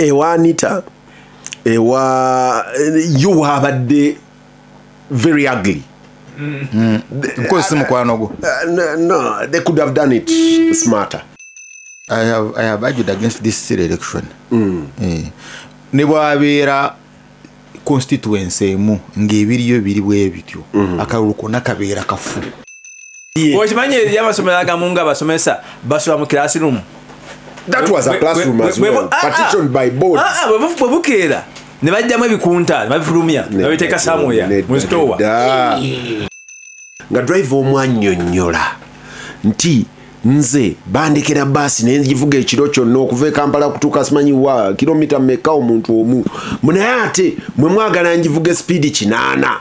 Ewa Anita, ewa yo wabadde very ugly. Because si mukwano gwo. No, they could have done it smarter. I have argued against this city election. Ne bwabeera constituency emu ng'ebiriyo biri bwe bityo, akalulu konna kabeera kafu. Okimanyi eri amasomero agamu nga abasomesa basula mu classroom. That was a classroom as well, partitioned by boards. Ah, bwe bukeera ne bajjamu ebikunta ne babifulumya ne babiteeka somewhere mu store. Nga driver omwannyonnyola nti nze bandekera baasi naye ngivuga ekiro kyonna okuva e Kampala kutuuka simanyi wa kilomita mmeka omuntu omu, naye ate mwe mwagala ngivuga speed 80,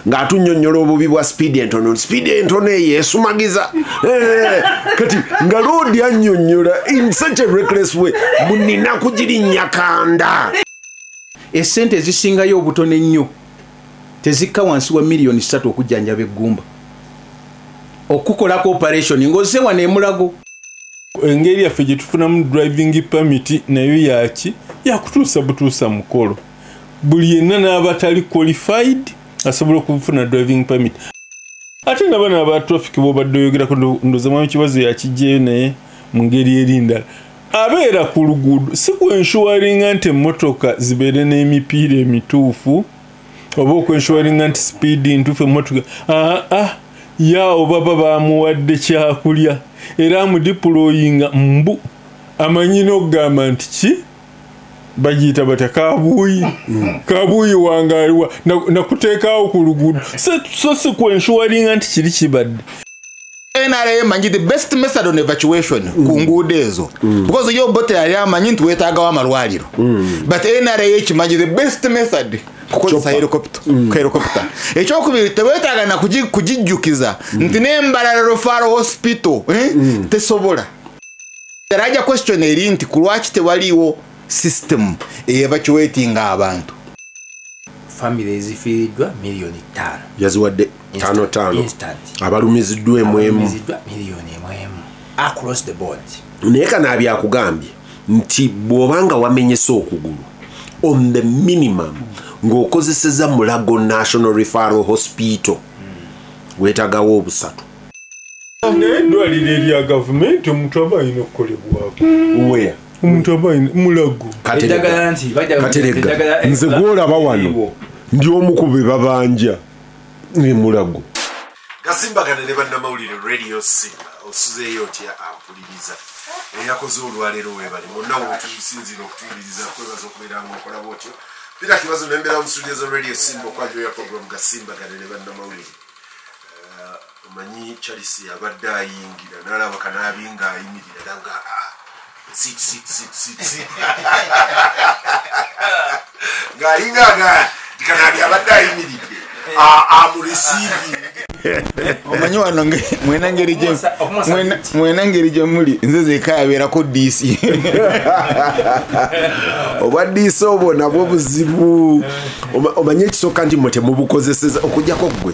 ng'atunnyonnyola obubi bwa speed entono, speed entono eyo esumagiza. Kati nga loodi annyonnyola in such a reckless way, munina kugirinnya kanda. Essente ezisingayo obutono ennyo tezikka wansi wa miliyoni 3 okujjanjaba eggumba, okukolako operation ng'ozze wano emulago. Engeri yaffe gye tufunamu driving permit nayo yaki yakutuusa butuusa mukolo. Buli yenna n'abatali qualified asobola okufuna driving permit. Ate nabana aba traffic bw'obadde oyogerako, ndowooza Mwami Kibazo yakiggyeyo, naye mu ngeri eri ndala abeera ku luguudo si kwensuwaringa nti emmotoka zibeere n'emipiira emituufu oba okwensuwaringa nti speed ntuufu emmotoka. Aa, yaawo baba bamuwadde kyakulya era amudeployinga mbu amanyi n'okugamba nti ki bagiyita batya, kabuuyi, kabuuyi wange aliwa nakuteekawo ku luguudo, so si kwensuwaringa nti kiri kibadde. NRA emanyi the best method on evacuation ku nguudo ezo, because yo Obote yali amanyi nti weetaagawo amalwaliro, but NRA ekimanyi the best method kukozesa helicopter. Helicopter. Ekyokubiri, teweetaaga na kugijjukiza nti n'e Mbarara Referral Hospital tesobola. Teraja question eri nti ku lwaki tewaliwo system evacuating abantu? Family ezifiiriddwa miliyoni 5. Yaziwadde tano tano. Instant. Abalumiziddwa emu emu. Abalumiziddwa miliyoni 1 1 across the board. Naye Kanaabi akugambye nti bw'obanga wamenyese okugulu, on the minimum ng'okozeseza Mulago National Referral Hospital, weetagawo obusatu. Naye eddwaliro erya gavumenti omuntu aba alina okukolebwako. Where? Omuntu aba alina Mulago. Eddagala nti Katerega, eddagala nze gwolaba wano ndi omu ku be babanja ne Mulago. Gasimbagane ne bannamawulire, Radio Simba. Osuzeeyo otya ampuliriza? Eyakoze olwaleero weebale bonna wotusinziira okutuwuliriza, kwebaza okubeera nga okola bwotyo. Pira Kibazo nembeera mu studio za Radio Simba okwajoya program Gasimbagane ne bannamawulire. Omanyi Charles abadde ayingira n'alaba Kanaabi ng'ayimirira nanga, "Ah, sit, sit, sit, sit, sit," ng'alinga nga Kanaabi abadde ayimiridde amureceive. Omanyi wano mwena ngeri gye muli, nze zeka yabeerako DC. Obwa DC obwo nabwo buzibu. Omanyi ekisooka nti mwe temubukozeseza okugjako ggwe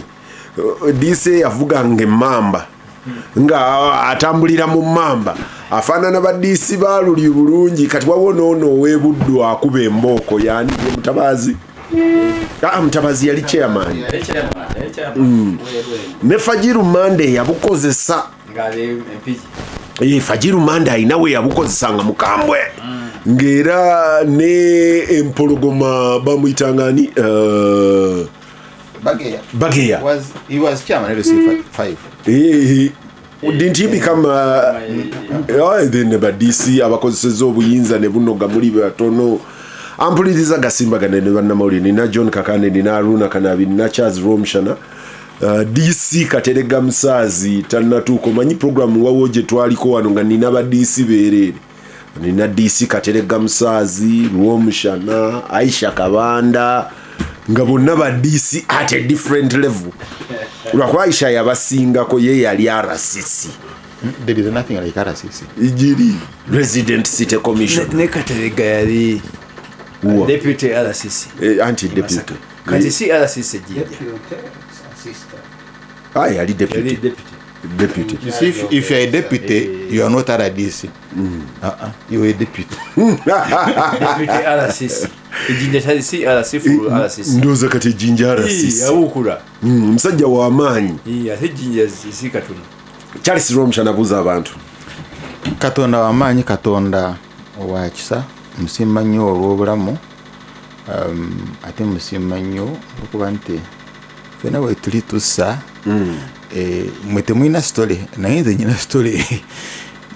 DC yavuganga emmamba nga atambulira mu mmamba, afaanana ba DC baaluli bulungi. Kati waliwo noono ow'ebuddu akuba embooko, yani ye Mutabazi. Ah, Mutabazi yali chairman. Ne Fajiru Mande yabukozesa. Ng'ali Empigi. Ye Fajiru Mande alina we yabukozesa nga mukambwe, ng'era ne empologoma bamuyitanga ani? Bageya. Bageya. Was he was chairman LC 5. Didn't he become oh, then ba DC abakozeseza obuyinza ne bunoga muli batono. Ampuliriza Gasimbagane ne bannamawulire, nina John Kakane, nina Aruna Kanabi, nina Charles Romshana. DC Katerega Musaazi tannatuuka. Omanyi program wawo gye twaliko wano nga nina ba DC beereere, nina DC Katerega Musaazi, Rwomushana, Aisha Kabanda, nga bonna ba DC at a different level, lwakuba Aisha yabasingako, ye yali RCC. There is nothing like RCC. Ijiri Resident City Commission. Ne Katerega yali Wa? Deputy RCC. Anti deputy. Kati si RCC Jinja? Ah, yali deputy. Yali deputy. Deputy. You see, if you're a deputy, you are not RDC. You are a deputy. Deputy RCC. Ejinja si RC for RCC. Ndoza kati ejinja RCC. Awukula. Musajja wa amaanyi. Ate ejinja si katono. Charles Rwomushana abuuza abantu. Katonda wa maanyi, Katonda wa kisa, musiima nnyo olw'obulamu, ate musiima nnyo okuba nti ffenna bwe tuli tussa, mwe temulina story, naye nze nyina story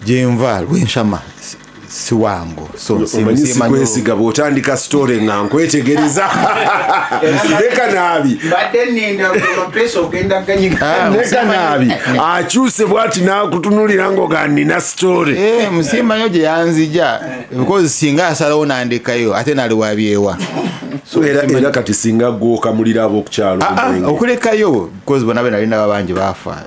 gyenva lwenshama si wangu. So omanyi sikwesiga bw'otandika story nga nkwetegereza. Leka naabi. Mbadde nninda amapesa ogenda ganyiga. Leka naabi. Akyuse bw'ati n'akutunuulira ng'oga nnina story. Musiima nnyo gye yanzija because singa asalawo n'andekayo ate naliwabyewa. So era kati singa gw'okamulira ab'okukyalo omwenge. Okulekayo because bonna be nali nabo bangi baafa.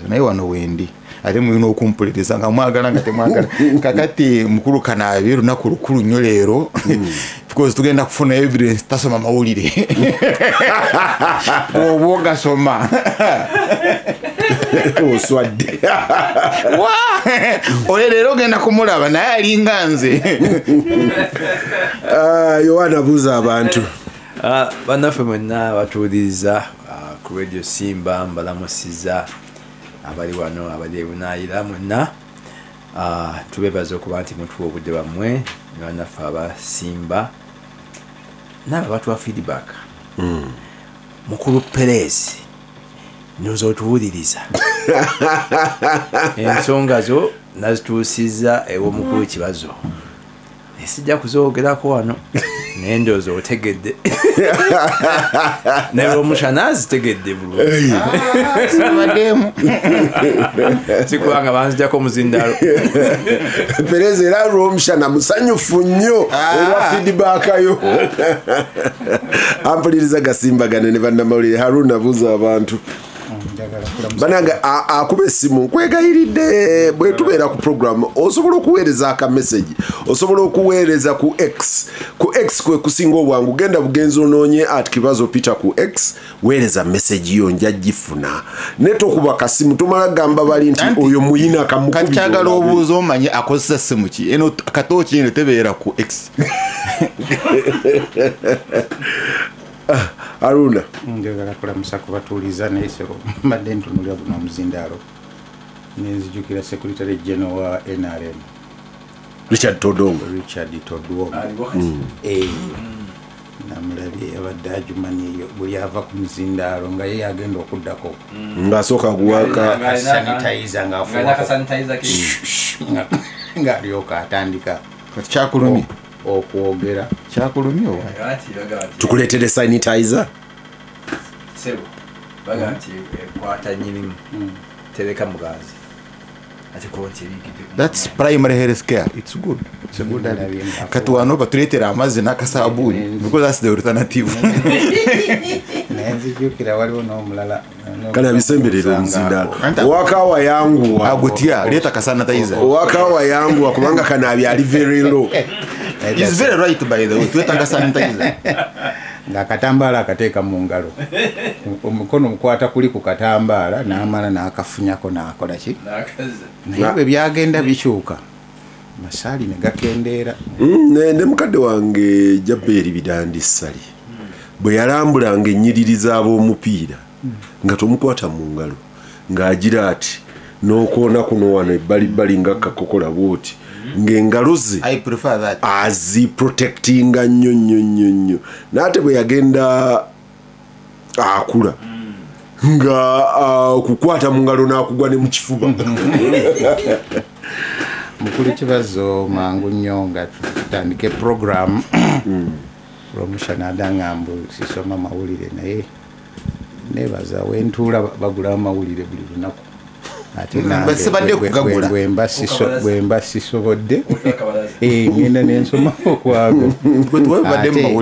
Naye wano wendi. Ate mulina okumpuliriza nga mwagala nga temwagala. Kakati mukulu Kanaabi lunaku lukulu nnyo leero because tugenda kufuna evidence tasoma mawulire. Bw'oba ogasoma. Oswadde. Ole leero ogenda kumulaba naye alinga nze. Yohana buuza abantu. Bannaffe mwenna batuwuliriza ku Radio Simba, mbalamusiza abali wano abali ebunaayira mwenna. Tubeebaza okuba nti mutuwa obudde bwammwe ne bannaffe abasimba n'abo abatuwa feedback. Mukulu Perez ndowooza otuwuliriza. Ensonga zo nazituusizza ew'omukulu Kibazo. Sijja kuzoogerako wano naye ndowooza otegedde. Naye Rwomushana azitegedde bulungi. Sibaddemu. Si kubanga banzijjako omuzindaalo. Perez era Rwomushana musanyufu nnyo olwa feedback yo. Ampuliriza gasimbagane ne bannamawulire. Haruna abuuza abantu. Banange akuba essimu nkwegayiridde bwe tubeera ku program osobola okuweereza aka message, osobola okuweereza ku X. Ku X kwe kusinga obwangu, genda bugenzi onoonye at Kibazo Peter ku X, weereza message yo nja gifuna. Ne tokuba kasimu tomala gamba bali nti oyo muyina akamukubira. Kati kyagala obuuza omanye akozesa ssimu ki, eno katooki eno tebeera ku X. Haruna. Njagala kulamusa kubatuuliza naye ssebo mbadde ntunuulira guno omuzindaalo nenzijukira Secretary General wa NRM Richard Todwong. Richard Todwong. Namulabye abadde ajumaniyo buli ava ku muzindaalo nga ye agenda okuddako. Ng'asooka guwaka sanitizer ng'alyoka atandika. Kati kyakulumye okwogera. Kyakulumye owa? Tukuleetere sanitizer? Sebo, baga nti ekwata nnyinimu tereka muganzi. That's primary health care. It's good. It's a good idea. Kati wano batuleetera amazzi n'akasabuuni because that's the alternative. Nenzijukira waliwo n'omulala. Kale abisemberera omuzindaalo. Owakaawa yanguwa. Agutya, leeta kasanitizer. Owakaawa yanguwa kubanga Kanaabi ali very low. He's very right by the way. Twetaaga sanitizer. Ng'akatambaala akateeka mu ngalo. Omukono mukwata kuli ku katambaala n'amala n'akafunyako n'akola ki? Naye bwe byagenda bikyuka masaali ne gakendeera. Ne mukadde wange Jaberi Bidandi Ssali bwe yalambulanga ennyiriri z'ab'omupiira nga tomukwata mu ngalo ng'agira ati n'okoona kuno wano ebbalibbali nga kakokola bw'oti ng'engalo ze aziprotectinga nnyo nnyo nnyo nnyo. N'ate bwe yagenda akula nga kukwata mu ngalo n'akugwa ne mu kifuba. Mukulu Kibazo mangu nnyo nga tutandike program. Rwomushana adanga mbu sisoma mawulire naye nebaza wentuula bagula amawulire buli lunaku. Ate nange bwe mba sisobodde ngenda nensoma okwago.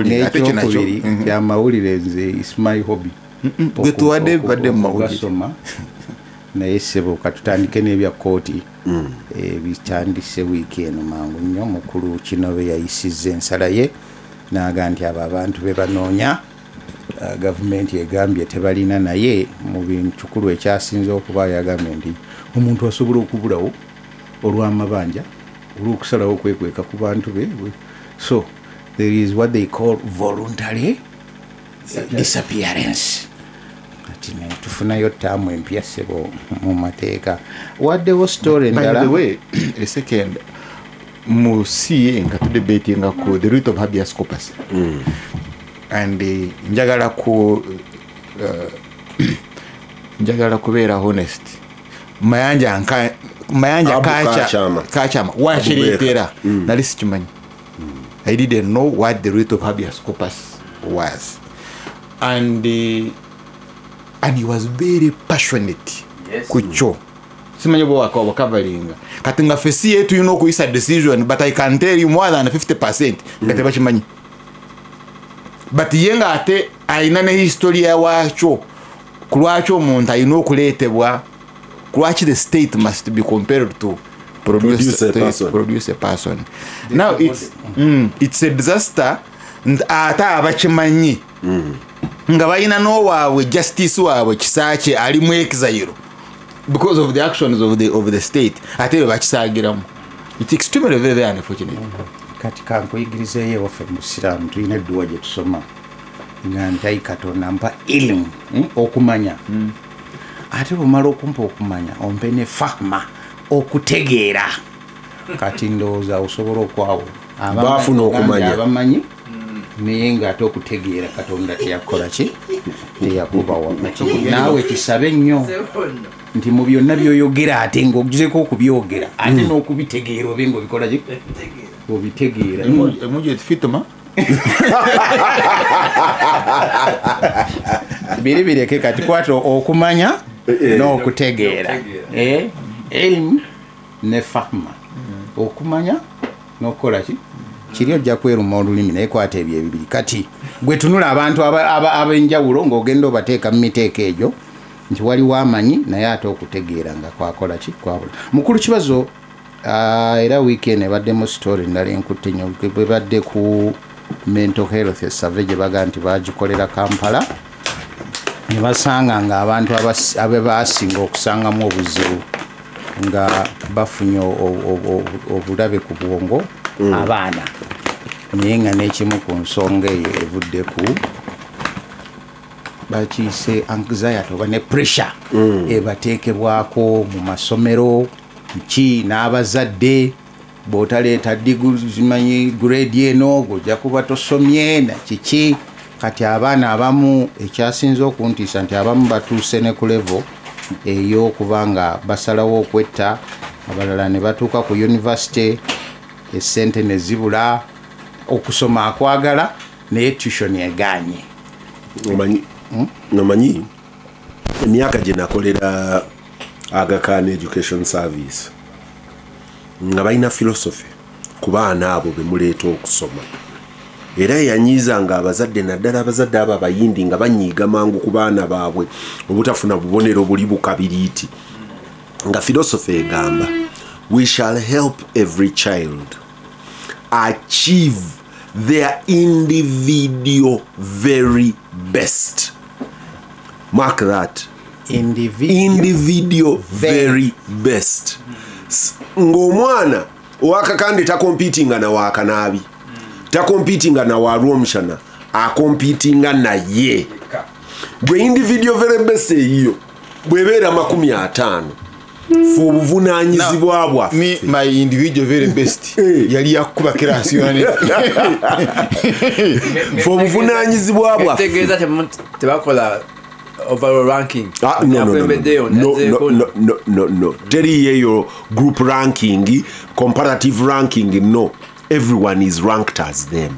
N'ekyokubiri kyamawulire nze is my hobby. Gwe tuwadde badde mu mawulire. Naye ssebo katutandike n'ebya kkooti ebitandise wiiki eno mangu nnyo. Mukulu Kinobe yayisizza ensala ye n'aga nti abo abantu be banoonya Gavumenti egambye tebalina, naye mu bintu kikulu ekyasinze okuba yagambye nti omuntu asobola okubulawo olw'amabanja, olw'okusalawo okwekweka ku bantu be. So there is what they call voluntary disappearance. Kati ne tufunayo ttaamu empya ssebo mu mateeka. Waddewo story By endala. the way, a second, mu CA nga tudebatinga ku the root of habeas corpus. And njagala kubeera honest. Mayanja Mayanja Abu kacha Kachama. Kachama wakireetera nali sikimanyi. I didn't know what the root of habeas corpus was, and he was very passionate ku kyo. Simanyi bwe wakavalinga kati nga ffe CA tulina okuyisa decision, but I can tell you more than 50% nga tebakimanyi. But ye nga ate alina ne history waakyo, ku lwaki omuntu alina okuleetebwa, ku lwaki the state must be compelled to Produce a to person. produce a person. Now it's a disaster nti ate abakimanyi nga balina n'owaabwe justice waabwe Kisaakye ali mu exile because of the actions of the state, ate be bakisaagiramu. It's extremely very, very unfortunate. Kati kankuyigirizeeyo ewaffe mu Busiraamu tulina edduwa gye tusoma nga nti ayi Katonda mpa ilimu, okumanya, ate bwomala okumpa okumanya ompe ne fahma, okutegeera. Kati ndowooza osobola okwawo Baafuna okumanya. Abamanyi naye ng'ate okutegeera Katonda teyakukola ki, teyakubawa. Kati naawe kisabe nnyo nti mu byonna by'oyogera ate ng'ogezeeko okubyogera ate n'okubitegeera obe ng'obikola ki, obitegeera. Emoji fituma Biri bireke kati kwata okumanya n'okutegeera. Elimu ne fahma, okumanya n'okukola ki, kiri ojja kweruma olulimi naye kwata ebyo ebibiri. Kati gwe tunula abantu ab'enjawulo ng'ogenda obateeka mu miteeko egyo nti waliwo amanyi naye ate okutegeera nga kwakola ki, kwabula. Mukulu Kibazo, era weekend ebaddemu story endala enkutte nnyo, bwebadde ku mental health survey gye baga nti bagikolera Kampala ne basanga nga abantu abe basinga okusangamu obuzibu nga bafunye obulabe ku bwongo abaana, naye nga n'ekimu ku nsonga eyo evudde ku bakiyise anxiety oba ne pressure ebateekebwako mu masomero ki n'abazadde, bw'otaleeta zimanyi grade eno gojja kuba tosomye na kiki. Kati abaana abamu ekyasinze okuntiisa nti abamu batuuse ne ku level ey'okuba nga basalawo okwetta, abalala ne batuuka ku university esente ne zibula, okusoma akwagala naye tuition eganye. Omanyi emyaka gye nakolera Aga Khan Education Service nga balina philosophy ku baana abo be muleeta okusoma, era yanyiizanga abazadde, naddala abazadde abo abayindi nga banyiiga mangu ku baana baabwe obutafuna bubonero buli bukabiriiti, nga philosophy egamba, "We shall help every child achieve their individual very best." Mark that. Individual, individual very best. Ng'omwana owakakande takompitinga na wakanaabi, takompitinga na walwomushana, akompitinga naye gwe individual very best eyiyo bwebeera 50, fe obuvunanyizibwa bwaffe. Me, my individual very best yali yakuba kirasi yone. Fe obuvunanyizibwa bwaffe. Tegeeza tebakola overall ranking? Ah, no, no, no, no, Yakulembeddeyo, no, nazzeeko. No, no, no, no. Teri yeyo group ranking, comparative ranking, no. Everyone is ranked as them.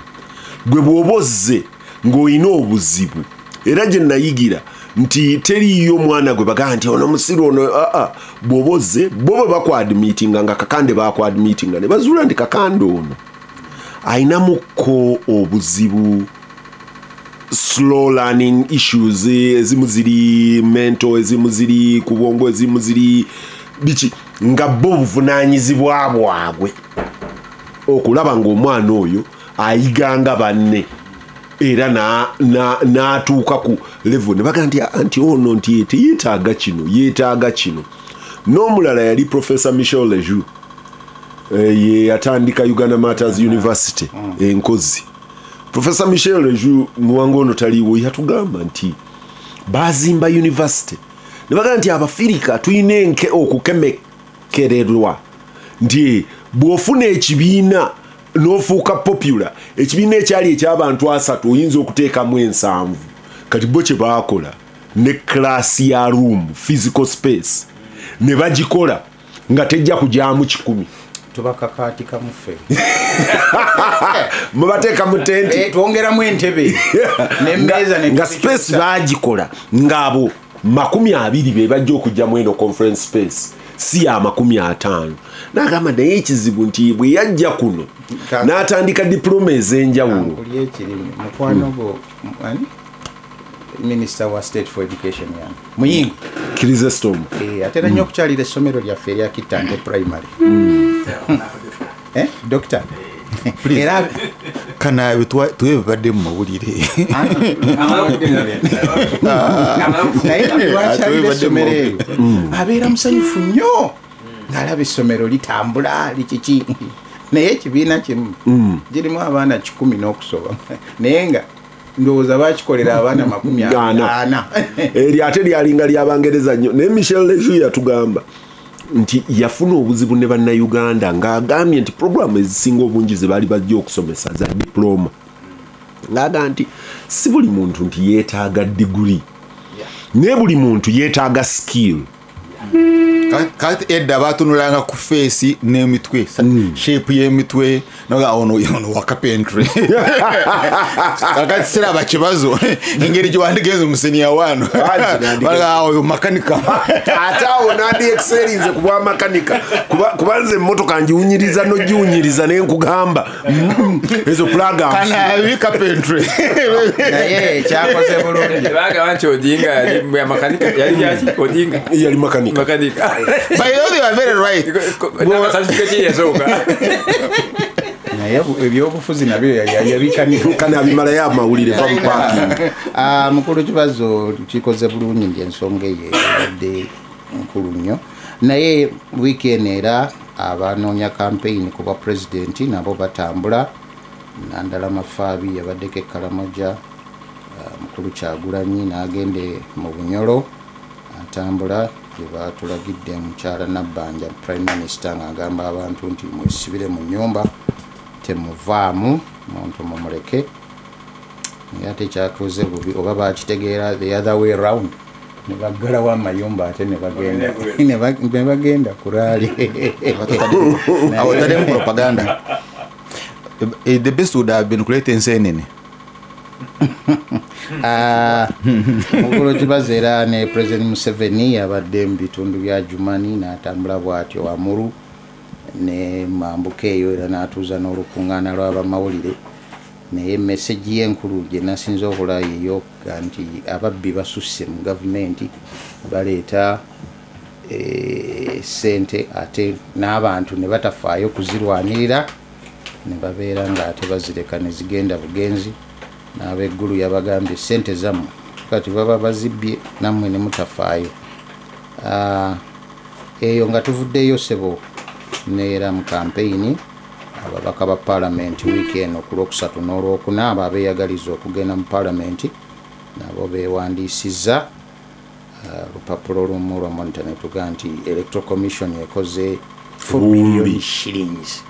Gwe bw'oba ozze ng'olina obuzibu, era gye nayigira nti teriiyo mwana gwe bagamba nti ono musiru ono. Aa, bw'oba ozze, bo bwe bakwadmitinga nga Kakande bakwadmitinga ne bazuula nti Kakande ono ayinamukko obuzibu, slow learning issues, ezimu ziri mental, ezimu ziri ku bwongo, ezimu ziri biki, nga bo buvunaanyizibwa bwabwe okulaba ng'omwana oyo ayiganga banne. Era n'atuuka ku level ne bagamba nti anti ono nti teyeetaaga kino, yeetaaga kino. N'omulala yali Professor Michel Lejoux, ye yatandika Uganda Martyrs University enkozi. Professor Michel Lejoux muwanga ono taliiwo, yatugamba nti bazimba university ne bagamba nti Abafirika tulina okukemekererwa nti bw'ofuna ekibiina n'ofuuka popular, ekibiina ekyali eky'abantu 3 oyinza okuteekamu 7. Kati bo kye baakola ne class ya room, physical space, ne bagikola nga tejja kujaamu 100. Tubakakaatika muffe. Mubateeka mu tenti. Twongeramu entebe n'emmeeza ne nga space baagikola ng'abo 20 be bajja okujjamu eno conference space, si ya 50. N'agamba naye ekizibu nti bwe yajja kuno n'atandika diploma ez'enjawulo. Mukwano gwo ani? Minister wa State for Education yani Muyingo Chrysostom. Atera nnyo okukyalira essomero lyaffe erya Kitante Primary. Doctor. Era kana tuwebadde mu mawulire. Naye lwakyalira essomero eryo abeera musanyufu nnyo ng'alaba essomero litambula likiki, naye ekibiina kimu girimu abaana 100 n'okusoba, naye nga ndowooza bakikolera abaana 40. Eryo ate lyalinga ly'Abangereza nnyo. Naye Michel Lejoux yatugamba nti yafuna obuzibu ne bannayuganda ng'agambye nti programu ezisinga obungi ze baali bajja okusomesa za diploma, ng'agamba nti si buli muntu nti yeetaaga diguri, naye buli muntu yeetaaga skill. Kati edda batunulanga ku feesi n'emitwe, shape y'emitwe, noga ono wa carpentry. Kakati siraba kibazo engeri gye wandigenze mu senior 1. Baga oyo makanika. Ate awo nandi excelinze ku bwa makanika. Kubanze emmotoka ngiwunyiriza n'ogiwunyiriza ne nkugamba ezo plug up. Kana abi carpentry. Naye kyakoze bulungi. Baga nti Odinga yali makanika, yali yaki Odinga. Yali makanika. Makanika. But you know they are very right. Naye ebyobufuzi nabyo yabikanika. Kana abimalayo amawulire va mu parking. Mukulu Kibazo kikoze bulungi nti ensonga eyo ebadde nkulu nnyo. Naye weekend era abanoonya campaign ku bwa president nabo batambula. Nandala Mafaabi yabaddeko e Karamoja, Mukulu Kyagulanyi n'agende mu Bunyoro atambula gye batulagidde mukyala Nabbanja Prime Minister ng'agamba abantu nti mwesibire mu nnyumba temuvaamu, muntu mumuleke. Naye ate kyatuuze bubi oba bakitegeera the other way round, ne baggalawo amayumba ate ne bagenda ku rally. Awo tademu propaganda. The best would have been kuleeta enseenene. Mukulu Kibazo era ne President Museveni abadde mu bitundu bya Jumani n'atambula bw'atyo Amuru ne mambuka eyo era n'atuuza n'olukuŋŋaana lw'abamawulire. Naye message ye enkulu gye nasinze okulaba yeyoga nti ababbi basusse mu gavumenti, baleeta ssente ate n'abantu ne batafaayo kuzirwanirira, ne babeera ng'ate bazireka ne zigenda bugenzi. N'abeggulu yabagambye ssente zammwe kati baba bazibbye nammwe ne mutafaayo. Eyo nga tuvuddeyo ssebo neera mu kampeyini ababaka ba paalamenti wiiki eno ku Lwokusatu n'Olwokuna, abo abeeyagaliza okugenda mu paalamenti nabo beewandiisizza. Lupapula olumu lwa Monitor ne tugaa nti Electoral Commission ekoze 4 billion shillings.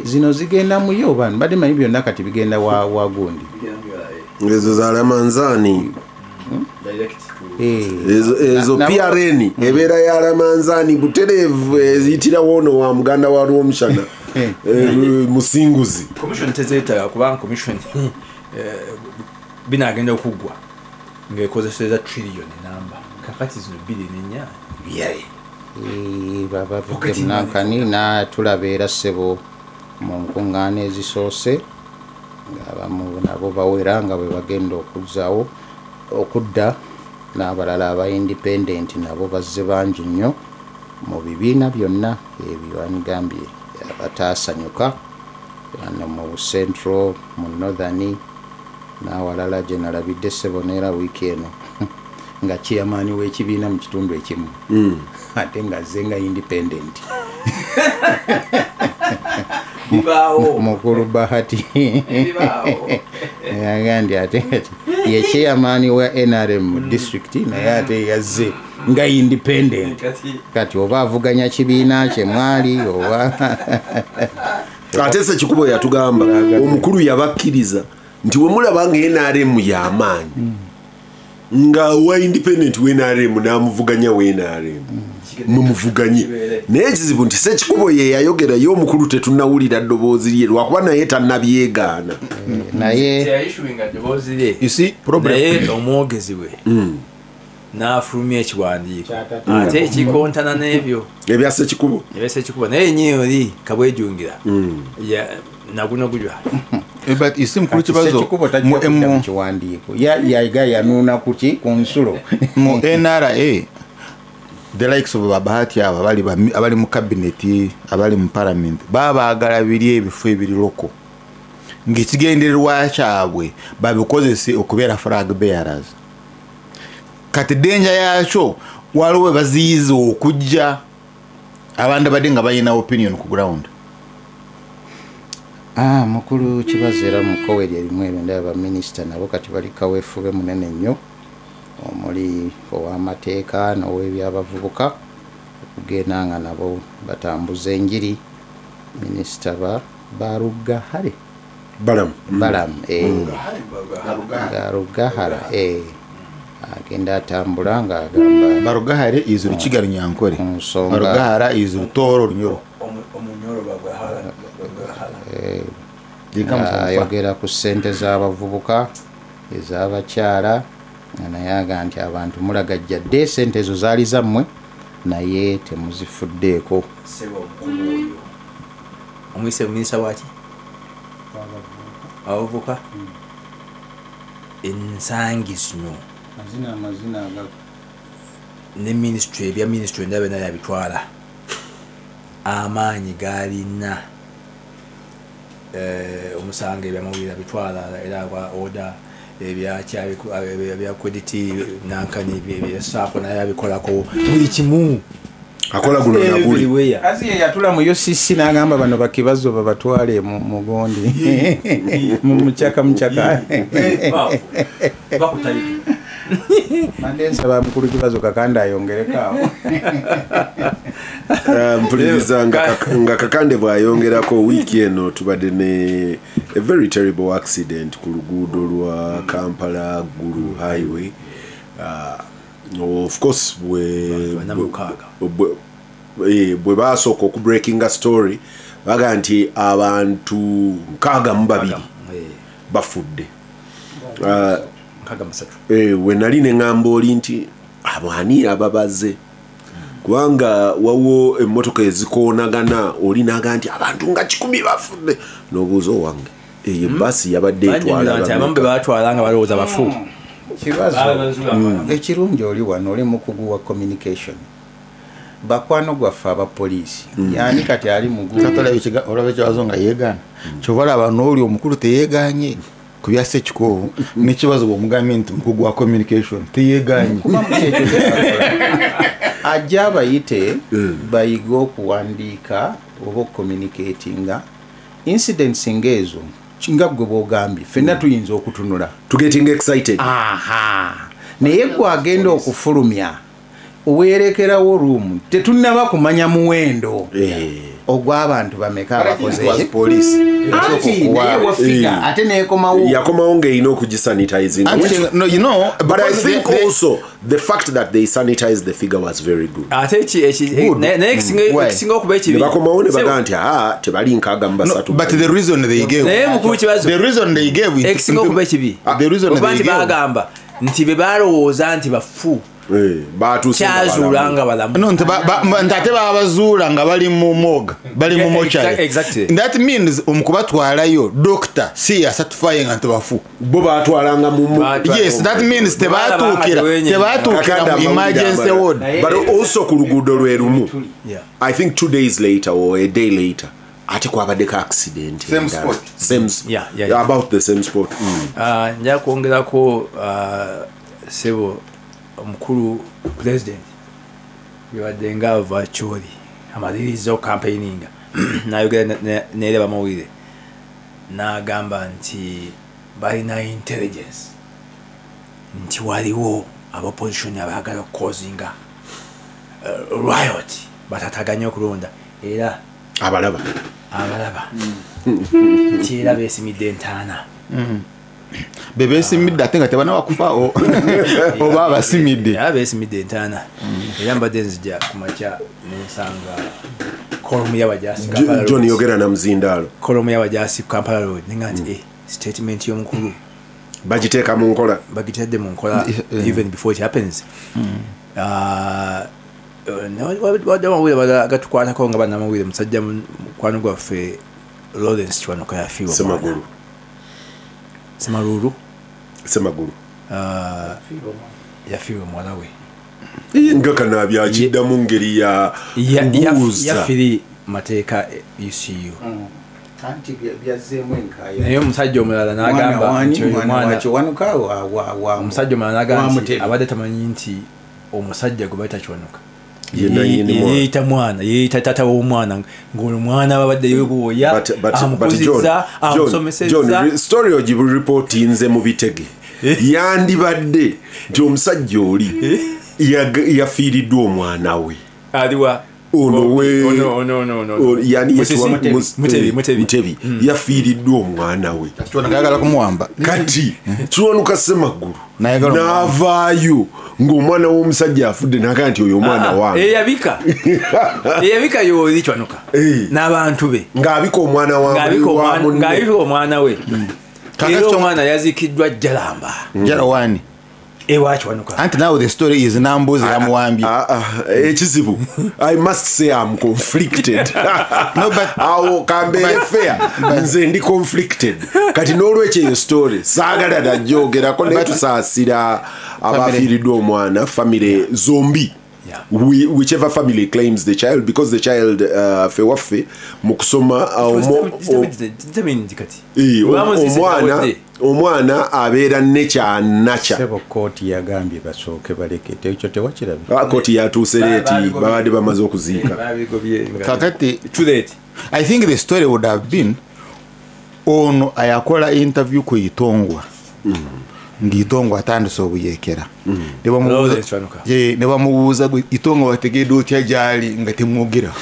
Zino zigenda muyo bano badde manyi byonna kati bigenda wa gundi ezo za Ramanzani. Ezo PRN ebeera ya Ramanzani butereevu eziyitirawo ono wa muganda wa Rwomushana Musinguzi. Commission tezeetaaga kubanga commission binagenda okuggwa ng'ekozeseza trillion namba, kakati zino 2.4 byale. Babavudde munankani n'atulabeera ssebo mu nkuŋŋaana ezisoose ng'abamu nabo bawera nga bwe bagenda okuzzaawo okudda, n'abalala aba independent nabo bazze bangi nnyo mu bibiina byonna ebyo anigambye abataasanyuka. Wano mu Central, mu Northern n'awalala gye nalabidde ssebo neera wiiki eno nga chairman w'ekibiina mu kitundu ekimu ate nga azze nga independent. Mukulu Bahati yagambye ate ye chairman wa NRM district naye ate yazze nga independent. Kati oba avuganya kibiina kye mwali oba ate Sekikubo yatugamba omukulu yabakkiriza nti we mulaba nga NRM y'amaanyi nga wa independent we NRM n'amuvuganya we NRM mumuvuganye. Naye ekizibu nti Sekikubo ye yayogera ye omukulu tetunnawulira ddoboozi lye lwakuba naye tannabyegaana. Naye teyayishuwinga ddoboozi lye. You see problem naye omwogezi we n'afulumya ekiwandiiko ate ekikontana n'ebyo ebya Sekikubo. Ebya Sekikubo naye nnyini oli kabwejungira nagunagujwa. But you see mukulu Kibazo mu kiwandiiko yayiga yanuuna kuki ku nsulo mu NRA the likes of Bahati abo abali mu cabinet abali mu parliament babaagala biri ebifo ebiri loko ng'ekigendererwa kyabwe babikozese okubeera flag bearers. Kati danger yakyo waliwo baziyiza okujja abantu badde nga balina opinion ku ground. Mukulu Kibazo era mukowe erimu ebyo ndaba baminisita nabo kati bali kaweefube munene nnyo omuli ow'amateeka n'ow'ebyabavubuka okugenda nga nabo batambuza enjiri. Minisita Barugahare Balaam Barugahara agenda atambula ng'agamba Barugahare is Rukiga Runyankore, Barugahara is Rutoro Runyoro. Ayogera ku ssente z'abavubuka ez'abakyala naye aga nti abantu mulagajjadde ssente ezo zaali zammwe naye temuzifuddeeko. Ssebo omukulu oyo omuyise minisita waki abavubuka ensangi zino amazina ne minisitule ebya minisitule ndaba naye yabitwala amaanyi gaalina omusanga ebyamawulire abitwala era gwa order ebya credit nankani ebyasaako naye abikolako buli kimu akola guno naguli. Azi yatula mu UCC n'agamba bano bakibazo babatwale mu mugondi mu muchaka bakutayika. Mande nsaba mukulu Kibazo Kakande ayongereko awo. Mpuliriza nga Kakande bw'ayongerako wiiki eno tubadde ne a very terrible accident ku luguudo lwa Kampala Gulu Highway. Of course bwe basooka okubreakinga story baga nti abantu 62 bafudde. We nali ne ŋŋamba oli nti abaani ababaze kubanga wawo emmotoka ezikoonagana oli n'aga nti abantu nga 100 bafudde n'obuuza owange eyo bbaasi yabadde etwala abamu be batwala nga balowooza bafu. Kibazo ekirungi oli wano oli mukugu wa communication bakwano gwaffe abapoliisi yani kati ali mugugu olaba ekibazo nga yeegaana kyova olaba n'oli omukulu teyeegaanye ku bya Sekikubo n'ekibazo bw'omugambye nti mukugu wa communication teyeegaanye. Ajja abayite bayige okuwandiika oba okucommunicatinga incidents ng'ezo nga gwe bw'ogambye ffenna tuyinza okutunula to getting excited. Naye gwe agenda okufulumya weerekerawo room tetunnaba kumanya muwendo ogw'abantu bameka abakoze ate neekomawo yakomawo ng'erina okugisanitizing. No, you know, but I think also the fact that they sanitized the figure was very good. Ate naye ekisinga okuba ekibi bakomawo ne baga nti tebali 63. But the reason they gave, naye mukulu Kibazo, the reason they gave ekisinga okuba ekibi, the reason they gave bagamba nti be balowooza nti bafu kyazuula nga balamu. No, nti ate babazuula nga bali mu morgue, bali mu mortuary. Exactly. That means omukubatwalayo doctor si ya certifying nti bafu bo batwalanga mu yes, that means tebatuukira mu emergency ward. But also ku luguudo lwe lumu, I think 2 days later or a day later Ate kwabaddeko accident. Same spot. Same, Yeah. About the same spot. Nja kwongerako, sebo omukulu president yabadde nga ava Acholi amaliriza campaigning, nayogera neera bamawulire n'agamba nti balina intelligence nti waliwo abopposition abaagala okukozinga riot batataganye okulonda, era abalaba nti era beesimidde entaana. Bebesimidde ate nga tebanawa kufa oba abasimidde. Era beesimidde entaana. Era mbadde nzija ku makya nensanga kolomu y'abajaasi Kampala Road. John yogera na mzindaalo. Kolomu y'abajaasi Kampala Road ninga nti statement y'omukulu bagiteeka mu nkola, bagitadde mu nkola even before it happens. Wadde amawulire balala agatukwatako nga bannamawulire, musajja mukwano gwaffe Lawrence Kiwanuka yafiirwa. Semagulu. Semalulu. Semagulu yafiirwa muwala we. Nga kano akiddamu ngeri ya kubuuza. Yafiri mateeka ECU. Anti byazzeemu enkaaya. Naye omusajja omulala n'agamba nti oyo mwana Kiwanuka wa omusajja omulala n'agamba nti Mutebi. abadde tamanyi nti omusajja gwe bayita Kiwanuka Ye nannyini mwana. Yeeyita mwana, yeeyita taata w'omwana, ng'olwo mwana babadde yeebooya, But amukuzizza, John, amusomesezza. John, story ogireportinze mu bitege. Yandibadde nti omusajja oli yafiiriddwa omwana we. Aliwa? Ono we Ono. Yani Musisi. yetwa Mutebi, Mutebi. Mutebi. Yafiiriddwa omwana we. Kiwanuka ayagala kumuwamba. Kati Kiwanuka Ssemagulu N'ayagala omuwamba. n'avaayo ng'omwana w'omusajja afudde n'agamba nti oyo omwana wange. Eyabika. Eyabika y'oli Kiwanuka. N'abantu be. Ng'abika omwana wa Ng'abika wa omwana, munne. ng'abika omwana we. Kakati Era omwana yaziikiddwa Jalamba. Jalawani. Ewa Kiwanuka. Anti now the story is Nambuzi yamuwambye. Ekizibu. I must say I'm conflicted. No, but awo kambeere fair. Nze ndi conflicted. Kati n'olwekyo eyo story saagala najjogerako, naye tusaasira abafiiriddwa omwana, family zombi. Whichever family claims the child, because the child fe waffe mu kusoma, Determined kati. Eh, omwana abeera nekyanakya. Ssebo kooti yagambye basooke baleke, ekyo tewakirabye. Kooti yatuuse late, babadde bamaze okuziika. Kakati Too late. I think the story would have been ono ayakola interview ku Itongwa. Ng'Itongwa atandise obuyeekera. Ne Lawrence Kiwanuka. Ne bamubuuza gwe Itongwa wategedde otya gy'ali nga temwogera.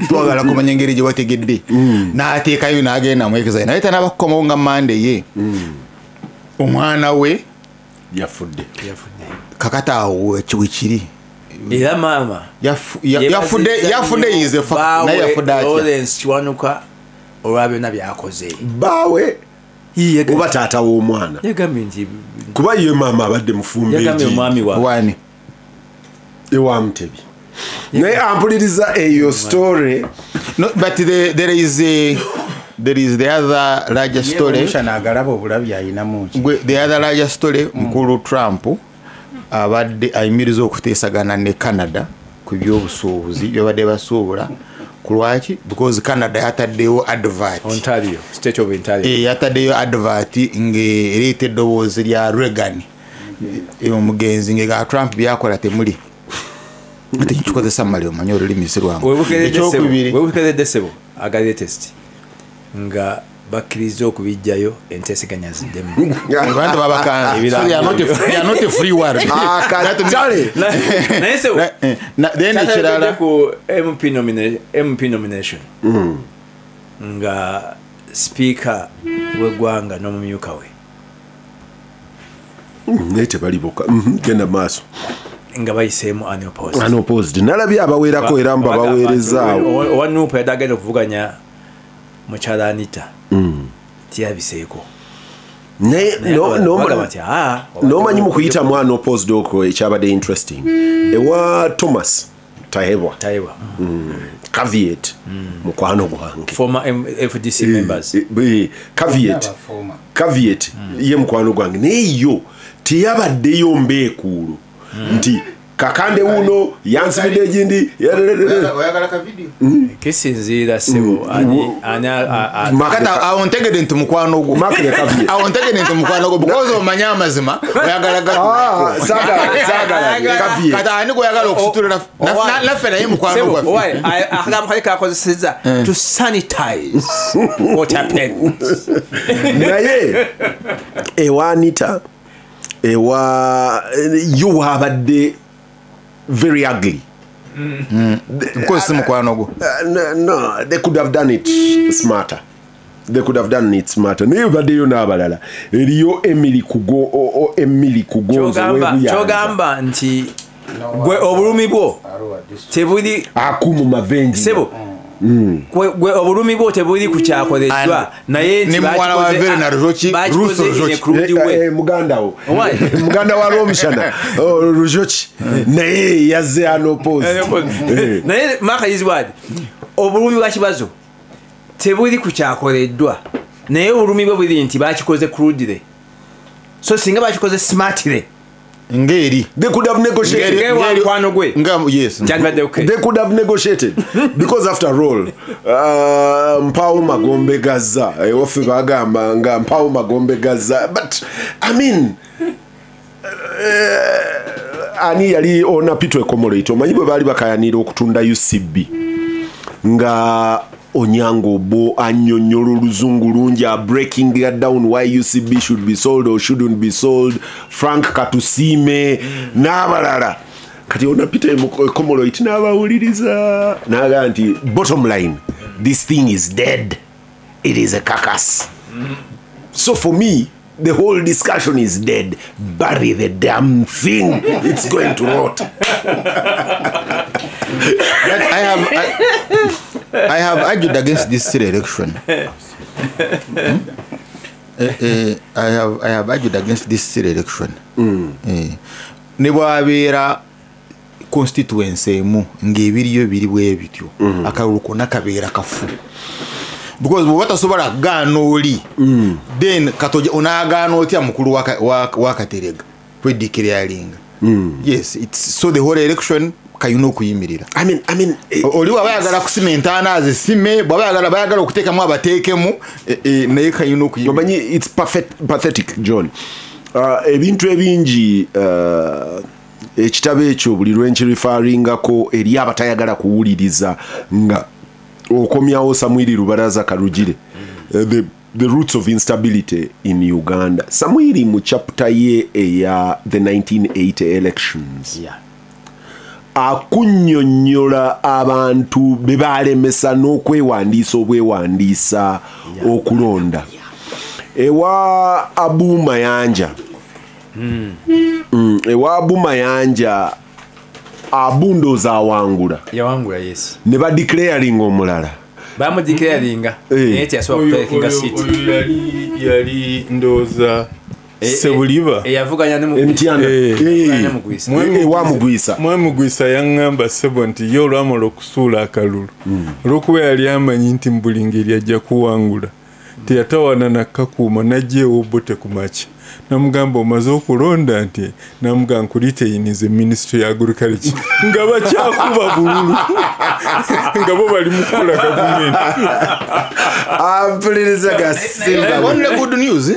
Twagala kumanya engeri gye wategedde. N'ateekayo n'agenda amwekezayo. Naye tanaba kukomawo nga Monday ye. Omwana we yafudde. Yafudde. Kakati awo wekiri. Era maama Yafudde is a fact. Naye yafudde atya? Lawrence Kiwanuka olwa byonna by'akoze. Baawe oba taata w'omwana. Yagambye nti kuba ye maama abadde mufumbe yagambye egi. omwami wa Wani? Ewa Mutebi. Naye ampuliriza eyo story. No, but there is the other larger story. Omushana agalaba obulabi ayinamu ki? The other larger story, mukulu Trump abadde ayimiriza okuteesagana ne Canada ku by'obusuubuzi byabadde basuubula. Ku lwaki? Because Canada yataddeyo advert. Ontario, state of Ontario. Yataddeyo advert ng'ereeta eddoboozi lya Reagan. Omugenzi ng'ega Trump byakola temuli. Ate kikozesa mmali omanyi olulimi si lwangu. Ekyokubiri. Webukeredde ssebo aga latest nga bakkiriza okubijjayo enteeseganya ziddemu. Abantu babakanga. So they are not a free world. Akatale. Naye ssebo, Then kyatandikidde ekirala ku MP nomination. Nga speaker w'eggwanga n'omumyuka we. Naye tebali bokka. Genda maaso. Nga bayiseemu unopposed. Unopposed. Nalabye abawerako era mba baweerezaawo. Owa NUP yadde agenda okuvuganya mukyala Anita. Tiyabiseeko. Naye, Naye bagamba nti, n'omanyi mu kuyitamu unopposed okwo ekyabadde interesting. Ewa Thomas Tayebwa. Tayebwa. Caveat. Mukwano gwange. Former FDC members. Caveat. Former. Caveat. Ye mukwano gwange. Naye yo teyabaddeyo mbeekuulo. Nti Kakande wuno yansibidde egindi. Oyagala ka video? Kisinziira ssebo ani ani Kata awo ntegedde nti mukwano gwo. Mark the caveat. Awo ntegedde nti mukwano gwo because omanye amazima oyagala Ah, saagala caveat. Kata ani gw'oyagala okusitulira naffe naye mukwano gwaffe. Owaye akagambo kali kakozesezza to sanitize what happened. Naye ewa Anita ewa yo wabadde very ugly. Because si mukwano gwo. No, they could have done it smarter. They could have done it smarter. Naye baddeyo n'abalala. Eriyo Emily Kugo o Emily Kugonzo webuyanza. Kyogamba nti gwe obulumi bwo tebuli akumu mavenji. Sebo. Gwe obulumi bwo tebuli ku kyakoleddwa naye nti Ne muwala wa Verena Rujoki, Ruth Rujoki. Muganda wo. Muganda wa Romshana. Rujoki. Naye yazze unopposed. Naye Mark is word. Obulumi bwa kibazo tebuli ku kyakoleddwa naye obulumi bwe buli nti bakikoze crudely. So singa bakikoze smartly. Ngeri. They could have negotiated. Yes. They could have negotiated. Because after all, Mpao Magombe Gaza, ewaffe bagamba nga Mpao Magombe Gaza. But, I mean, ani yali ona Peter Ekomoloito, omanyi bwe baali bakayanira okutunda UCB nga Onyango Bo annyonnyola oluzungu lungi, breaking down why UCB should be sold or shouldn't be sold, Frank Katusime n'abalala. Kati ona Peter Ekomoloito n'abawuliriza n'agamba nti bottom line, this thing is dead, it is a carcass. So for me, the whole discussion is dead. Bury the damn thing, it's going to rot. I have argued against this election. I have argued against this election. Ne bwabeera constituency emu ng'ebiriyo biri bwe bityo akalulu konna kabeera kafu. Because bw'oba tasobola kugaana oli, then katoja onaagaana otya mukulu wa Katerega kwedeclaringa. Yes, it's so the whole election kayina okuyimirira. I mean oli bw'aba ayagala kusima entaana azisime, bw'aba bayagala okuteekamu abateekemu, naye kayina okuyimirira. Omanyi it's pathetic John. Ebintu ebingi ekitabo ekyo buli lwe nkireferringako eri abatayagala kuwuliriza nga okomyawo Samwiri Lubaraza Karugire, the roots of instability in Uganda. Samwiri mu chapter ye eya the 1980 elections. Yeah. Akunnyonnyola abantu be baalemesa n'okwewandiisa obwewandiisa okulonda. Ewa Abu Mayanja. Ewa Abu Mayanja abundoza awangula. Yawangula, yes. Ne ba declaring omulala. Bamu declaringa. Naye teyasobola kutekinga seat. Yali ndowooza Sebuliba. Eyavuganya ne Emitiana. Ewamugwisa. Mwemugwisa yaŋŋamba Sebo nti ye olwamala okusuula akalulu. Olw'okuba yali amanyi nti mu buli ngeri ajja kuwangula. Teyatawaana nakkakuuma n'ajja ewa Obote ku makya. Namugamba omaze okulonda nti namugamba nkuliteyinize minisitule ya agriculture nga bakyakuba bululu nga bo bali mu kukola gavumenti. Ampuliriza gasimba. One good news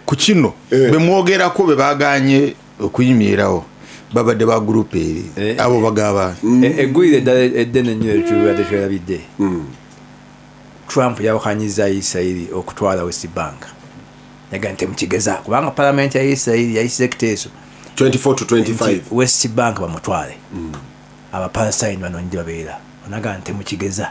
ku kino be mwogerako be bagaanye okuyimirirawo babadde ba group eri abo bagaba eggwire eddala eddene ennyo tubadde twerabidde. Trump yawakanyizza Isirayiri okutwala West Bank. Yaga nti mukigeza kubanga parliament ya Isirayiri yayise ekiteeso 24 to 25 West Bank bamutwale. Abapalestine bano ndi babeera. Onaga nti mukigeza.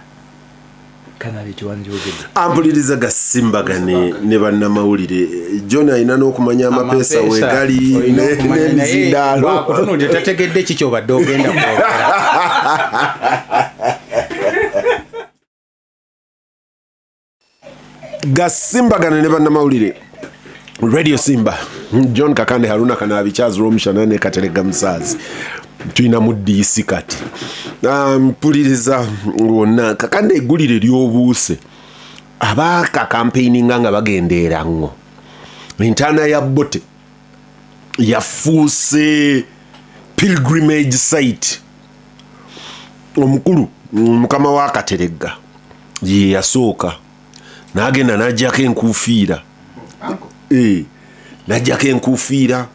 Kana bikiwanjogedde. Ampuliriza gasimbagane ne bannamawulire. John alina n'okumanya amapeesa wegali n'emizindaalo. Wakutunuulira tategedde ki ky'obadde ogenda kwogera. Gasimbagane ne bannamawulire. Radio Simba, John Kakande, Haruna Kanabi, Charles Romshana ne Katerega Musazi. Tulina mu DC kati. Mpuliriza wonna Kakande eggulire ly'obuuse. Abaaka campaigninga nga bagenda erango. Entaana ya Bote yafuuse Pilgrimage site. Omukulu mukama wa Kateregga ye yasooka n'agenda n'aggyako enkuufiira, n'aggyako enkuufiira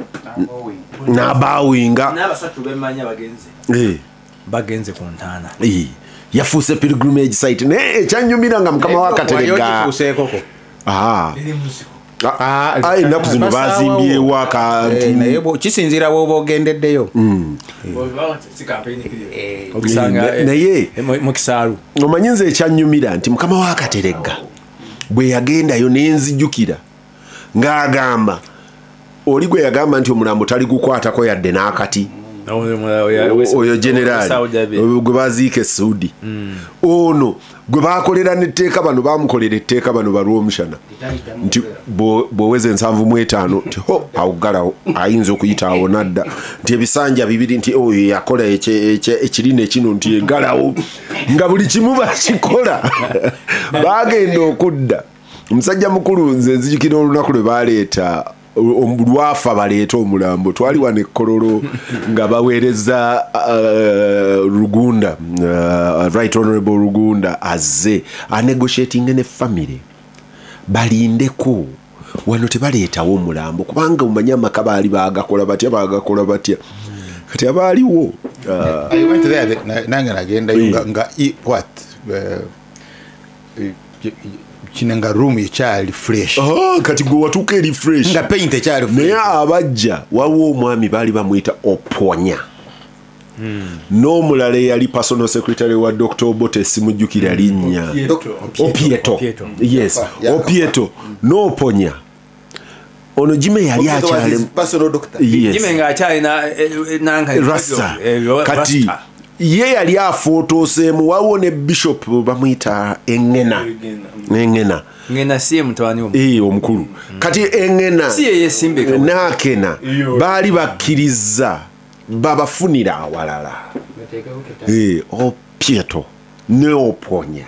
n'abaawinga n'abasatu bemanya bagenze ku ntaana. Yafuuse pilgrimage site. Naye ekyanyumira nga mukama wa Kateregga ennaku zino bazimbyewo akantu, naye kisinziira bw'oba ogendeddeyo. Naye omanyi nze ekyanyumira nti mukama wa Kateregga bwe yagendayo nenzijjukira ng'agamba oli gwe yagamba nti omulambo tali gukwatako yadde n'akati, oyo generaali gwe baziika e Saudi, ono gwe bakolera n'etteeka, bano bamukolera etteeka, bano balw'omushana nti bw'oweza 75 nti ho awuggalawo ayinza okuyita awo nadda, nti ebisanja bibiri nti oyo yakola ekirina ekino nti eggalawo, nga buli kimu bakikola. Bagenda okudda omusajja mukulu, nze nzijukira olunaku lwe baleeta lwafa baleeta omulambo, twali wano ekkololo nga baweereza Rugunda, Right Honorable Rugunda azze anegotiating ne family balindeko wano tebaleetawo omulambo, kubanga omanyi amaka baali baagakola batya baagakola batya. Kati abaaliwo I went there nange nagendayo nga what kinanga room ekyali fresh. Kati gwe watuuka eri fresh nga paint ekyali fresh. Naye abajja waliwo omwami baali bamuyita Oponya, n'omulala eyali personal secretary wa Dr. Obote, simujjukira linnya, Opieto. Yes, Opieto n'Oponya. Ono Jime yali akyali personal doctor. Jime nga akyali na Rasta. Kati ye yali afootoseemu, waliwo ne bishop bamuyita Engena. Engena si mutabani omukulu. Kati Engena si ye yesimbeka n'Akena baali bakkiriza babafunira awalala. Opieto ne Oponya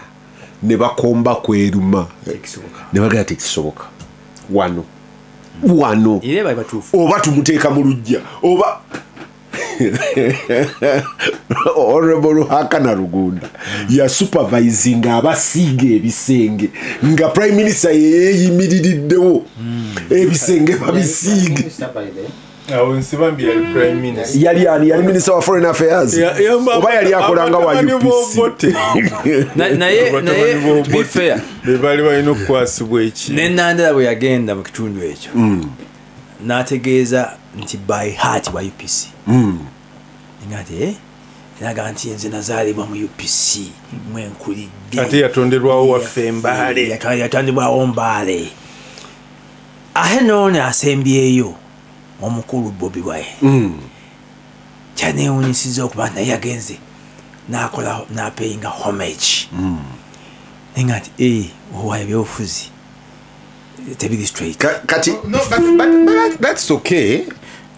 ne bakomba kweruma ne bagala tekisoboka wano wano, oba tumuteeka mu luggya oba Honorable Ruhakana Rugunda ya supervising abasiiga ebisenge nga Prime Minister yeyimiririddewo ebisenge babisiige. Awo Nsibambi yali Prime Minister. Yali ani? Yali Minister wa Foreign Affairs. Oba yali akolanga wa UPC. Naye be fair, be bali balina okukwasibwa eki. Ne Nandala bwe yagenda mu kitundu ekyo n'ategeeza nti by heart wa UPC. Ngati naga nti nze nazaalibwa mu UPC mwenkulidde. Ate yatonderwawo waffe Mbale. Yatondebwawo Mbale. Ahe nono asembyeyo omukulu Bobi Wine. Kyanewuunyisizza okuba naye yagenze n'akola n'apayinga homage. Nga nti owa ebyobufuzi tebiri straight. Kati no, but that's okay.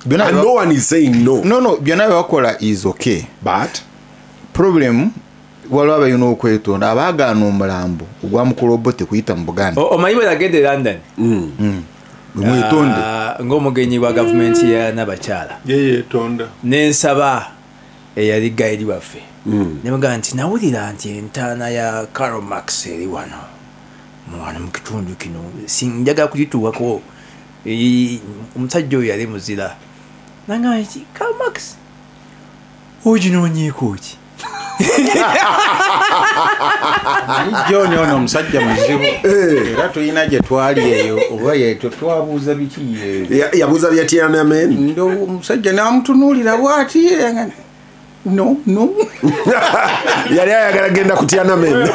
And no one is saying no. No, byonna byebakola is okay. But problem waliwo abalina okwetonda abaagaana omulambo ogwa mukulu Obote kuyita mu Buganda. Omanyi bwe yagenda e London mwetonde ng'omugenyi wa gavumenti ya n'abakyala ye yeetonda n'ensaba eyali guide waffe nemugamba nti nawulira nti entaana ya Karl Marx eri wano mu kitundu kino, njagala kugituukako. Omusajja oyo yali muzira, nangamba nti Karl Marx oginoonyeeko ki? John ono omusajja muzibu, era tulina gye twali eyo oba yetwe twabuuza biki yabuuza bya Tiananmen. Omusajja n'amutunuulira bw'ati no yali ayagala genda ku Tiananmen.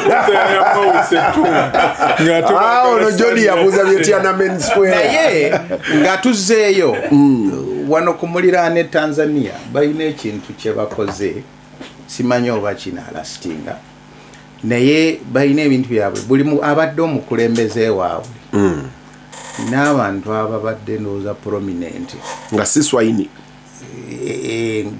Ono John yabuuza bya Tiananmen Square. Naye nga tuzzeeyo wano ku muliraano e Tanzania balina ekintu kye bakoze, simanyi oba kinaalasitinga, naye balina ebintu byabwe buli abadde omukulembeze waabwe n'abantu ababadde ndowooza prominent nga si Swahili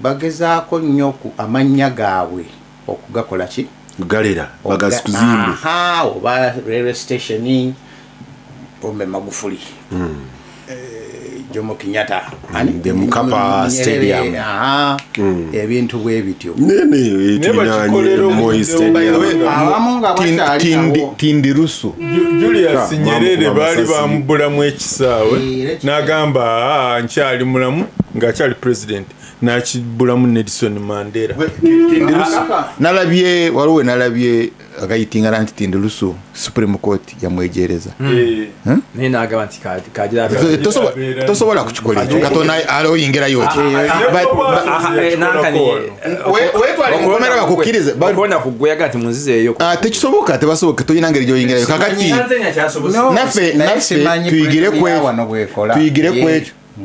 bagezaako nnyo amannya gaabwe okugakola ki galera bagazikuzimbe oba railway station Pombe Magufuli, Jomo Kenyatta, The Mkapa Stadium. Ebintu bwe bityo. Nene tulinaanye Moi Stadium. Abamu nga bakyali Tindirusu Julius Nyerere baali bamubulamu ekisaawe n'agamba nkyali mulamu ng'akyali president n'akibulamu Nelson Mandela. Tindirusu nalabye waliwo nalabye akayitingana nti Tindirusu Supreme Court yamwejereza. Naye n'agamba nti kagira tosobola kukikola ekyo katonda aloyingirayo oti wetwale mukomera bakukkirize bakubona kugweyaga nti munzizeeyo. Tekisoboka, tebasoboka, tolina ngeri gy'oyingirayo. Kakati naffe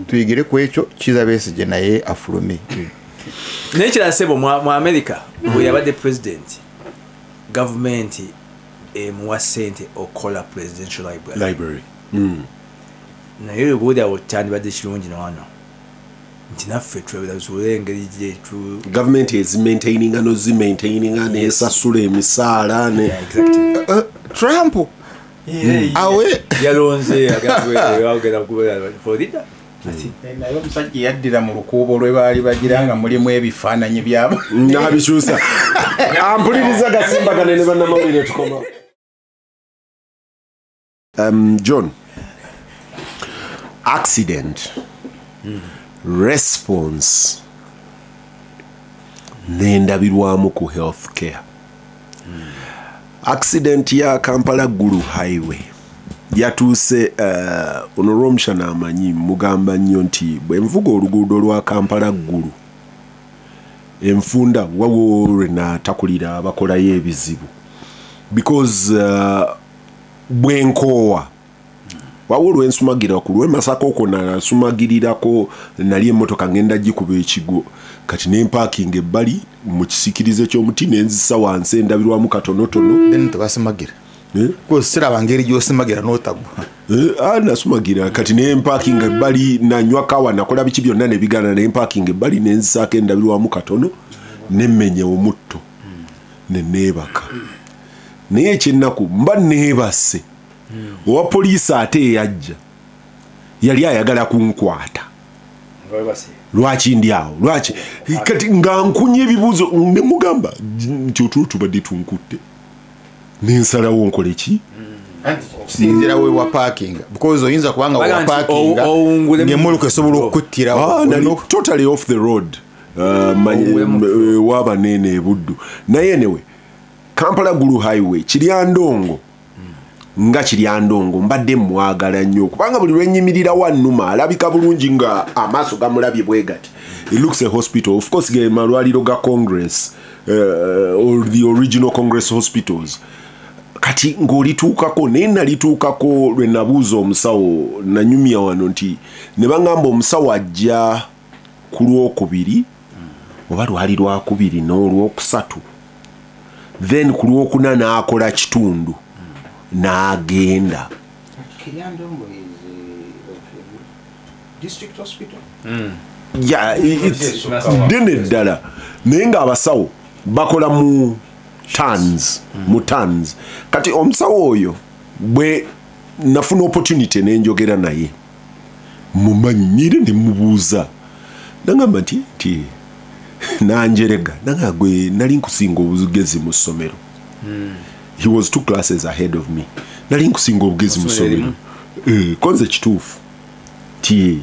tuyigire ku ekyo Kizza Besigye naye afulume. Naye kirala ssebo, mu America bwe yabadde president, gavumenti emuwa ssente okukola presidential library. Naye obuudi awo kyandibadde kirungi nawano nti naffe tusobole engeri gyetu gavumenti ezimaintaininga nozimaintaininga nesasula emisaala. Trump awe yalonze agenda kubeera Florida. Naye omusajja yaddira mu lukuubo lwe baali bagira nga mulimu ebifaananyi byabo nabikyusa. Ampuliriza gasimbagane ne bannamawulire tukoma. John, accident response nendabirwamu ku health care. Accident ya Kampala Gulu Highway yatuuse ono Rwomushana amanyi mugamba nnyo nti bwe nvuga oluguudo lwa Kampala Gulu enfunda wawo lwe natakulira abakolayo ebizibu because bwenkoowa wawo lwensumagira ku lwe Masaka okwo nasumagirirako nali emmotoka ngenda gikuba ekigo kati ne mpakinga ebbali mu kisikirize ky'omuti nenzisa wansi endabirwamu katonotono. Then tebasimagira siraba ngeri gy'osimagira n'otagwa. Nasumagira kati ne mpakinga ebbali nanywa kawa nakola biki byonna ne bigaana ne mpakinga ebbali nenzisaako endabirwamu katono nemmenya omutto ne neebaka. Naye ekyennaku mba neebase owa poliisi ate eyajja yali ayagala kunkwata. Lwaki ndi awo? Lwaki? Kati nga nkunye ebibuuzo ne mugamba nti otulo tubadde tunkutte nensalawo nkole ki? Sinzira we wa parking because oyinza kubanga wa parking ng'emmotoka esobola okukuttira. Totally off the road waba nene ebuddu. Naye anyway, Kampala Gulu Highway Kiryandongo nga Kiryandongo mbadde mwagala nnyo kubanga buli lwenyimirira wannuma alabika bulungi nga amaaso gamulabye bwe gati. It looks a hospital. Of course ge malwaliro ga Congress or the original Congress hospitals. Kati ng'olituukako naye nalituukako lwe nabuuza omusawo nanyumya wano nti ne baŋŋamba omusawo ajja ku lwokubiri oba lwali lwakubiri n'olwokusatu then ku lwokuna n'akola kitundu n'agenda. District hospital? Yeah, it's ddene ddala naye ng'abasawo bakola mu tons, mu tons. Kati omusawo oyo bwe nafuna opportunity nenjogera naye mumanyire ne mubuuza nangamba nti nanjerega nanga gwe nali nkusinga obugezi mu ssomero. He was 2 classes ahead of me. Nali nkusinga obugezi mu ssomero. Konze kituufu ti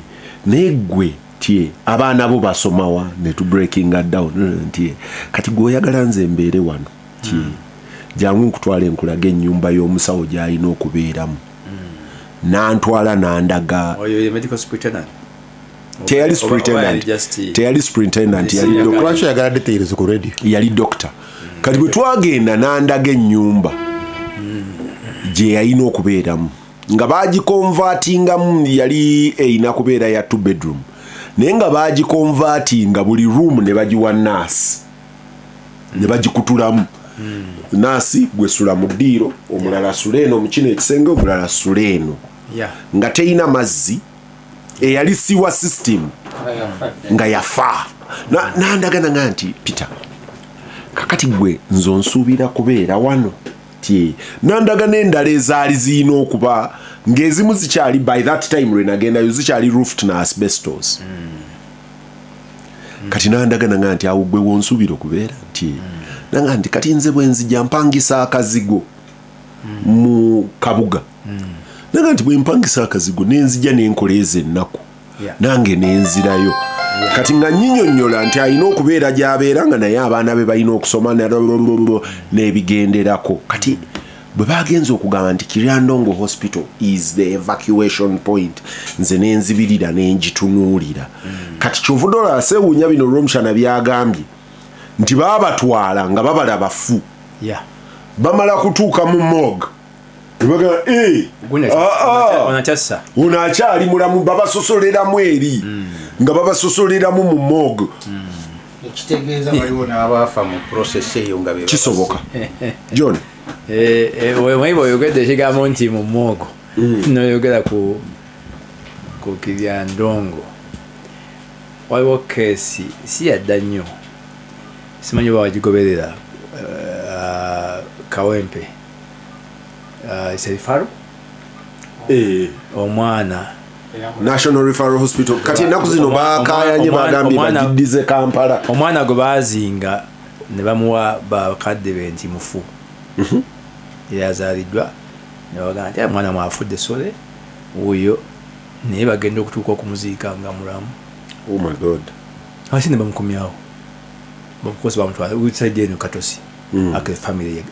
naye gwe ti abaana bo basomawa ne tu breaking down nti kati gwe oyagala nze mbeere wano ti jangu nkutwale nkulaga ennyumba y'omusawo gy'alina okubeeramu. Nantwala nandaga. Oyo ye medical superintendent. Teyali superintendent. Teyali superintendent yali doctor. Lwaki oyagala details ku radio? Yali doctor. Kati bwe twagenda nandaga ennyumba gye yalina okubeeramu nga bagikonvatingamu yali erina kubeera ya 2 bedroom naye nga bagikonvatinga buli room ne bagiwa nurse ne bagikutulamu. Nasi gwe sula mu ddiiro omulala sula eno mu kino ekisenge omulala sula eno nga teyina mazzi eyali siwa system nga yafa. Nandagana nga nti Peter kakati gwe nze onsuubira kubeera wano Ti nandaga n'endala ezaali ziyina okuba ng'ezimu zikyali, by that time lwe nagendayo zikyali roofed na asbestos. Kati nandaga nanga nti awo gwe wonsuubira okubeera nti nanga nti kati nze bwe nzija mpangisa akazigo mu kabuga. Nanga nti bwe mpangisa akazigo nenzija nenkola ezo ennaku nange nenzirayo. Kati nga nyinyonnyola nti alina okubeera gy'abeera nga naye abaana be balina okusoma n'ebigenderako. Kati bwe bagenze okugamba nti Kiryandongo Hospital is the evacuation point, nze nenzibirira nengitunuulira. Kati kyovudde olaba seewuunya bino Rwomushana byagambye nti baabatwala nga babala bafu. Bamala kutuuka mu morgue ono akyali mulamu, babasosoleramu eri nga babasosoleramu mu morgue. Ekitegeeza waliwo n'abaafa mu process eyo nga be kisoboka. John wewe oyogedde ekigambo nti mu morgue, noyogera ku Kiryandongo, waliwo keesi si yadda nnyo, simanyi oba wagigoberera, Kawempe Referral omwana National Referral Hospital. Kati ennaku zino bakayanye bagambye bagiddize Kampala. Omwana gwe baazinga ne bamuwa bakadde be nti mufu, yazaaliddwa ne bagamba nti omwana mwafudde sole wuuyo, naye bagenda okutuuka okumuziika nga mulamu. Oh my God. Ate ne bamukomyawo, of course bamutwala side eno Katosi, ake family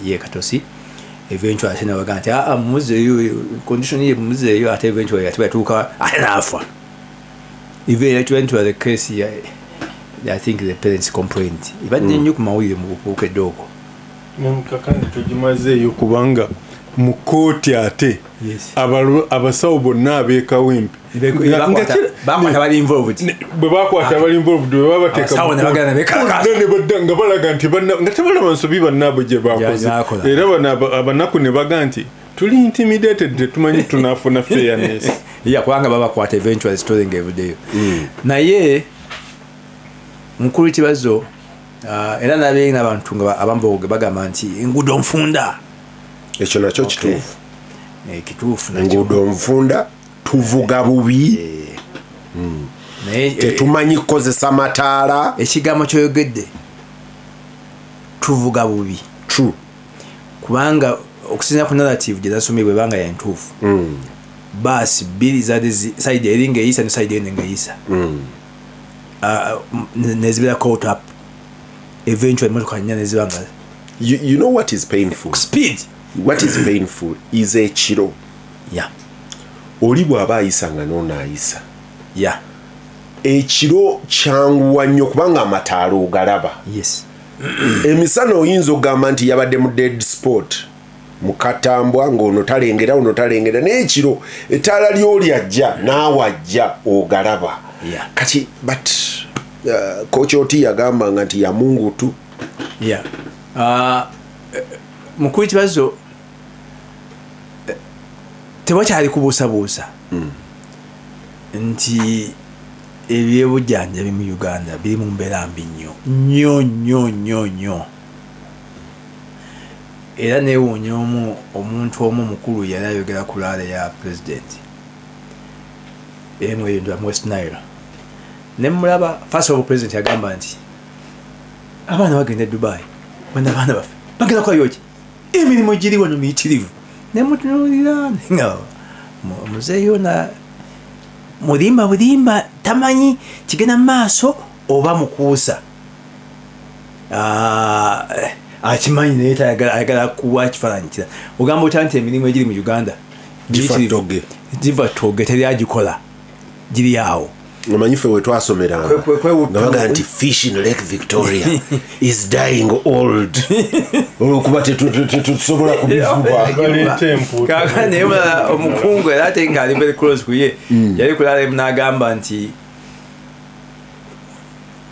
ye Katosi. Eventually ate ne bagamba nti muzeeyo condition ye muzeeyo, ate eventually ate batuuka ate n'afa. Eventually the case ya, I think the parents complained. Ibadde nnyo ku mawulire mu bukedde okwo. Kakandi tugimazeeyo kubanga mu kkooti ate abasawo bonna ab'e Kawempe bakwata bali involved, bwe bakwata bali involved bwe babateeka nga balaga nti nga tebalaba nsobi bannaabwe gye bakoze, era bano abanaku ne baga nti tuli intimidated, tetumanyi tunaafuna fairness. Kubanga babakwata eventually story ng'evuddeyo. Naye mukulu Kibazo era nabeera n'abantu nga abamu bagamba nti enguudo nfunda. Ekyo nakyo kituufu. Kituufu. Enguudo nfunda, tuvuga bubi, tetumanyi kukozesa mataala. Ekigambo kyoyogedde tuvuga bubi. True. Kubanga okusinziira ku narrative gye nasomye bwe banga yantuufu, baasi bbiri zaali side eri ng'eyisa ne side eno ng'eyisa, nezibeera caught up. Eventually motoka nnya neziba nga You know what is painful? Speed. What is painful is ekiro. Oli bw'aba ayisa nga n'ono ayisa. Ekiro kyanguwa nnyo kubanga amataala ogalaba. Emisana oyinza okugamba nti yabadde mu dead spot mukatambwa ng'ono talengera ono talengera, naye ekiro ettaala ly'oli ajja naawe ajja ogalaba. Kati but Coach Oti yagambanga nti ya Mungu tu. Mukulu Kibazo tewakyali kubuusabuusa nti ebyebujjanjabi mu Uganda biri mu mbeera mbi nnyo nnyo nnyo nnyo nnyo. Era neewuunya omuntu omu mukulu yali ayogera ku laala ya pulezidenti emu eyo mu West Nile, ne mulaba first of all pulezidenti yagamba nti abaana bagenda e Dubai, bano abaana baffe bagenda kukolayo ki, emirimu giri wano miyitirivu. Ne mutunuulira nga muzeeyo na mulimba bulimba, tamanyi kigenda mu maaso oba mukuusa, akimanyi naye ayagala kuwa kifaananyi kirala. Ogamba otya nti emirimu egiri mu Uganda giva ttoge, teri agikola, giri awo. Omanyi ffe we twasomeranga nga bagamba nti fish in Lake Victoria is dying old, olwokuba tetusobola kubivuba. Kaakano naye omukungu era ate ng'ali very close ku ye, yali kulala n'agamba nti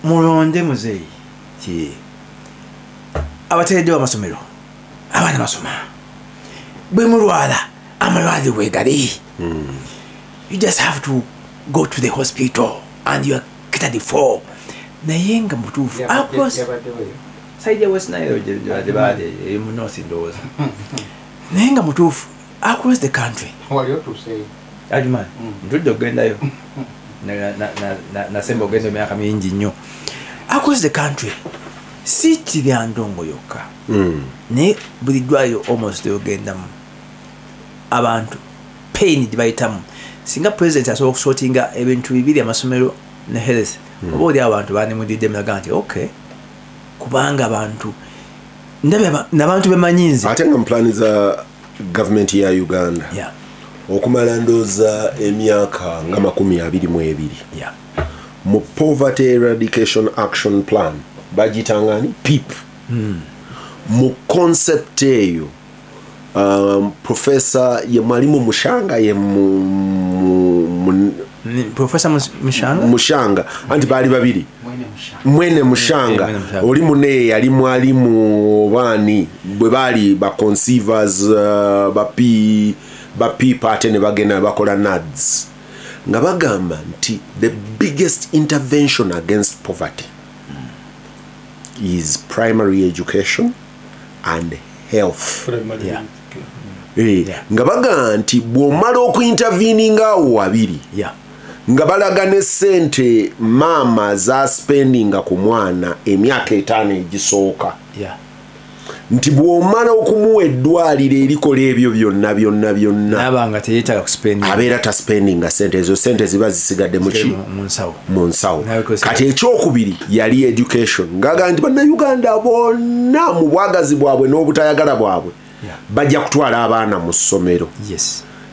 mulonde muzeeyi ti abateereddewo amasomero, abaana basoma, bwe mulwala amalwaliro weegali, you just have to go to the hospital and you are catered for. Naye nga mutuufu across Side ya West Nile gye baali eri mu North ndowooza. Naye nga mutuufu across the country. Wali otuuseeyo? Adjumani, ntudde okugendayo. Nasemba okugenda emyaka mingi nnyo. Across the country, si Kiryandongo yokka. Naye buli ddwaliro almost ogendamu abantu pain gye bayitamu. Singa president asobola okusortinga ebintu bibiri, amasomero ne health, oba oli abantu bandimudidde mulaga nti okay, kubanga abantu ndabye n'abantu bemanyi nze. Ate nga mu plani za gavumenti ya Uganda okumala ndooza emyaka nga 22 mu Poverty Eradication Action Plan bagiyitangani PEAP. Mu concept eyo professor ye mwalimu Mushanga ye Professor Mushanga? Mushanga anti baali babiri, Mwene Mushanga oli munne yali mwalimu baani bwe baali ba conceivers ba P ate ne bagenda bakola NADS, nga bagamba nti the biggest intervention against poverty is primary education and health. Nga bagamba nti bw'omala okuinterveninga awo wabiri, nga balaga ne ssente maama za spendinga ku mwana emyaka 5 egisooka, nti bw'omala okumuwa eddwaliro erikola ebyo byonna byonna byonna nabanga teyeetaaga kuspendinga, abeera taspendinga ssente ezo, ssente ziba zisigadde muki mu nsawo. Kati ekyokubiri yali education, ng'agamba nti bannayuganda bonna mu bwagazi bwabwe n'obutayagala bwabwe bajja kutwala abaana mu ssomero.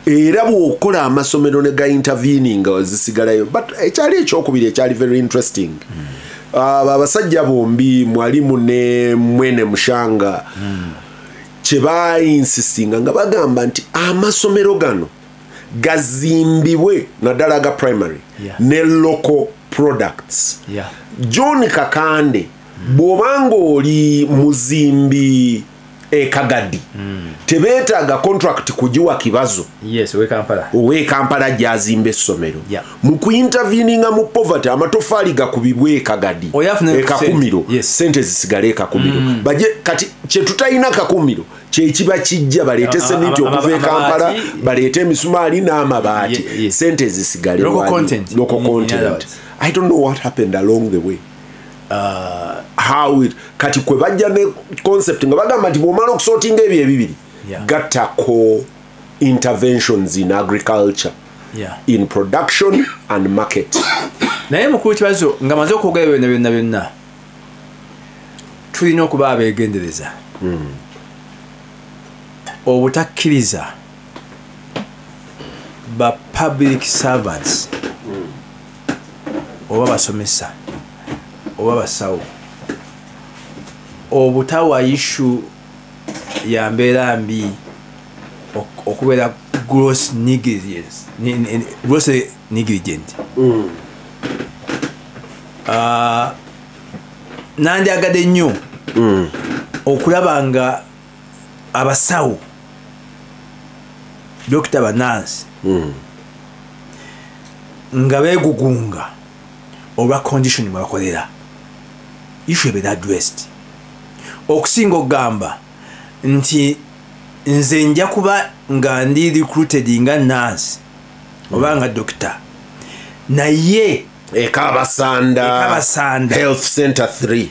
Era bw'okola amasomero ne ga intervening zisigalayo. But ekyali ekyokubiri ekyali very interesting, abasajja bombi mwalimu ne Mwene Mushanga kye bayinsistinga nga bagamba nti amasomero gano gazimbibwe naddala ga primary ne local products. John Kakande, bw'obanga oli muzimbi e Kagadi, tebeetaaga contract kugiwa Kibazo owe Kampala gy'azimba essomero. Mu kuinterveninga mu poverty, amatoffaali gakubibwe e Kagadi, e Kakumiro, sente zisigale e Kakumiro. Baje kati kye tutalina Kakumiro kyekiba kijja, baleete seminti okuva e Kampala, baleete emisumaali n'amabaati, sente zisigale local content. Local content. I don't know what happened along the way. How it kati kwe bajja ne concept nga bagamba nti bw'omala okusortinga ebyo ebibiri, gattako interventions in agriculture, in production and market. Naye mukulu Kibazo, nga maze okwogera byonna byonna byonna, tulina okuba abeegendereza obutakkiriza ba public servants oba basomesa oba basawo obutawa issue ya mbeera mbi okubeera gross negligence, gross negligent. Nandyagadde nnyo okulaba nga abasawo, dokita, banansi nga beegugunga olwa condition mwe bakolera, issue ebeera addressed, okusinga okugamba nti nze nja kuba nga ndi recruited nga nurse oba nga doctor, naye Ekabasanda Health Center 3,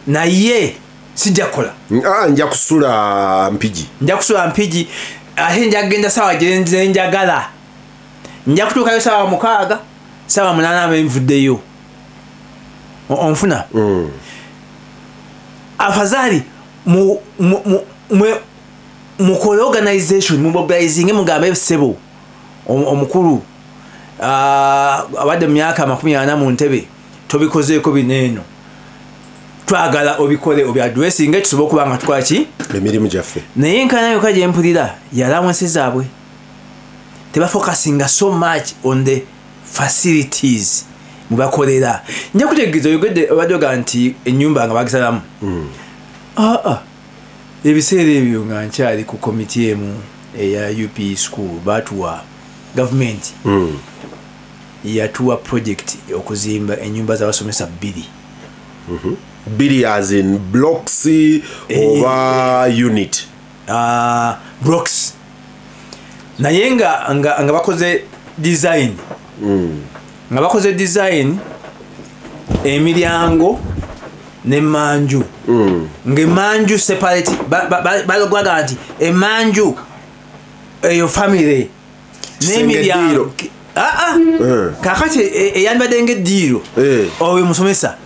naye sijja kukola, nja kusula Mpigi, nja kusula Mpigi, ate nja kugenda sawa gye njagala, nja kutuukayo sawa 6, sawa 8 abe nvuddeyo. Onfuna afadhali mukole organization, mumobilizinge, mugambe ssebo omukulu abadde mu myaka 40 mu ntebe tobikozeeko bineeno, twagala obikole obyaddressinge tusobole okuba nga tukola ki emirimu gyaffe. Naye enkana yokka gye mpulira yalawansi zaabwe, tebafocusinga so much on the facilities mubakolera. Nja kutegeeza oyogedde obadde oga nti ennyumba nga bagisalamu. Ebiseera ebyo nga nkyali ku komiti emu eya UP school, batuwa gavumenti yatuwa project okuzimba ennyumba z'abasomesa 2. Biri as in blocks oba unit? Blocks. Naye nga bakoze design. Nga bakoze design emiryango n'emmanju. Ng'emmanju separate, balogwaga nti emmanju eyo family n'emiryango. Kakati eyandibadde ng'eddiiro oyo musomesa,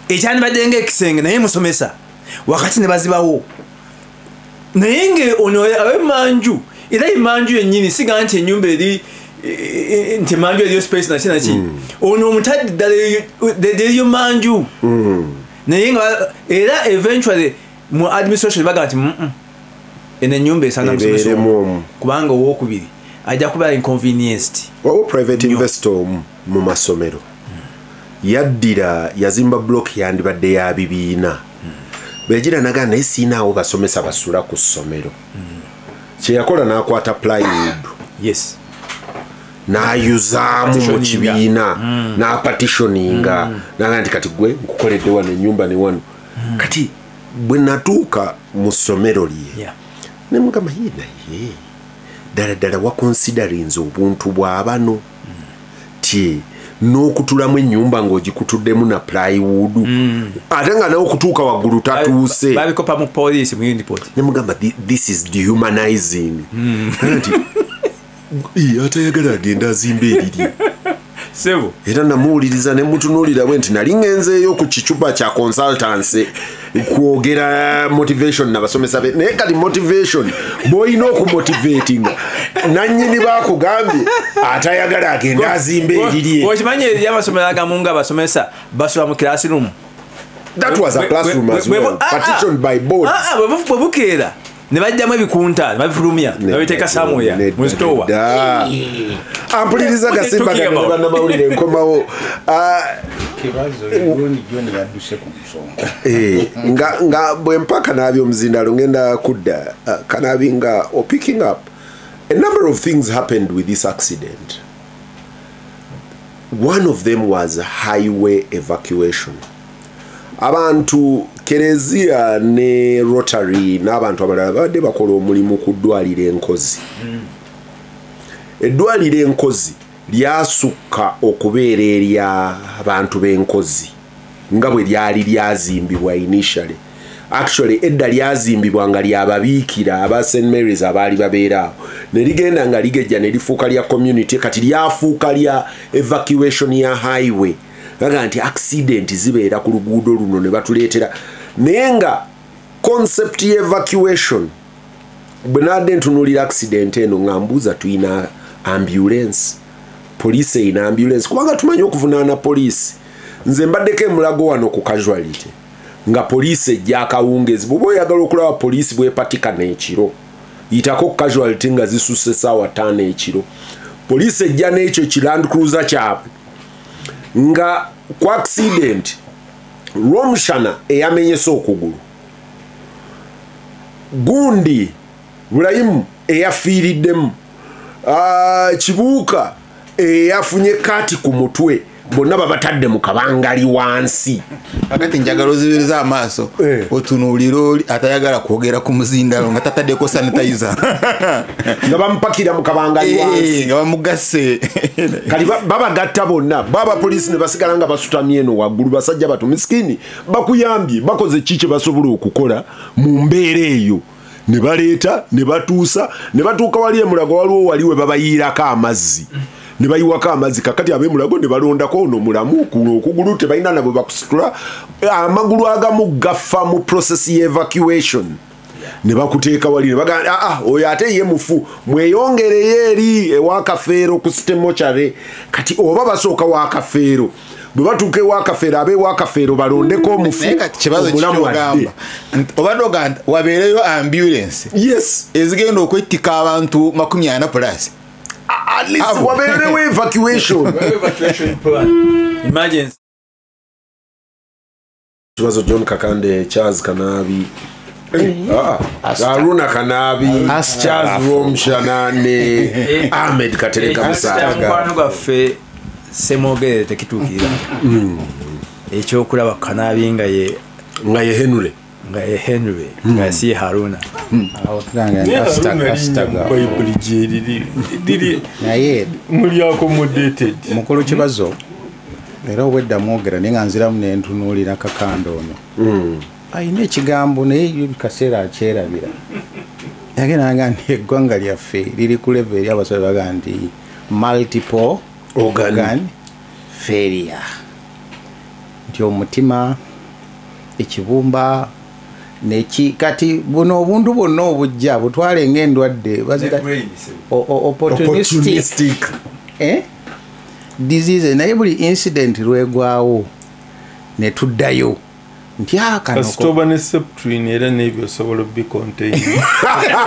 ekyandibadde ng'ekisenge naye musomesa, wakati ne bazibawo. Naye nge ono ab'emmanju, era emmanju yennyini siga nti ennyumba eri nti emmanju eriyo space naki naki. Ono omutadde ddala eriyo manju. Naye nga era eventually mu administration bagamba nti eno ennyumba esaana musomesa omu, kubanga owookubiri ajja kubeera inconvenienced. Waliwo private investor mu masomero yaddira yazimba block yandibadde ya bibiina. Begira naga naye siinaawo basomesa basula ku ssomero. Kye yakola n'akwata plywood. Yes. N'ayuzaamu mu kibiina, n'apatitioninga, n'agamba nti kati gwe nkukoledde wano ennyumba ne wano. Kati bwe natuuka mu ssomero lye, ne mugamba ye naye ddala ddala wakonsiderinze obuntu bwa bano ti n'okutulamu ennyumba ng'ogikutuddemu na plywood. Ate nga nawe okutuuka waggulu tatuuse. Babikopa mu poliisi mu uniport. Ne mugamba this is dehumanizing. Nti atayagala agenda azimba eriri. Sebo. Era namuwuliriza ne mutunuulira bwe nti nali ngenzeeyo ku kicupa kya consultancy kwogera motivation n'abasomesa be. Naye kati motivation bw'olina okumotivatinga nannyini baakugambye atayagala agenda azimba eriri. Okimanyi eri amasomero agamu nga abasomesa basula mu classroom. That was a classroom as well, partitioned by boards. Bwe bukeera ne bajjamu ebikunta ne babifulumya ne babiteeka somewhere mu store. Ampuliriza gasimbagane ne bannamawulire nkomawo. Kibazo John John yadduse ku nsonga. Nga bwe mpa Kanaabi omuzindalo ngenda kudda. Kanaabi nga or picking up a number of things happened with this accident. One of them was highway evacuation. Abantu Kerezia ne Rotary n'abantu abalala babadde bakola omulimu ku ddwaliro Enkozi. Eddwaliro Enkozi lyasukka okubeera ery'abantu b'Enkozi nga bwe lyali lyazimbibwa initially. Actually edda lyazimbibwa nga lyababiikira aba St Mary's abaali babeera awo, ne ligenda nga ligejja ne lifuuka lya community. Kati lyafuuka lya evacuation ya highway. Baga nti accident zibeera ku luguudo luno ne batuleetera. Naye nga concept ye evacuation, bwe nadde ntunuulira accident eno nga mbuuza tuyina ambulance, poliisi eyina ambulance, kubanga tumanyi okuvunaana poliisi. Nze mbaddeko emulago wano ku casualty nga poliisi ejja akawungeezi. Bw'oba oyagala okulaba poliisi bwepatikana ekiro, yitako casualty nga zisusse ssaawa 5 ekiro. Poliisi ejja n'ekyo ki Land Cruiser kyabwe nga ku accident Romshana eyamenyesa okugulu, gundi Bulayimu eyafiiriddemu, Kibuuka eyafunye kati ku mutwe, bonna babatadde mu kabangali wansi. Akati njagala ozibiriza amaaso otunuulira oli atayagala kwogera ku muzindalo nga tataddeko sanitizer nga bamupakira mu kabangali wansi nga bamugasse. Kati babagatta bonna, baba poliisi ne basigala nga basutamye eno waggulu. Basajja batu misikini bakuyambye, bakoze ki kye basobola okukola mu mbeera eyo, ne baleeta ne batuusa ne batuuka wali emulago, waliwo wali we babayiirako amazzi ne bayiwako amazzi. Kakati ab'emulago ne balondako ono mulamu kuno okugulu tebalina nabwe bakusitula, amagulu agamu gafa mu process ye evacuation ne bakuteeka wali ne bagamba oyo ate ye mufu, mweyongereyo eri ewa Kafeero ku sitemochare. Kati oba basooka wa Kafeero, bwe batuuka ewa Kafeero ab'ewa Kafeero balondeko omufu omulamu adde. Obadde ogamba wabeereyo ambulance yes ezigenda okwettika abantu 40 plus. At least wabeerewo evacuation. Evacuation plan. Emergency. Kibazo John Kakande, Charles Kanaabi, Haruna Kanaabi, Charles Romshana ne Ahmed Katereka Musaga. Mukwano gwaffe Ssemwogerere tekituukirira. Ekyokulaba Kanaabi nga ye Henry. Nga ye Henry, nga si Haruna. Awo tugange kasita Bayibuli gyeriri liri naye muli accommodated. Mukulu Kibazo era obwedda mwogera naye nga nziramu ne ntunuulira Kakande ono. Ayina ekigambo naye kaseera akyerabira. Yagenda nga nti eggwanga lyaffe liri ku level eri abasobe baga nti multiple organ failure. Nti omutima, ekibumba, neki kati buno obuntu bwonna obujja butwale ng'endwadde bazita opportunistic disease, naye buli incident lwegwawo ne tuddayo nti akano kasitoba ne septrin era n'ebyo osobola obicontain.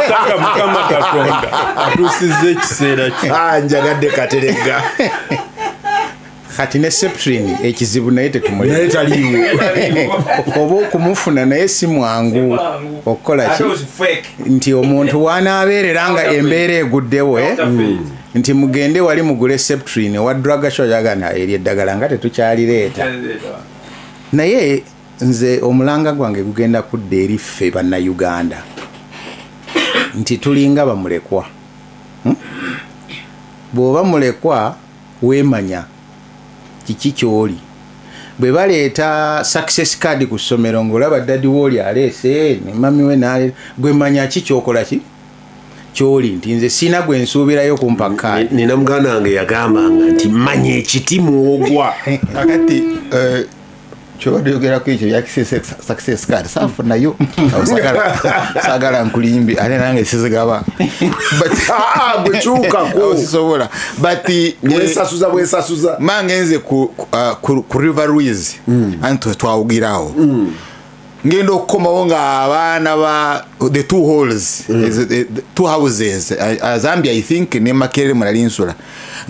Saka Mukama Katonda atuusizza ekiseera kye. Njagadde Kateregga. Kati ne septrin ekizibu naye tetumuleka. Naye taliiwo. Oba okumufuna naye si mwangu okukola ki nti omuntu wanaabeerera nga embeera eguddewo nti mugende wali mugule septrin owa drug shop yagana eri eddagala nga tetukyalireeta. Naye nze omulanga gwange gugenda kudda eri ffe bannayuganda nti tulinga bamulekwa. Bw'oba mulekwa weemanya kiki ky'oli. Bwe baleeta success card ku ssomero ng'olaba daddy wooli aleese ne mami we n'aleeta, gwe manya ki ky'okola ki ky'oli nti nze sina gwe nsuubirayo kumpa kaadi. Nina muganda wange yagambanga nti manya ekiti mw'ogwa. Kakati kyobadde oyogerako ekyo bya success card saafunayo. Saagala nkulimbi ate nange sizigaba. Gwe kyukako. Sisobola. But bwesasuza bwesasuza. Mange nze ku River Ruiz anti twawugirawo. Ngenda okukomawo nga abaana ba the two halls, the two houses, Zambia I think ne Makerere mulali nsula.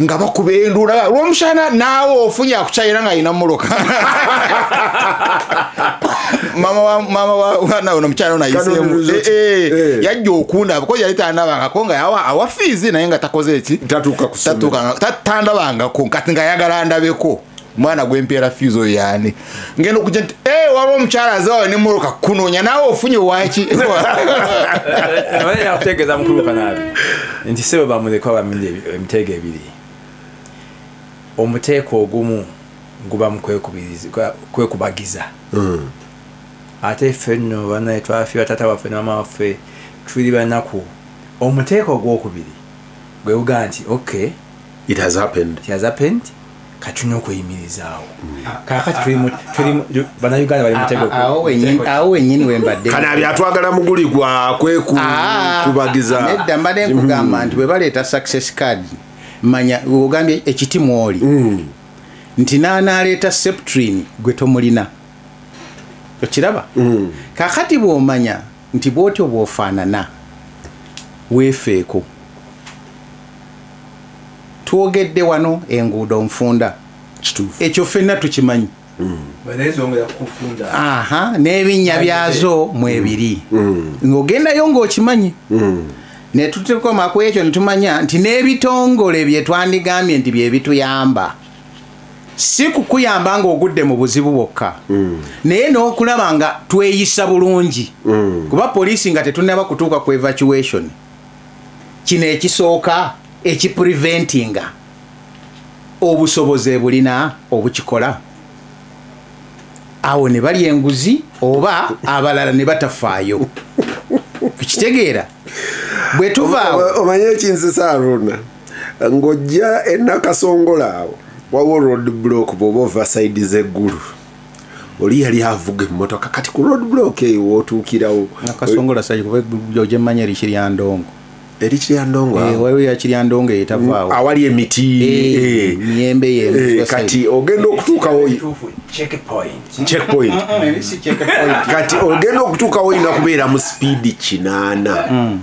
Nga bakuba enduula lw'omushana naawe ofunye akukyayira nga alina mmotoka. Mama wa ono omukyala ono ayiseemu. Yajja okundaba kuba yali tandabangako nga awa fiizi naye nga takoze eki? Tatuuka ku ssomero. Tandabangako kati nga ayagala ndabeko. Mwana gwempeera fiizi oyo yaani. Ngenda okujja nti waliwo omukyala azaawe ne mmotoka kunoonya naawe ofunye waaki? Naye akutegeeza mukulu Kanaabi nti ssebo bamulekwa bamindi emiteeko ebiri. Omuteeko ogumu guba mu kwekubagiza. Ate ffe nno bannaye twafiirwa taata waffe ne maama waffe tuli banaku. Omuteeko ogwokubiri gwe gugamba nti okay, it has happened. It has happened. Kati tulina okweyimirizaawo. Kaakati tuli bannayuganda bali muteeko. Awo wennyini we mbadde. Kanaabi atwagala muguli gwa kwekubagiza. Nedda mbadde nkugamba nti bwe baleeta success card manya ogambye ekiti mwoli nti n'anaaleeta septrin gwe tomulina. Okiraba? Kaakati bw'omanya nti bw'otyo bw'ofaanana weefeeko. Twogedde wano enguudo nfunda. Ekyo ffenna tukimanyi. N'ebinnya byazo mwebiri. Ng'ogendayo ng'okimanyi. Ne tutekoma ku ekyo ne tumanya nti n'ebitongole bye twandigambye nti bye bituyamba. Si kukuyamba ng'ogudde mu buzibu bwokka. Naye n'okulaba nga tweyisa bulungi. Kuba poliisi nga tetunnaba kutuuka ku evacuation. Kino ekisooka ekipreventinga obusobozi bulina obukikola. Awo ne balya enguzi oba abalala ne batafaayo. Kukitegeera bwe tuvaawo. Omanye ekinzisa Haruna ng'ojja e Nakasongola awo waliwo road block bw'oba ova sayidi z'eggulu. Oli yali avuga emmotoka kati ku road block eyo w'otuukirawo. Nakasongola sayi kuba gyemmanya eri Kiryandongo. Eri Kiryandongo awo. Waliwo ya Kiryandongo etavaawo. Awali emiti. Miyembe ye. Kati ogenda okutuukawo. Checkpoint. Checkpoint. Kati ogenda okutuukawo olina kubeera mu sipiidi 8.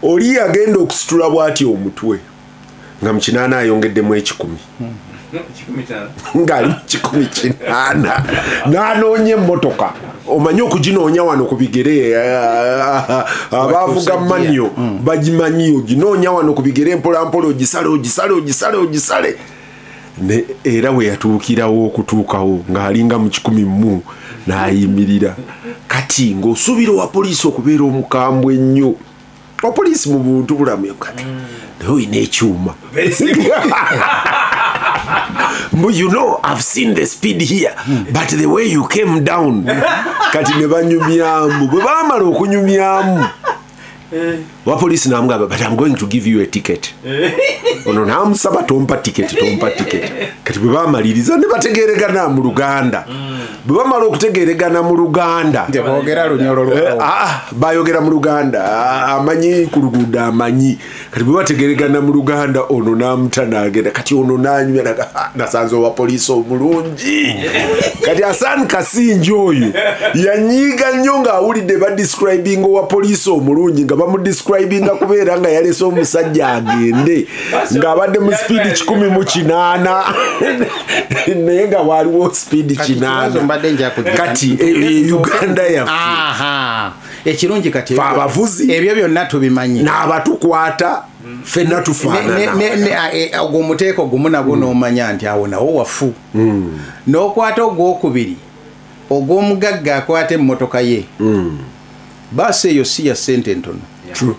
Oli agenda okusitula bw'ati omutwe nga mu 8 ayongeddemu 100. Ng'ali 108 n'anoonya emmotoka. Omanyi okuginoonya wano ku bigere, abavuga manyo bagimanyi, oginoonya wano ku bigere mpola mpola, ogisale ogisale ogisale ogisale. Era we yatuukirawo okutuukawo ng'alinga mu 100 n'ayimirira. Kati ng'osuubira wa poliisi okubeera omukambwe ennyo. Wa poliisi mu buntu bulamu kati naye olina ekyuma. But you know, I've seen the speed here, but the way you came down. Kati ne banyumyamu. Bwe baamala okunyumyamu, wa poliisi n'amugamba, but I'm going to give you a ticket. Ono n'amusaba tompa ticket, tompa ticket. Kati bwe baamaliriza ne bategeeregana mu Luganda. Bwe bamala okutegeeregana mu Luganda, Teboogera Lunyoro lwawo. Bayogera mu Luganda, amanyi ku luguudo amanyi. Kati bwe bategeeregana mu Luganda, ono n'amuta n'agenda. Kati ono n'anyumya, nasanze owa poliisi omulungi. Kati Hassan Kasinje oyo yanyiiga nnyo ng'awulidde badescribinga owa poliisi omulungi, nga bamudescribinga kubeera nga yalese omusajja agende ng'abadde mu speed 108 naye nga waaliwo speed Kati kibazo 8. mbadde nja kujja. Kati Uganda yaffe. Aha. Ekirungi kati Ffe abavuzi ebyo byonna tubimanyi. N'abatukwata ffenna tufaanana. Ogwo omuteeko gumu nagwo n'omanya nti awo nawo wafu. N'okwata ogwokubiri, ogw'omugagga akwata emmotoka ye. Baasi eyo si ya ssente ntono. True.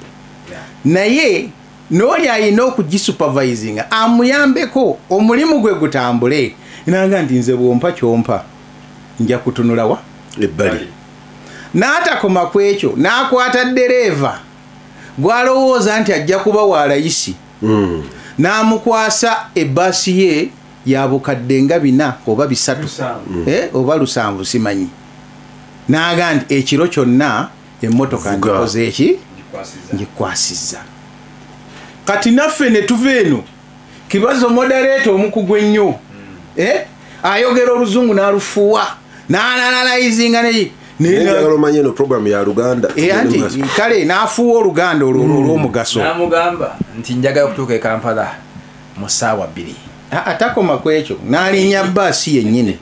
Naye n'oli alina okugisupervisinga amuyambeko omulimu gwe gutambule. Nanga nti nze bw'ompa kyompa nja kutunula wa ebbali. N'atakoma ku ekyo n'akwata ddereeva gw'alowooza nti ajja kuba wa layisi, n'amukwasa ebbaasi ye ya bukadde nga 4 oba 3 oba 7 simanyi. N'aga nti ekiro kyonna emmotoka ngikoze eki ngikwasizza. Kati naffe ne tuva eno Kibazo moderator omukugu ennyo ayogera oluzungu n'alufuwa n'analaizinga ne njagala omanye eno program ya Luganda. Anti kale n'afuwa Oluganda olwo olw'omugaso. N'amugamba nti njagala okutuuka e Kampala mu ssaawa 2. Atakoma ku ekyo n'alinnya bbaasi yennyini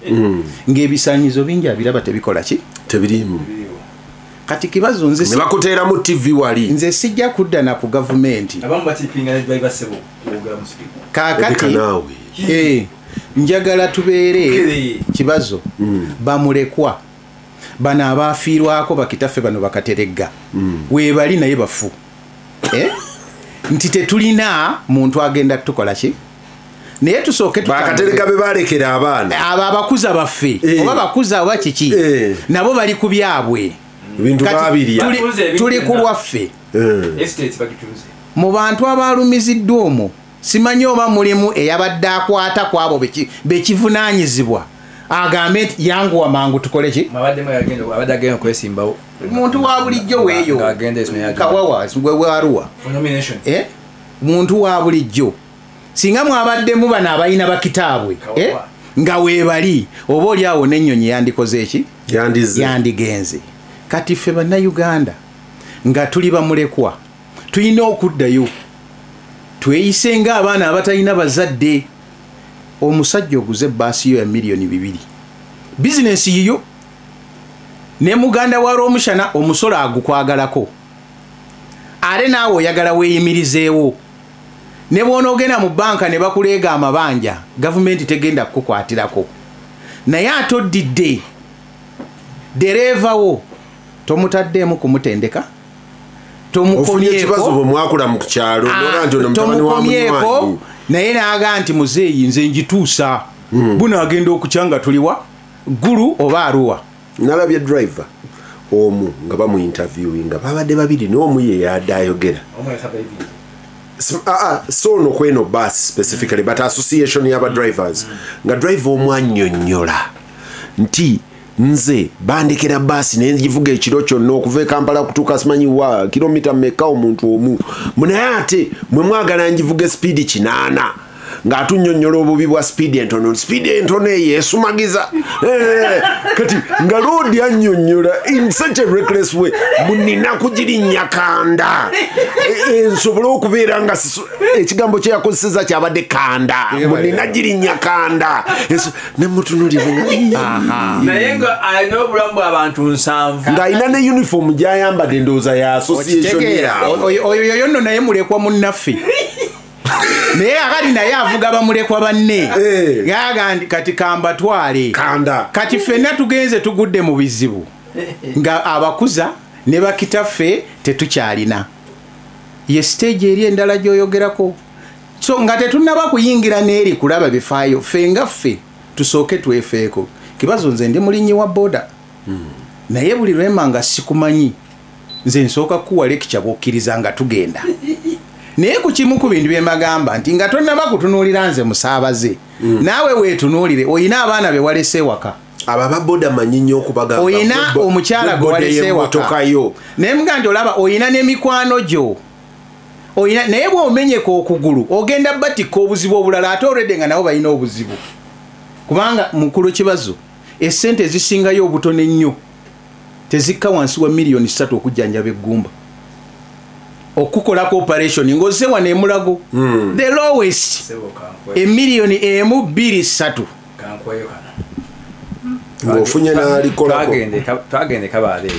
ng'ebisaanyizo bingi abiraba tebikola ki? Tebiriimu. Kati Kibazo nze ne bakuteeramu TV wali. Nze sijja kudda na ku gavumenti. Abamu batipinga ne bali basebo okwogera mu sipiika. Kaakati njagala tubeere Kibazo bamulekwa bano abaafiirwako bakitaffe bano bakateregga weebali naye bafu. Nti tetulina muntu agenda tukola ki? Naye tusooke bakaterega be balekera abaana. Abo abakuza baffe oba bakuza oba kiki nabo bali ku byabwe. Ebintu babirya. Tuli ku lwaffe. Mu bantu abalumiziddwa omwo simanyi oba mulimu eyabadde akwata ku abo bekivunaanyizibwa agambe nti yanguwa mangu tukole ki? Abadde agenda okwesimbawo. Muntu wa bulijjo weeyo Kawawa wewaruwa. Muntu wa bulijjo singa mwabaddemu bano abalina bakitaabwe nga weebali oba oli awo n'ennyonyi yandikoze eki? Yandigenze. Kati ffe Bannayuganda nga tuli bamulekwa tulina okuddayo tweyise ng'abaana abatalina bazadde. Omusajja oguze ebbaasi yo ya 2 million, bizinensi yiyo ne muganda wa Rwomushana omusolo agukwagalako, ate naawe oyagala weeyimirizeewo. Ne bw'onoogenda mu bbanka ne bakuleega amabanja, gavumenti tegenda kukukwatirako. Naye ate oddidde ddereeva wo tomutaddeemu kumutendeka, tomukomyeko bwe mwakula mu kyalo tomukomyeko, naye n'aga nti muzeeyi nze njituusa bunaagenda okukyanga tuliwa Ggulu oba Arua. Nalabye driver omu nga bamu interviewinga babadde babiri n'omu ye yadde ayogera. So no kweno bus specifically but association y'aba drivers nga driver omu annyonnyola nti nze bandekera basi ne njivuga ekiro kyonna okuva e Kampala kutuuka simanyi wa kilomita mmeka omuntu omu munaye ate mwe mwagala njivuge speed 8 ng'atunnyonnyola obubi bwa speed entono, speed entono eyo esumagiza. Kati nga loodi annyonnyola in such a reckless way, munina kugirinnya kanda nsobole okubeera nga ekigambo kye yakozesezza kyabadde kanda, munina girinnya kanda ne mutunuulira naye nga alina obulamu bw'abantu 7 ng'alina ne uniform gy'ayambadde ndowooza ya association yaabwe. Oyo nno naye mulekwa munnaffe. Naye akati naye avuga bamulekwa banne. Gaga kati kambatwale. Kanda. Kati ffenna tugenze tugudde mu bizibu. Nga abakuza ne bakitaffe tetukyalina. Ye stage eri endala gy'oyogerako. So nga tetunnaba kuyingira n'eri kulaba bifaayo, ffe nga ffe tusooke twefeeko. Kibazo nze ndi mulinnyi wa boda. Naye buli lwema nga sikumanyi, nze nsooka kukuwa lecture bw'okkiriza nga tugenda. Naye ku kimu ku bintu bye mbagamba nti nga tonnaba kutunuulira nze musaabaze, naawe weetunuulire, oyina abaana be walese ewaka. Abo aba boda manyi nnyo okubagamba. Oyina omukyala gwe walese ewaka. Naye muga nti olaba oyina n'emikwano gyo. Oyina, naye bw'omenyeka okugulu ogenda batikka obuzibu obulala ate already nga nabo balina obuzibu. Kubanga mukulu Kibazo essente ezisingayo obutono ennyo tezikka wansi wa miliyoni 3 okujjanjaba eggumba. Okukolako operation ng'ozze wano e Mulago. The lowest emiliyoni 1 2 3. Kankweyo kano. Ng'ofunye n'alikolako. Twagende Kabaale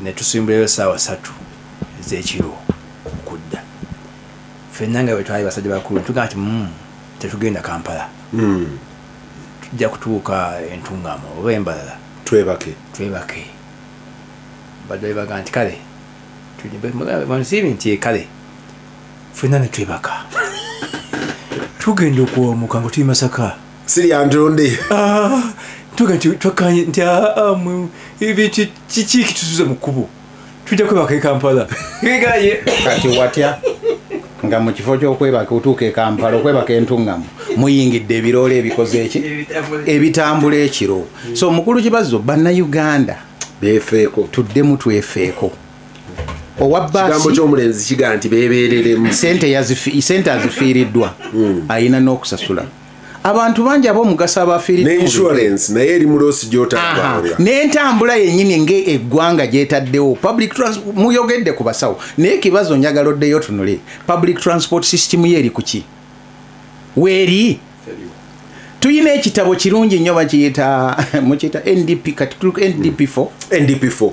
ne tusimbulayo ssaawa 3 ez'ekiro okudda. Ffenna nga bwe twali basajja bakulu tugamba nti tetugenda Kampala. Tujja kutuuka Entungamo oba Embalala. Twebake. Twebake. Badde baga nti kale tuli nti kale ffenna ne twebaka. Tugenda okuwamuka nga tuli Masaka. Siri antonde. Tuga nti twakanye nti kiki kitusuza mu kkubo. Tujja kwebaka e Kampala. Kati watya nga mu kifo ky'okwebaka otuuka e Kampala okwebaka Entungamo muyingidde ebiroole ebikoze eki ebitambula ekiro. So mukulu Kibazo bannayuganda beefeeko, tuddemu twefeeko. Owa bbaasi kigambo ky'omulenzi kigaa nti beebeereremu. Sente azifiiriddwa ayina n'okusasula. Abantu bangi ab'omugaso abafiiriddwa ne insurance naye eri mu loosi gy'otambula. N'entambula yennyini ng'eggwanga gy'etaddewo public transport muyogedde ku basawo naye Kibazo njagala oddeyo tunule public transport system ye eri ku ki? Weeri? Tuyina ekitabo kirungi nnyo bakiyita mukiyita NDP kati tuli ku NDP4. NDP4.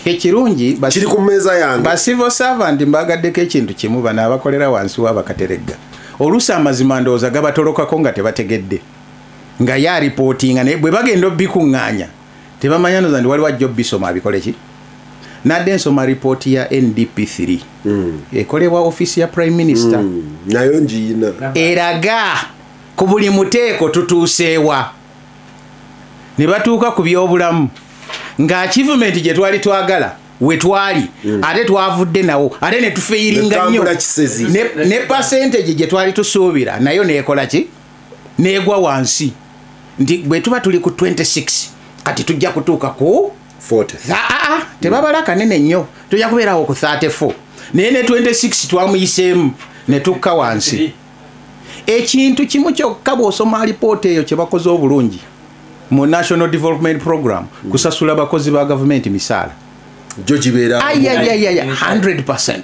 Ekirungi kiri ku mmeeza yange. Ba civil servant mbagaddeko ekintu kimu bano abakolera wansi w'abakateregga. Oluusi amazima ndowooza gabatolokako nga tebategedde. Nga ye aripootinga naye bwe bagenda obikuŋŋaanya tebamanya ndowooza nti waliwo ajja obisoma abikole ki? Nadde nsoma ripooti ya NDP3. Ekolebwa ofiisi ya Prime Minister. Nayo ngiyina. Eraga ku buli muteeko tutuuseewa. Ne batuuka ku byobulamu nga achievement gye twali twagala we twali ate twavudde nawo ate ne tufeiringa nnyo ne percentage gye twali tusuubira nayo neekola ki? Neegwa wansi nti bwe tuba tuli ku 26 kati tujja kutuuka ku 40. Tebabala kanene nnyo tujja kubeerawo ku 34 naye ne 26 twamuyiseemu ne tukka wansi. Ekintu kimu kyokka bw'osoma alipoota eyo kye bakoze obulungi mu National Development Program kusasula bakozi ba gavumenti misaala. Gyo gibeera 100%.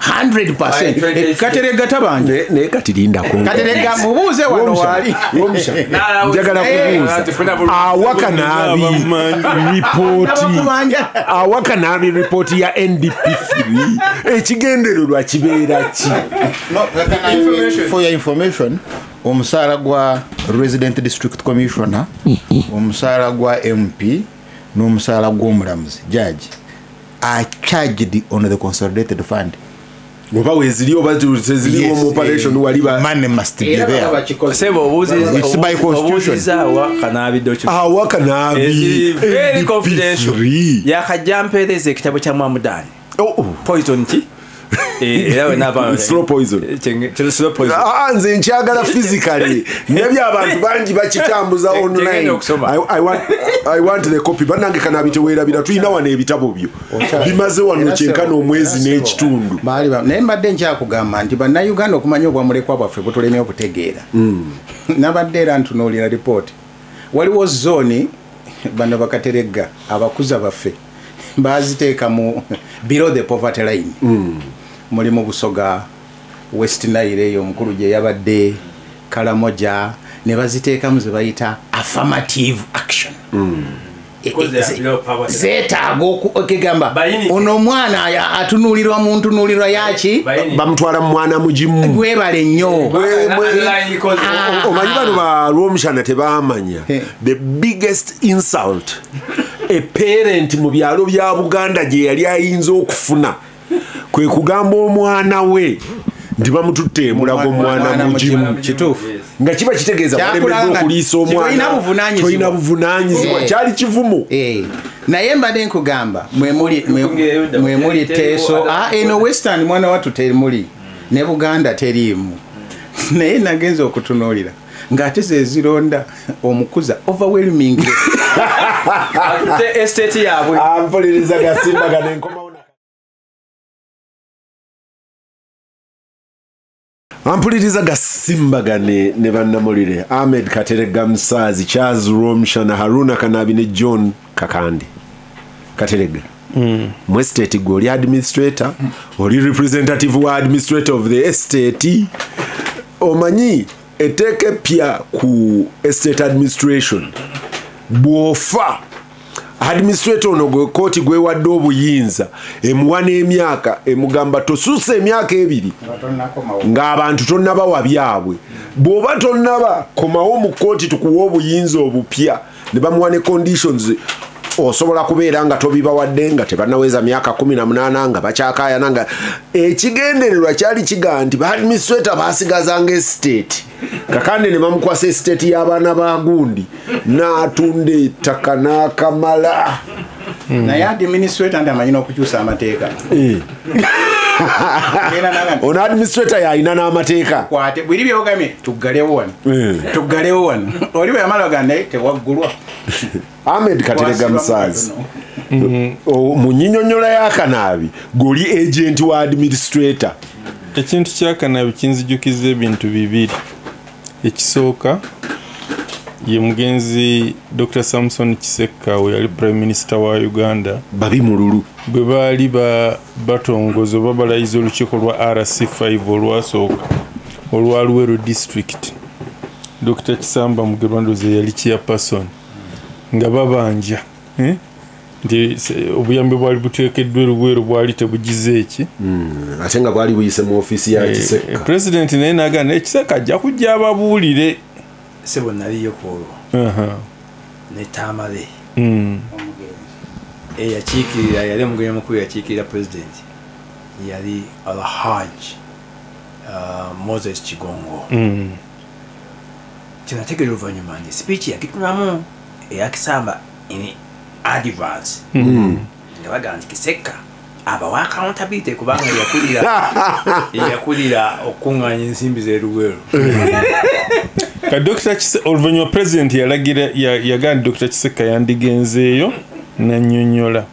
100%. Kateregga tabanja. Naye kati lindako. Kateregga mubuuze wano waali. Njagala kubuuza. Awaka naabi ripooti. Awaka naabi ripooti ya NDP3. Ekigendererwa kibeera ki? For your information, omusaala gwa Resident District Commissioner, omusaala gwa MP, n'omusaala gw'omulamuzi, judge, are charged on the consolidated fund. Oba weeziri oba teziriwo mu operation wali ba money must be there. Sebo It's by constitution. Awaka naabi very confidential. Yakajja mpeereza ekitabo kya Mwamudani. Poison ki? Slow poison. Slow poison. Nze nkyagala physically. Nebyo abantu bangi bakitambuza online. I want the copy. Bannange Kanaabi teweerabira tulina wano ebitabo byo. Bimaze wano kyenkana omwezi n'ekitundu. Naye mbadde nkyakugamba nti bannayuganda okumanya obwamulekwa bwaffe butulemye okutegeera. Nabadde era ntunuulira ripooti. Waliwo zooni bano bakateregga abakuza baffe baziteeka mu below the poverty line. Mulimu Busoga, West Nile eyo omukulu gye yabadde, Kalamoja, ne baziteekamu ze bayita affirmative action. Zeetaaga okugamba ono omwana atunuulirwa mu ntunuulirwa yaki bamutwala mu mwana mugimu gwebale nnyo. Omanyi bano ba Rwomushana tebamanya the biggest insult a parent mu byalo bya Buganda gye yali ayinza okufuna kwe kugamba omwana we nti bamututte emulago omwana mugimu. Kituufu nga kiba kitegeeza balemeddwa okuliisa omwana tolina buvunaanyizibwa kyali kivumo. Naye mbadde nkugamba mwemuli teeso eno Western mwana wattu temuli ne Buganda teriimu naye nagenza okutunuulira ng'ate ze zironda omukuza overwhelming estate yaabwe. Ampuliriza gasimbagane enkomawo. Ampuliriza gasimbagane ne bannamulire Ahmed Kateregga Musaazi, Charles Rwomushana, Haruna Kanaabi ne John Kakande. Kateregga, mu estate gwe oli administrator, oli representative wa administrator of the estate. Omanyi etteeka eppya ku estate administration, bw'ofa administrator ono gwe kooti gwewadde obuyinza emuwa n'emyaka emugamba tosusa emyaka 2 ng'abantu tonnabawa byabwe, bw'oba tonnaba komawo mu kooti tukuwa obuyinza obupya ne bamuwa ne conditions osobola kubeera nga tobibawadde nga tebannaweza myaka 18 nga bakyakaayana nga ekigendererwa kyali kigaa nti ba administrator baasigazanga estate. Kakande ne bamukwasa estate y'abaana ba gundi n'atunda ettaka n'akamala. Naye administrator ndi amanyi n'okukyusa amateeka. Ono administrator yalina n'amateeka. Kwate bwiri byogamye tuggalewo wano. Tuggalewo wano. Oli bwe yamala ogamba naye tewaggulwa. Ahmed Kateregga Musaazi, mu nnyinnyonnyola ya Kanaabi goli agent wa administrator. Ekintu kya Kanaabi kinzijukiza ebintu bibiri. Ekisooka ye mugenzi Dr. Samson Kisekka we yali Prime Minister wa Uganda babi mululu bwe baali batongoza oba balayiza olukiiko lwa RC5 olwasooka olwa Luweero District. Dr. Kisamba Mugerwa ndoze yali chairperson nga babanja nti obuyambi bwali buteekeddwa Luweero bwali tebugize eki ate nga bwali buyise mu ofiisi ya Kisekka. President naye n'agamba Kisekka ajja kujja ababuulire. Sebo naliyo ku olwo ne Tamale eyakiikirira yali omugenyi mukulu yakiikirira president yali Alhaj Moses Kigongo. Kinategeera oluvannyuma nti speech yagitunamu eyakisamba in advance nga bagamba nti Kisekka abawa accountability kubanga yakulira okuŋŋaanya ensimbi z'e Luweero. Ka Dr. Kisekka oluvannyuma president yalagira yagamba Dr. Kisekka yandigenzeeyo nannyonnyola.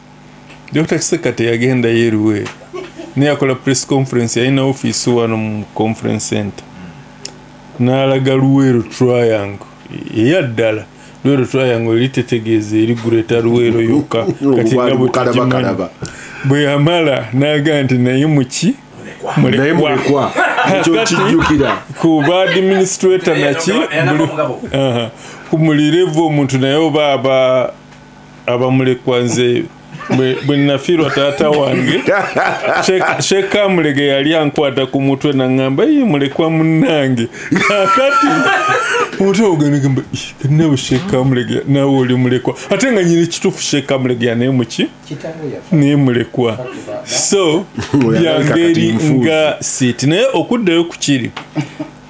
Dr. Kisekka teyagendayo e Luweero naye yakola press conference yalina ofiisi wano mu conference center n'alaga Luweero Triangle eyaddala. Luweero Triangle eri tetegeeza eri Greater Luweero yokka kati nga bwe tugimanyi. Bwe yamala n'agamba nti naye muki mulekwa ekyo kijjukira ku ba administrator naki ku mulirevu omuntu naye oba abamulekwa nze bwe nafiirwa taata wange Sheikh Mulege yali ankwata ku mutwe n'aŋŋamba ye mulekwa munnange. Kaakati omutwe ogamba nawe Sheikh Mulege nawe oli mulekwa ate nga nyina ekituufu Sheikh Mulege naye muki naye mulekwa. So byangeri nga siiti naye okuddayo ku kiri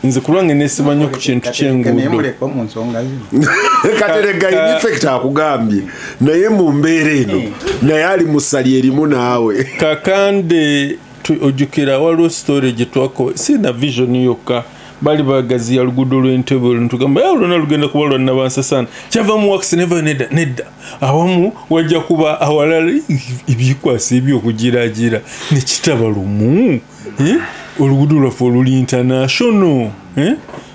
nze kulwange nesiba nnyo ku kintu ky'enguudo. Kateregga in effect akugambye naye mu mbeera eno naye ali mu ssali erimu naawe. Kakande ojjukira waliwo story gye twako sina vision yokka bali bagaziya luguudo lw'Entebbe olwo ntugamba lwonna lugenda kuba lwa Nabansasana kyava mu works never nedda nedda awamu wajja kuba awalala ebikwasa ebyokugiraagira ne kitaba lumu oluguudo lwaffe oluli international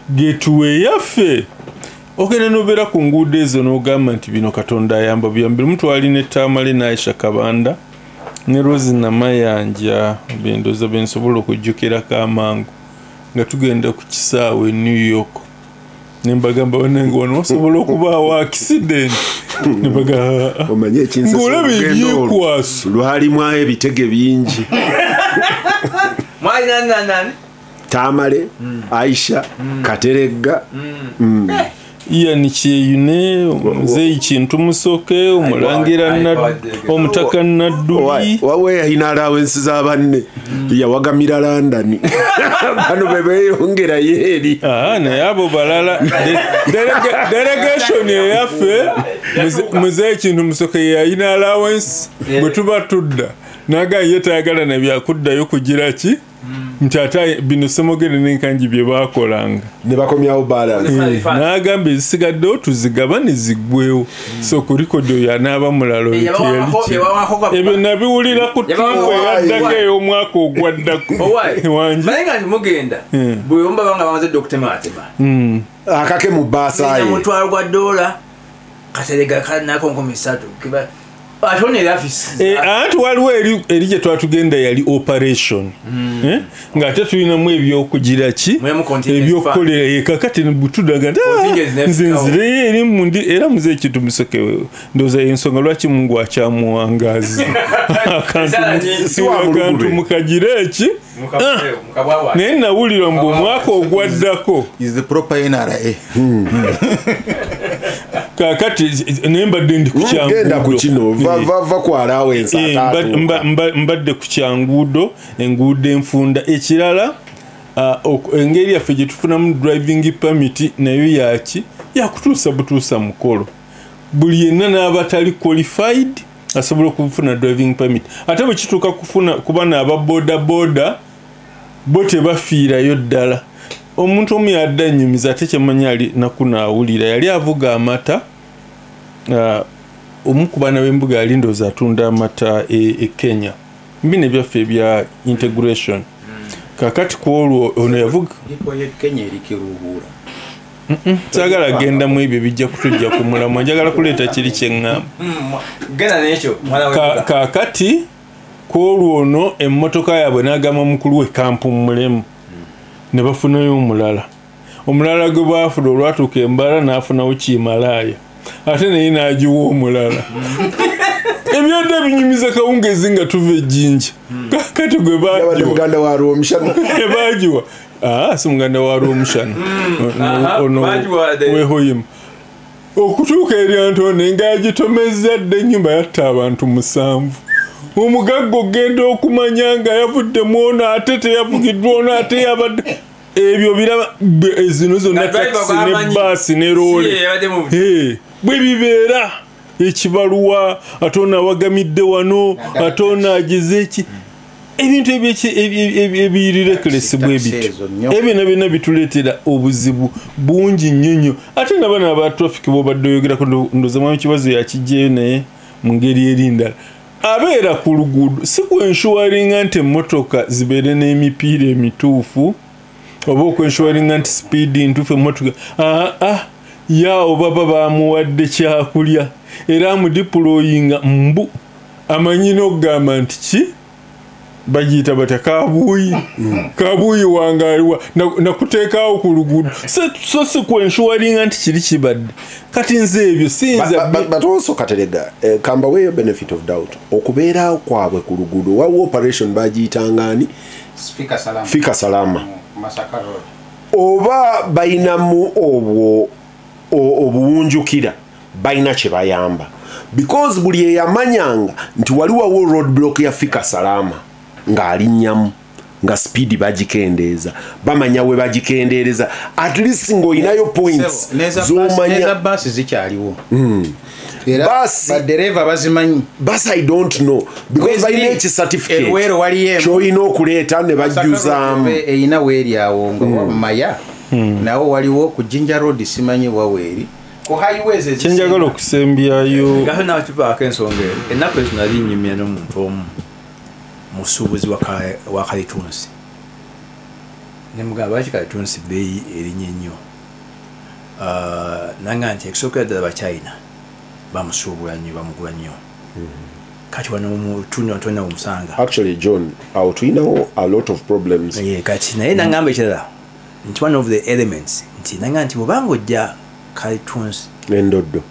gateway yaffe ogenda n'obeera ku nguudo ezo n'ogamba nti bino Katonda ayamba buyambi. Mutwali ne Tamale ne Aisha Kabanda ne Rose Namayanja bendoza bensobola okujjukirako amangu nga tugenda ku kisaawe New York Nembagamba bannange wano wasobola okubaawo accident. Nebagamba omanye ekinsesa ng'olaba olugendo olwo ebyekwaso lwalimu ebitege bingi. Mwali nani nani nani? Tamale, Aisha, Kateregga. Ian Kyeyune, Muzeeyi Kintu Musoke, Omulangira Omutaka Nadduli. Wawe yalina allowance za banne, yawagamira London. Bano be beeyongerayo eri. Naye abo balala. Delegation eyaffe, Muzeeyi Kintu Musoke yalina allowance, bwe tuba tudda naga ye tayagala na byakuddayo kugira ki? Nti ate bino Ssemogere n'Enkangi bye baakolanga. Ne bakomyawo balance. N'agamba ezisigaddewo tuzigabane ziggwewo. So ku record oyo anaaba mulala oyo teyali ki. Ebyo nabiwulira ku ttiimu eyaddako ey'omwaka ogwaddako. Wangi. Naye nga mugenda, bwe omu baba nga bamaze dda okutematema. Akake mu bbaasa ye. Omutwalo gwa ddoola, Kateregga kalinako 3,000. Kiba Anti waliwo eri gye twatugenda yali operation. Ng'ate tulinamu ebyokugira ki, ebyokukolera kakati butudaga nze nzireyo eri mundi era Muzeeyi Kintu Musoke ndowooza ensonga lwaki Mungu akyamuwangaazi. Akantu mukagire eki naye nawulira mbu omwaka ogwaddako is the proper NRA. Kakati naye mbadde ndi ku Genda ku kino, va ku allowance ataatu. Mbadde ku kyanguudo, enguudo enfunda. Ekirala, engeri yaffe gye tufunamu driving permit nayo yaki yakutuusa butuusa mukolo. Buli yenna n'abatali qualified asobola okufuna driving permit. Ate bwe kituuka kufuna kuba n'aba boda boda bo tebafiirayo ddala. Omuntu omu yadde annyumiza ate kyemmanyi ali nakunaawulira, yali avuga amata, omu ku baana b'embuga yali ndowooza atunda amata e Kenya, mbina ebyaffe ebya integration. Kakati ku olwo ono yavuga Kenya eri Kiruhura. Saagala genda mu ebyo bijja kutujja ku mulamwa, njagala kuleeta kiri kye ŋŋamba. Genda n'ekyo, mwana w'embuga. Kakati ku olwo ono emmotoka yaabwe n'agamba mukulu we kampummulemu. Ne bafunayo omulala. Omulala gwe baafuna olwatuuka embala n'afunawo kimalaaya. Ate naye n'agiwa omulala. Ebyadde binyumiza kawungeezi nga tuva e Jjinja. Kakati gwe baagiwa. Muganda wa Rwomushana. Baagiwa. Si muganda wa Rwomushana. Ono wehoyimu. Okutuuka eri Antone ng'agitomezza dda ennyumba yatta abantu 7. Omugagga ogenda okumanya nga yavuddemu ono ate teyavugiddwa ono ate yabadde ebyo biraba zino zonna takisi ne bbaasi ne loole. Bwe bibeera ekibaluwa ate ono awagamidde wano ate ono agize eki ebintu ebirirekelesi bwe bityo. Ebyo na byonna bituleetera obuzibu bungi nnyo nnyo. Ate n'abaana aba traffic b'obadde oyogerako ndowooza Mwami Kibazo yakiggyeyo naye mu ngeri eri ndala. Abeera ku luguudo si kwenshuwaringa nti emmotoka zibeere n'emipiira emituufu oba okwenshuwaringa nti sipiidi ntuufu emmotoka yaawo baba bamuwadde kyakulya era amudiployinga mbu amanyi n'okugamba nti ki bagiyita batya kabuuyi kabuuyi wange aliwa nakuteekaawo ku luguudo so si kwenshuwaringa nti kiri kibadde. Kati nze ebyo siyinza But also Kateregga, kambaweeyo benefit of doubt okubeerawo kwabwe ku luguudo waliwo operation bagiyitanga ani Fika Salama. Masaka Road. Oba balinamu obwo obuwunjukira balina kye bayamba because buli eyamanyanga nti waliwo road block ya Fika Salama ng'alinnyamu nga speed bagikendeeza bamanya we bagikendeereza at least ng'olinayo points z'omanya. Neza baasi zikyaliwo. Era badereva bazimanyi. Basi I don't know because balina eki certificate ky'olina okuleeta ne bajjuzaamu. Erina weeri awo nga wamaya nawo waliwo ku Jinja Road simanyi waweeri ku highways ezisinga. Kyenjagala okusembyayo nga nakivaako ensonga eyo ennaku ezo nali nnyumya n'omuntu omu musuubuzi wa kalitunsi ne mugamba lwaki kalitunsi bbeeyi erinnya ennyo. Nanga nti ekisookera ddala Bachina bamusuubula nnyo bamugula nnyo. Kati wano mutuno tonna omusanga. Actually John, awo tulinawo a lot of problems. Kati naye nangamba ekirala Nti one of the elements nti nanga nti bwobanga ojja Kalitunsi endoddo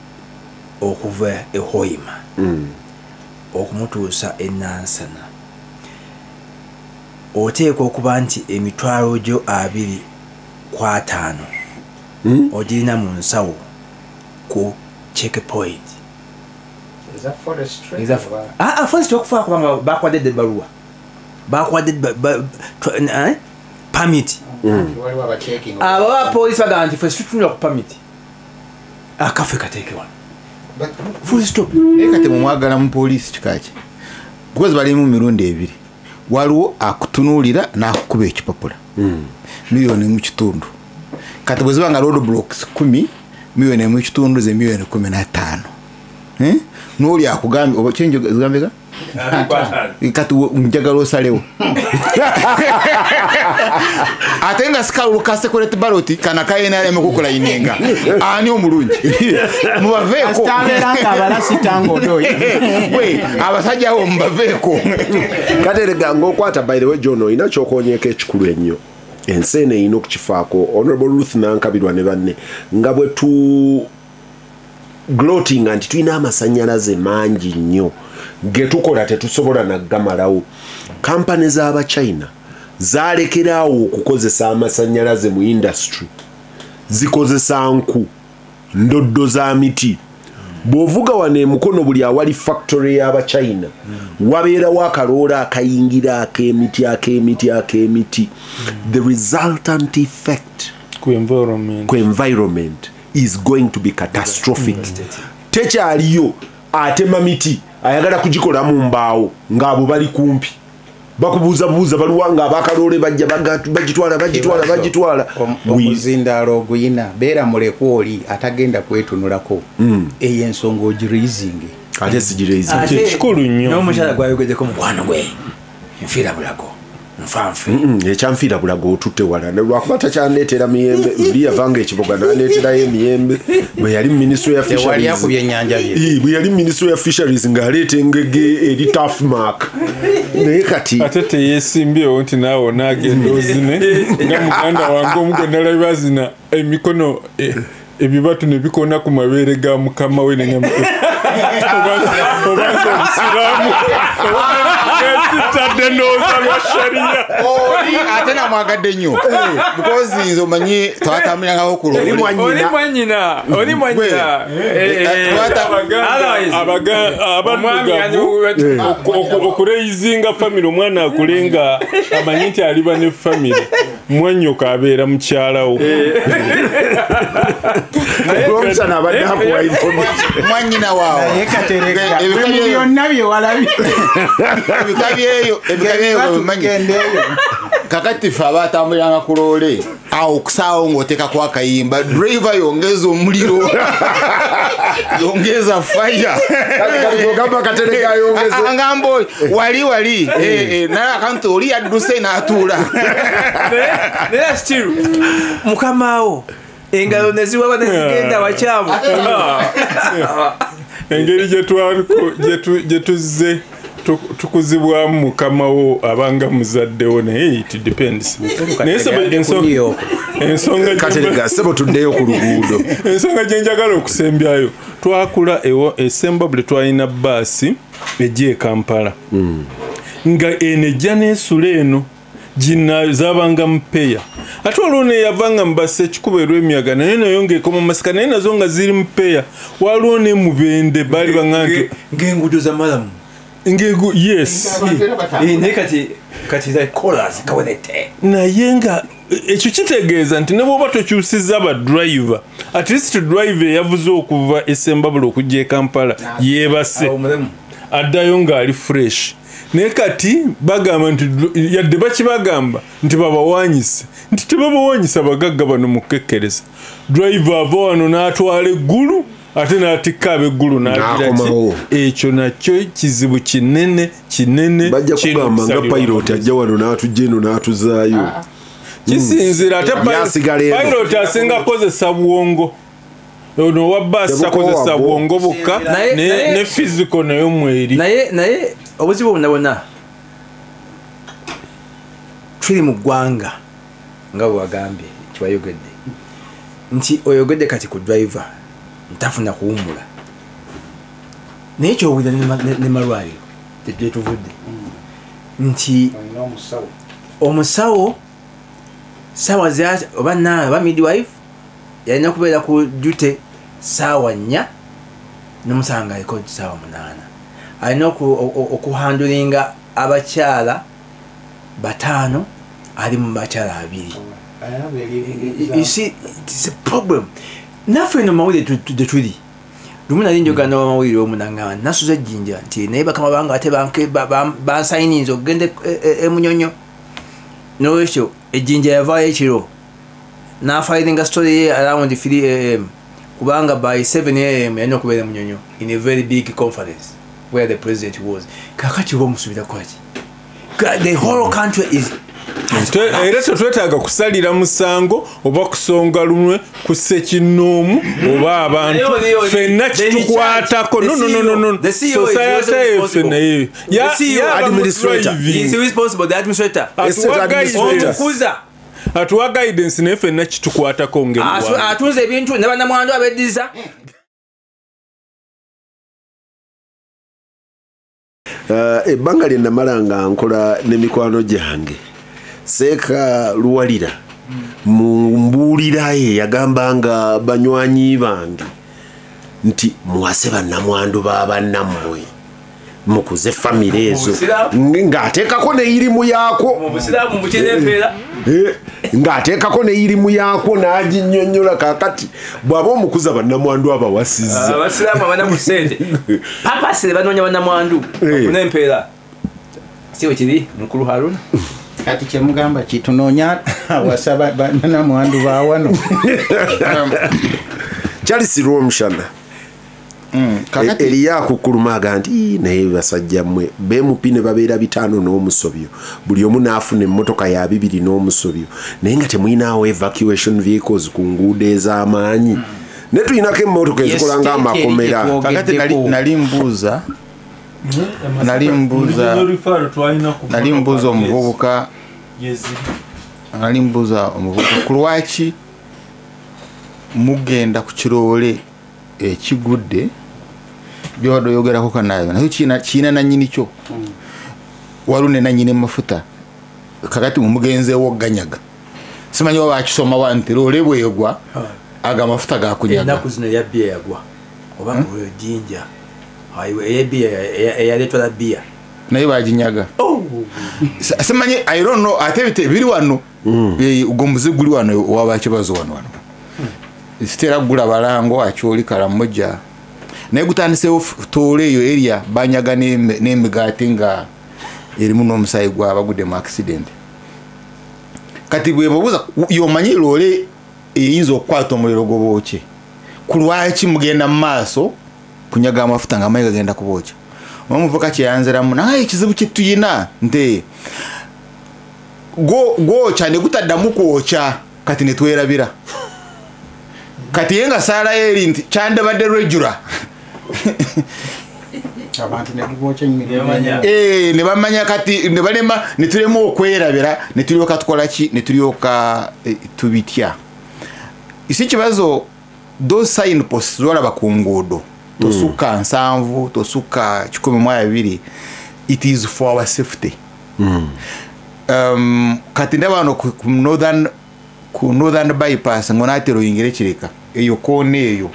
okuva e Hoima okumutuusa e Nansana, oteekwa okuba nti emitwalo gyo 25 ogirina mu nsawo ku checkpoint. Forestry okufa kubanga bakwadde ebbaluwa, bakwadde permit. Abo abapoliisi bagamba nti ffe situtunula ku permit, akaffe kateeke wano full stop. Naye kati mumwagala mu poliisi kikaki? Because balimu mirundi ebiri, waliwo akutunuulira n'akukuba ekipapula 1.5 million. Kati bwe ziba nga road blocks 10, 1.5 million ze 15 million. N'oli akugambye oba kyenjo zigambeka kati njagala osalewo ate nga sikalulu ka security ballot kana ka NRM kukola inenga ani omulungi mubaveeko we abasajja abo mubaveeko. Katerega ng'okwata. By the way, John, olina kyokonyeko ekikulu ennyo, ensi eno erina okukifaako. Honorable Ruth Nankabirwa ne banne nga bwe tu gloating nti tulina amasanyalaze mangi nnyo getukola tetusobola naggamalawo, kampani z'Abachina zalekeraawo okukozesa amasanyalaze mu industry, zikozesa nku, ndoddo za miti. Bw'ovuga wano emukono, buli awali factory y'Abachina wabeerawo akaloola akayingira ak'emiti, ak'emiti, ak'emiti. The resultant effect ku environment, ku environment is going to be catastrophic. Tekyaliyo atema miti ayagala kugikolamu mbaawo, ng'abo bali kumpi bakubuuza buuza baluwa nga abakaloole bajja bagitwala, bagitwala, bagitwala. Omuzindaalo oguyina beera mulekwa oli atagenda kwetunulako eyo ensonga ogiraisinge. Ate sigiraisinge. Ate- Kikulu nnyo. N'omukyala gwayogeddeko mukwano gwe nfiira bulago nfanfe. Ekyanfiira bulago otutte wala lwakuba takyandeetera miyembe. Luli yavanga ekiboga n'andeeterayo emiyembe bwe yali ministry ya tewali fisheries. akubye ennyanja bye. Bwe yali ministry ya fisheries ng'aleeta engege eri tafmark, naye kati ate teyesimbyewo nti naawe onaagenda ozine nga muganda wange omu gwe nalabye bazina emikono ebibatu ne bikona ku mabeere ga mukama we, nenga obanza obusiraamu nesitadde ndowooza lwa shariya. Oli ate namwagadde nnyo because nze omanyi twatambulirangako ku Oli luli. mwanyina. Oli mwanyina, oli mwanyina. Otherwise, omwami abaddugavu okuraisinga family, omwana akule nga amanyi nti aliba ne family, mwannyoko abeera mukyalawo. Olwomusana abadde akuwa information. Mwanyina waawe. Naye Katerega, Ebika mu byonna bye walabye ebika byeyo obimanyi. Tugendeeyo. Kakati ffe abatambuliranga ku loole awo okusaawo ng'oteekako akayimba, driver yongeza omuliro, yongeza fire. Kati ogamba Katerega ayongeze. Ngamba oyo, wali wali naye akantu oli yadduse n'atuula. Naye still mukamaawo engalo neziwaba nezigenda wakyamu. Engeri gye tuzze tukuzibwamu mukama wo abanga muzaddewo, naye it depends. Naye sebo, ensonga Katerega sebo, tuddeyo ku luguudo. Ensonga gye njagala okusembyayo, twakula ewo esembabule twalina baasi ejja e Kampala nga eno ejja n'esula eno gina zabanga mupeya, ate waliwo neyavanga mubasa ekikuba erw'emiyaga naye nayo ng'ekoma mu Masaka, naye nazo nga ziri mupeya. Waliwo ne Mubende baali baŋŋa nti ng'enguudo za malamu. Ngegu yes. Naye kati za kolas kawedete. Naye nga ekyo kitegeeza nti ne bw'oba tokyusizza ba driver, at least driver eyavuze okuva esembabule okujja e Kampala yeebase Awo mulemu. Addayo ng'ali fresh. Naye kati bagamba nti yadde bakibagamba nti babawanyise, nti tebabawanyisa bagagga bano mukekkereza. Driver ava wano n'atwala eggulu ate n'atikka ab'eggulu n'agira ki? N'akomawo. Ekyo nakyo kizibu kinene kinene. Bajja kirina kugamba nga okusalirwa pilot amagezi. Ajja wano n'atujja eno n'atuzaayo. Kisinziira ate Yasigala eno. pilot asinga kukozesa bwongo, ono owa baasi Tebukoowa takozesa bwo. bwongo bwokka ne physical nayo mweri. Naye obuzibu bwonna bwonna, tuli mu ggwanga nga bwe wagambye Kiwayogedde nti oyogedde kati ku driver ntafuna kuwummula, naye kyowulira ne malwaliro tetuvudde nti omusawo sawa oba nana oba midwife yalina kubeera ku duty 4 n'omusanga aliko 8. Alina okuhandulinga abakyala 5 ali mu bakyala 2. You see, it's a problem. Naffe eno mawulire tetuli lumu nali njogera n'abamawulire omu nangamba nasuze Jjinja nti naye bakama bange ate bansayininze okugenda e Munyonyo. N'olwekyo ejjinja yavaayo ekiro n'afayiringa story ye around 3 am kubanga by 7 am yalina okubeera Munyonyo in a very big conference where the president was. Kakati oba omusuubira kwaki? The whole country is era tetwetaaga kusalira musango oba kusonga lumwe ku ssekinnoomu oba abantu ffenna kitukwatako. No. Society yaffe naye atuwa guidance naye ffenna kitukwatako ng'eggwanga. Atunze ebintu ne bannamwandu abeddiza. Ebbanga lye namala nga nkola n'emikwano gyange, Seeka Luwalira mu mbuulira ye yagambanga banywanyi bange nti muwase bannamwandu ba bannammwe mukuze famire ezo, ng'ateekako n'eyirimu yaakwo, ng'ateekako n'eyirimu yaakwo n'aginnyonnyola. Kaakati bw'aba omukuza bannamwandu abawasizza abasiraamu abana ku ssente papasire banoonya bannamwandu bafune empeera. Si bwe kiri mukulu Haruna? Kati kyemugamba kitunoonya awasa bannamwandu ba wano. Charles Rwomushana eriyo akukuluma aga nti naye basajja mmwe bemupi ne babeera 5 n'omusobyo, buli omu n'afuna emmotoka ya 2 n'omusobyo, naye nga temuyinaawo evacuation vehicles ku nguudo ez'amaanyi, ne tulinako emmotoka ezikola ng'amakomera. Kakati nali mbuuza omuvubuka ku lwaki mugenda ku kiroole ekigudde byobadde oyogerako kanayo naye kiina nannyini kyo waliwo ne nannyini mafuta. Kakati mumugenzeewo ganyaga, simanyi oba bakisoma wa nti loole bwegwa aga mafuta gakunyaga. Ennaku zino eya bbiya yagwa oba ku Jjinja eyaleetwala bbiya naye baginyaga. Simanyi, I don't know, ate biri wano ogwo muzigu guli wano wabakibazo wano wano sitera kugula balango akyoli Karamoja, naye gutandiseewo toole eyo area banyaga n'emigaati nga erimu n'omusaayi gwabagudde mu accident. Kati bwe babuuza yomanyi loole eyinza okukwata omuliro gwobookye, ku lwaki mugenda mu maaso kunyaga amafuta nga amayi gagenda kubookya? Omuvubuka kyeyanziramu naye ekizibu kye tuyina nti gwokya ne gutaddamu kwokya kati ne twerabira. Kati ye nga saala eri nti kyandibadde regular abantu ne bamanya kati ne balema ne tulema okwerabira ne tulyoka tukola ki ne tulyoka tubitya. Isi kibazo those signposts zolaba ku nguudo tosuka 70 tosuka 120, it is for our safety. Kati ndaba wano ku northern bypass ngonaatera oyingire Kireka eyo koona eyo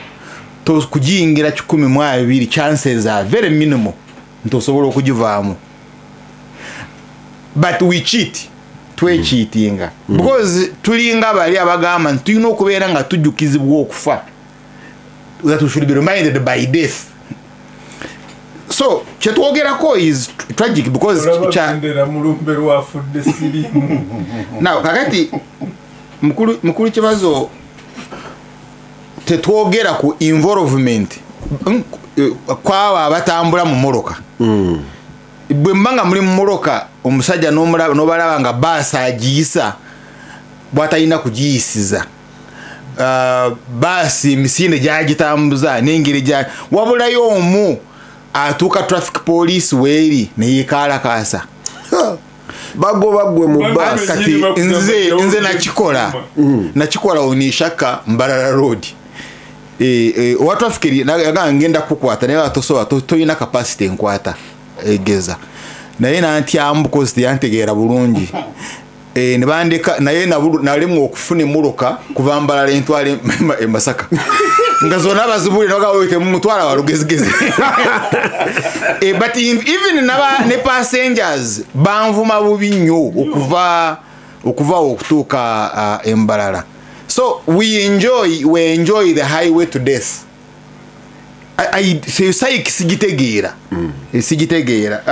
kugiyingira 120, chances are very minimal nti osobola okugivaamu, but we cheat, twecheatinga because tulinga bali abagamba nti tulina okubeera nga tujjukizibwa okufa, that we should be reminded by death. So kyetwogerako is tragic because now kakati mukulu kibazo tetwogera ku involvement kwaba abatambula mu mmotoka. Bwe mbanga muli mu mmotoka omusajja n'obalaba nga baasi agiyisa bw'atalina kugiyisiza, baasi emisinde gy'agitambuza n'engeri gya wabulayo omu atuuka traffic police weeri neyekalakaasa. Bagoba gwe mu bus. Kati nze nakikola. Nakikola onishaka Mbarara Road. Owa traffic yagamba ngenda kukwata naye atosobola toyina capacity nkwata egeza. Naye nantyamu because teyantegeera bulungi. Ne bandeka naye nalemwa okufuna emmotoka kuva Mbarara entwale e Masaka. Nga zonna bazibulira bagamba temumutwala walugezigezi. But even ne passengers banvuma bubi nnyo okuva okutuuka e Mbarara. So we enjoy the highway to death. I say sigitegeera. Sigitegeera.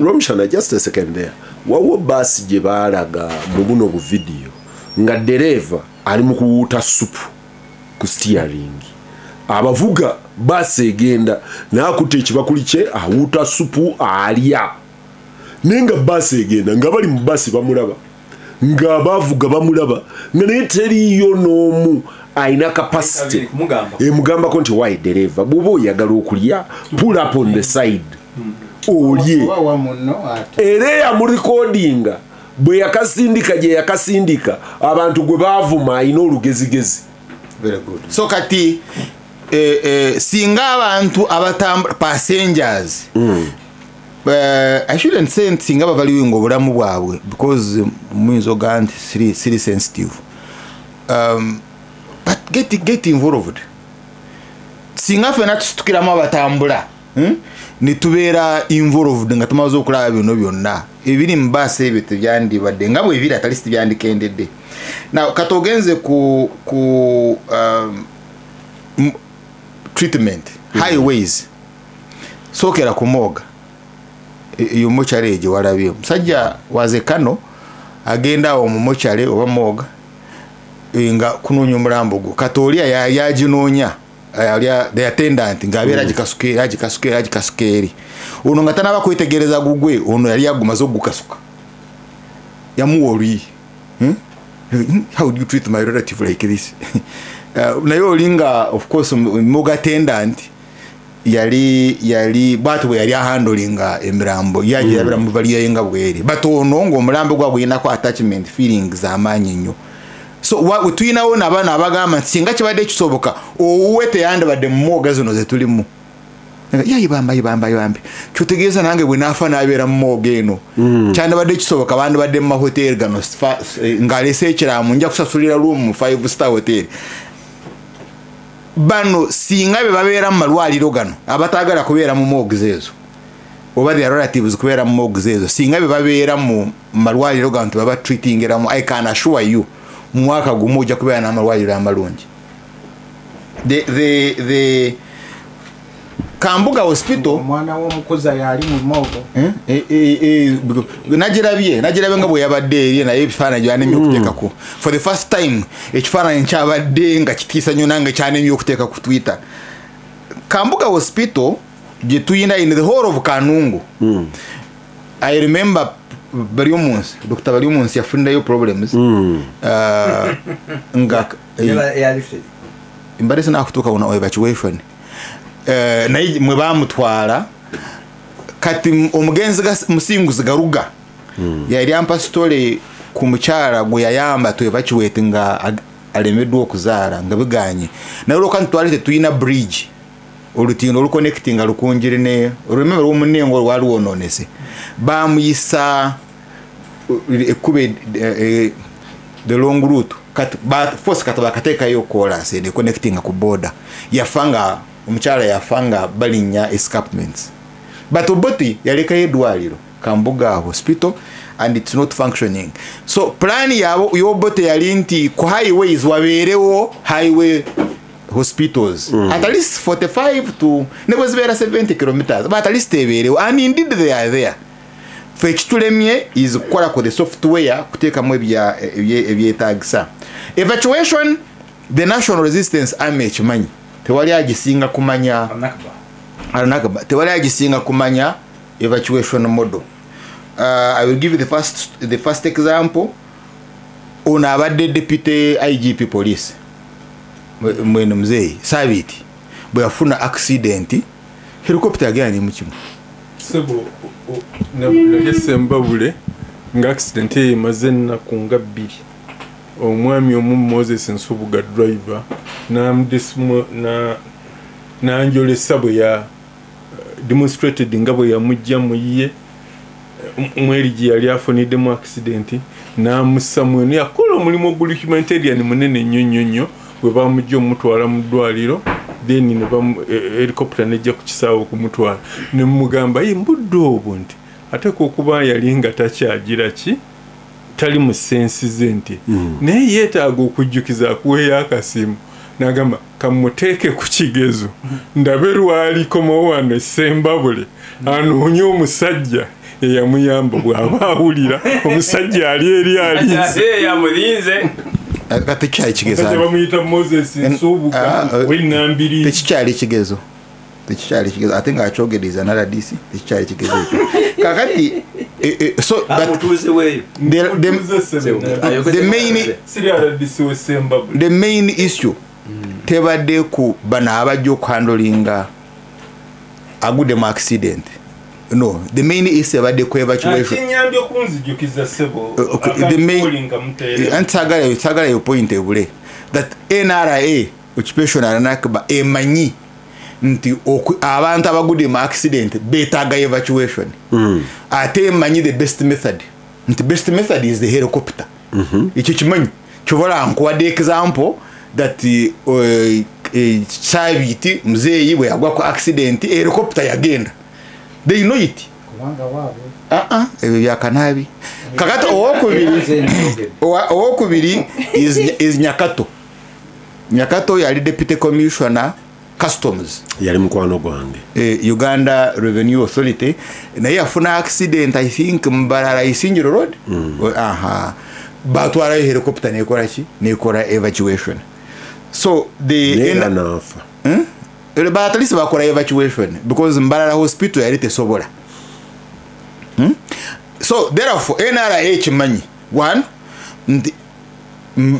Romshana, just a second there. Wawo basi gye baalaga mu buno bu video nga dereva ali mu kuwuuta supu ku steering. Abavuga basi egenda n'akutte ekibakuli kye awuuta supu alya. Naye nga basi egenda nga bali mu basi bamulaba. Nga bavuga bamulaba nga naye teriiyo n'omu alina capacity emugambako nti why dereva bw'oba oyagala okulya pull up on the side olye. Era yamurekodinga bwe yakasindika gye yakasindika abantu gwe baavuma alina olugezigezi. Very good. So kati singa abantu abatambula passengers I shouldn't say nti singa bavaliwinga obulamu bwabwe because muyinza ogamba nti siri sensitive. But get involved. Singa ffenna tusitukiramu abatambula ne tubeera involved nga tumaze okulaba bino byonna ebiri mu baasi ebyo tebyandibadde nga bwe biri at least byandikendedde. Now katogenze ku treatment highways sookera ku morgue eyo mochare gye walabye omusajja waze Kano agenda awo mu mochare oba morgue nga kunoonya omulambo gwo kati oli yaginoonya the attendant ng'abeera agikasuka eri ono nga tanaba kwetegereza gugwe ono yali agumaze ogukasuka yamuwa oluyi. How do you treat my relative like this? Naye oli nga of course morgue attendant yali bwati bwe yali ahandlinga emirambo yagirabira mu valiya nga bweri but ono ng'omulambo gwa guyinako attachment feelings amaanyi nnyo. So tuyinawo n'abaana abagamba nti singa kibadde kisoboka owuwe teyandibadde mu morgue zino ze tulimu. Yayibamba kyotegeeza nange bwe naafa n'abeera mu morgue eno kyandibadde kisoboka bandibadde mu mahoteri gano ng'alese ekiramu nja kusasulira room mu 5-star hotel. Bano singa be babeera mu malwaliro gano abataagala kubeera mu morgue ezo oba their relatives kubeera mu morgue ezo singa be babeera mu malwaliro gano tebaba treatingeramu. I can assure you mu mwaka gumu ojja kubeera n'amalwaliro amalungi. The Kambuga Hospital omwana w'omukuza yali mu morgue. Nagirabye nga bwe yabadde eri naye ebifaananyi byanemye okuteekako for the first time ekifaananyi kyabadde nga kitiisa nnyo nange kyanemye okuteeka ku Twitter. Kambuga Hospital gye tuyina in the whole of Kanungu. I remember Baryomunsi, Dr. Baryomunsi yafunirayo problems nga mbadde sinaakutuuka wona evacuation naye mwe bamutwala kati omugenzi Musinguzi Garuga yali ampa story ku mukyala gwe yayamba to evacuate nga alemeddwa okuzaala nga biganye naye olwokuba nti twali tetulina bridge olutindo oluconnectinga Rukungiri ne remember omunengo wali wononese bamuyisa ekkubo the long route kati force kati bakateekayo koolaasi ne connectinga ku border yafanga omukyala yafanga balinnya escarpments but Obote yalekayo eddwaliro Kambuga Hospital and it's not functioning. So plan yabo y'Obote yali nti ku highways wabeerewo highway hospitals at least 45 to ne zibeera 70 kilometers but at least ebeerewo and indeed they are there. Ffe ekitulemye is kukola ku the software kuteekamu ebyetaagisa. Evacuation the National Resistance Army ekimanyi tewali agisinga kumanya tewali agisinga kumanya evacuation model. I will give you the first example. Ono abadde deputy IGP police mwene mzeyi Sabiti bwe yafuna accident helicopter yagenda nemukimu sebo nalye Sembabule Nga accident eyo emaze ennaku nga 2, omwami omu Moses Nsubuga driver nanjolesa bwe ya demonstrated nga bwe yamujja mu ye mweri gye yali afuniddemu accident n'amussa mweno. Yakola omulimu oguli humanitarian munene nnyo nnyo nnyo. Bwe bamujja omutwala mu ddwaliro, then ne helicopter nejja ku kisaawe okumutwala, ne mugamba ye mbudde obwo nti ateekwa okuba yali nga takyagira ki, tali mu sensi ze nti naye yeetaaga okujjukiza akuweeyo akasimu. N'agamba kamuteeke ku kigezo ndabe lwalikomawo wano Sembabule anoonye omusajja eyamuyamba bw'aba awulira omusajja ali eri alinze. Yamulinze. Tekikyali kigezo. Bamuyita Moses Nsubuga w'Ennambiri. Tekikyali kigezo. Tekikyali kigezo. Ate ng'akyogereza na RDC, tekikyali kigezo ekyo. Kakati so but the main issue tebadde ku bano abajja okuhandolinga agudde mu accident. No, the main issue ebadde ku evacuation. Kinyambye okunzijukiza ssebo. The main antagala yo point ebule that NRA occupational nakba emanyi nti abantu abagudde mu accident betaaga evacuation. Ate emanyi the best method. Nti best method is the helicopter. Ekyo kimanyi. Kyobola nkuwadde example that Sabiti mzeeyi bwe yagwa ku accident helicopter yagenda. They know it. Ebyo bya Kanabi. Kakati owokubiri is Nyakato. Nyakato yali deputy commissioner customs. Yali mukwano gwange. Uganda Revenue Authority. Naye yafuna accident I think Mbarara Isingiro Road. Batwala helicopter nekola ki? Nekola evacuation. So the enough. But at least bakola evacuation because Mbarara Hospital yali tesobola. So therefore NRA kimanyi one the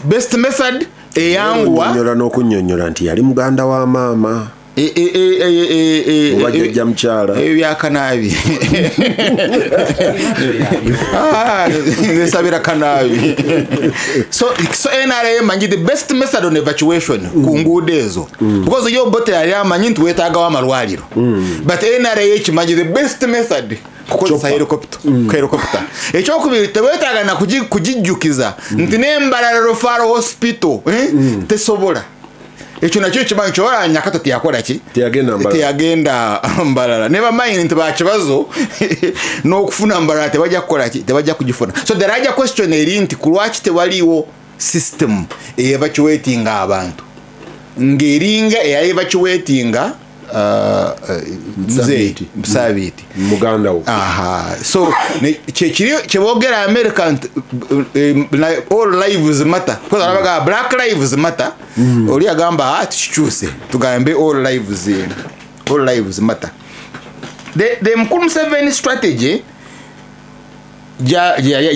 best method eyanguwa nyola n'okunnyonnyola nti yali muganda wa maama oba jjajja mukyala ebya Kanabi. Nsabira Kanabi. So NRA manyi the best method on evacuation ku nguudo ezo because yo bote yali amanyi nti weetaagawo amalwaliro, but NRA kimanyi the best method kukozesa helicopter. Helicopter ekyokubiri teweetaaga na kugijjukiza nti n'Embarara Referral Hospital tesobola. Ekyo nakyo kimanyi kyola Nyakato teyakola ki? Teyagenda Mbarara. Never mind nti bakibazo n'okufuna Mbarara tebajja kukola ki? Tebajja kugifuna. So the larger question eri nti ku lwaki tewaliwo system evacuatinga abantu ng'eringa eya evacuatinga mzee Sabiti muganda wo. So kyeboogera America all lives matter because alabaga black lives matter. Oli agamba tukikyuse tugambe all lives matter. The Mukulu Museveni strategy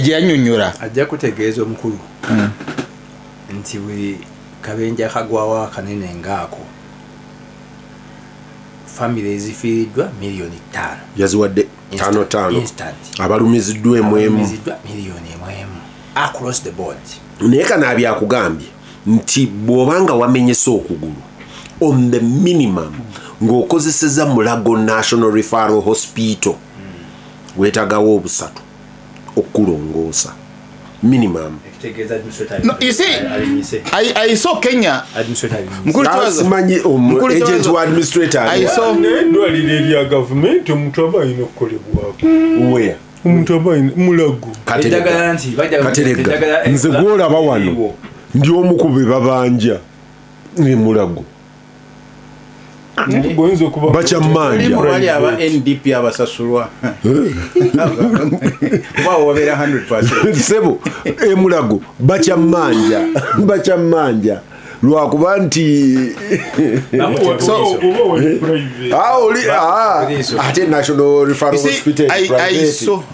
gyanyonyola ajja kutegeeza omukulu nti buli kabenje akagwawo akanene ngaako family ezifiiriddwa 5 million yaziwadde 5 abalumiziddwa 1 miliyoni 1 across the board. Naye Kanabi akugambye nti bw'obanga wamenyesa okugulu on the minimum ng'okozeseza Mulago National Referral Hospital weetagawo obusatu okulongoosa minimum. No, you see, I saw Kenya. Agent wa administrator. I saw eddwaliro erya gavumenti omuntu aba alina okukolebwako. Where? Omuntu aba alina Mulago. Katerega. Nze gw'olaba wano ndi omu ku be babanja ne Mulago. Bakyamanja. Wali aba NDP abasasulwa. Oba wabeera 100%. Sebo Mulago bakyamanja. Bakyamanja. Lwakuba nti ate National Referral Hospital.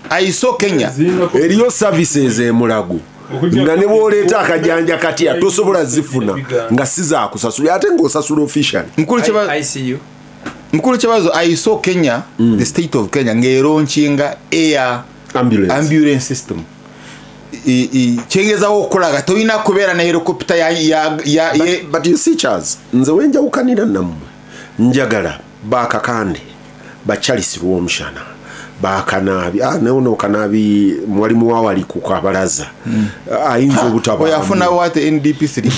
I saw Kenya. Eriyo services e Mulago. Nga ne bw'oleeta akajanja katya tosobola zifuna nga si zaakusasula ate ng'osasula officially. Mukulu Kibazo, I saw Kenya, the state of Kenya ng'eraunchinga air ambulance system. kyengezawo okulaga tolina kubeera na helicopter ya but you see Charles, nze wenjawukanira nammwe njagala bakakande ba Charles Rwomushana bakanabi naono kanabi mwalimu wawali ku kabalaza ayinza obutaba oyafuna wate NDP3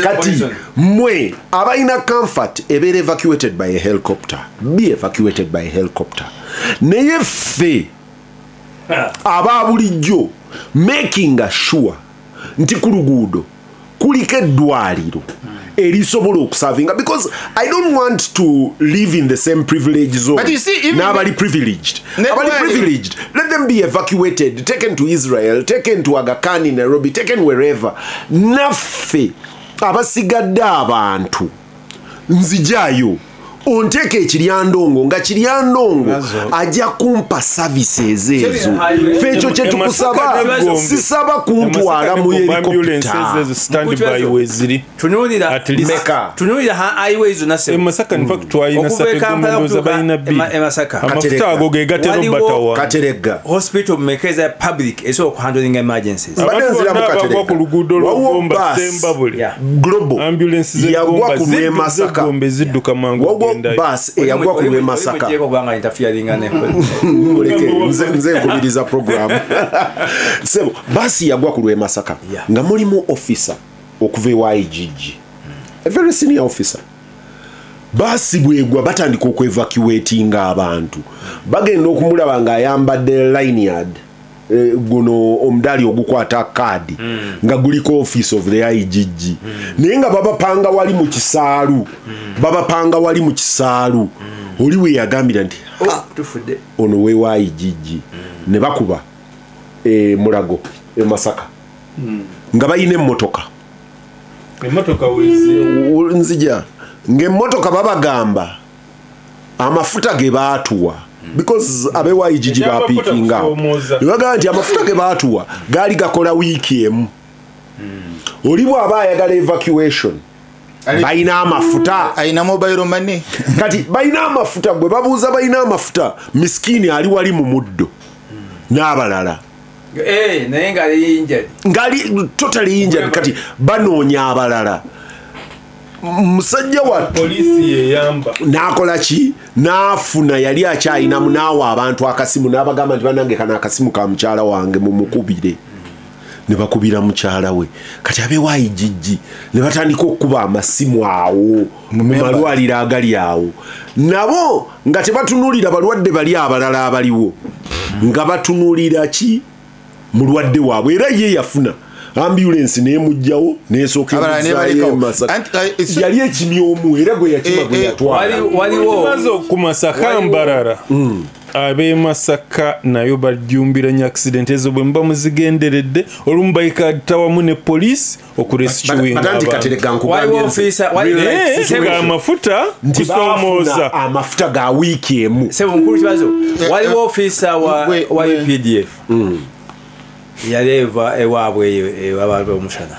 kati mwe abalina comfort ebeera evacuated by a helicopter, be evacuated by a helicopter. Naye ffe aba bulijjo making sure nti ku luguudo kuliko eddwaliro erisobola okusavinga, because I don't want to live in the same privilege zone. But you see, even nabali privileged, abali privileged, let them be evacuated, taken to Israel, taken to Aga Khan in Nairobi, taken wherever. Naffe abasigadde abantu nzijayo onteeke ekiryandongo nga kiryandongo ajja kumpa services ezo. Ffe ekyo kye tukusaba, sisaba kuntwala mu helicopter. Standby weziri tunuulira highways zonna e Masaka. In fact twalina satu balina bbiri amafuta ago ge gatera obbatawa Kateregga hospital mekeza public esobola okuhandlinga emergencies. Abadde ku luguudo lw'Gomba Sembabule Global ambulance yagwa ku lw'e Masaka Gombe zidduka mangu bus eyagwa ku lw'e Masaka. Muleke nze nkubiriza program. Sebo basi yagwa ku lw'e Masaka nga mulimu officer okuva ewa IGG, a very senior officer. Basi bwegwa batandika okwevacuatinga abantu, bagenda okumulaba nga ayambadde lanyard, guno omudali ogukwata kaadi nga guliko office of the IGG, naye nga babapanga wali mu kisaalu, babapanga wali mu kisaalu. Oli we yagambira nti tufudde ono we wa IGG, ne bakuba Mulago e Masaka nga bayina emmotoka wezi nzija ng'emmotoka babagamba amafuta ge baatuwa, because abewa IGG bapikinga bagamba nti amafuta ge baatuwa gaali gakola wiiki emu. Oli bw'aba ayagala evacuation balina amafuta, ayina mobile money. Kati balina amafuta, gwe babuuza balina amafuta, miskini ali wali mu muddo n'abalala naye ngali injured, ngali totally injured. Kati banoonya abalala. Musajja wattu poliisi yeyamba n'akola ki? N'afuna yali akyayinamu n'awa abantu akasimu n'abagamba nti bannange kano akasimu ka mukyala wange mumukubire. Ne bakubira mukyala we. Kati abewa IGG ne batandika okukuba amasimu awo mu malwaliro agali awo, nabo nga tebatunuulira balwadde bali abalala abaliwo, nga batunuulira ki mulwadde waabwe. Era ye yafuna ambulance n'emugjawo n'esooka emuzaayo Masaka. Yali ekimyomu era gwe yakima gwe yatwala. Waliwo ku Masaka Mbarara ab'e Masaka nayo bajumbira nnyo accident ezo bwe muba muzigenderedde, olumu bayikatta wamu ne poliisi okurescuinga amafuta kusoomooza amafuta ga wiiki emu. Sebo mukulu Kibazo, waliwo ofiisa wa UPDF yaleva ewaabwe eyo ewaabwe omushana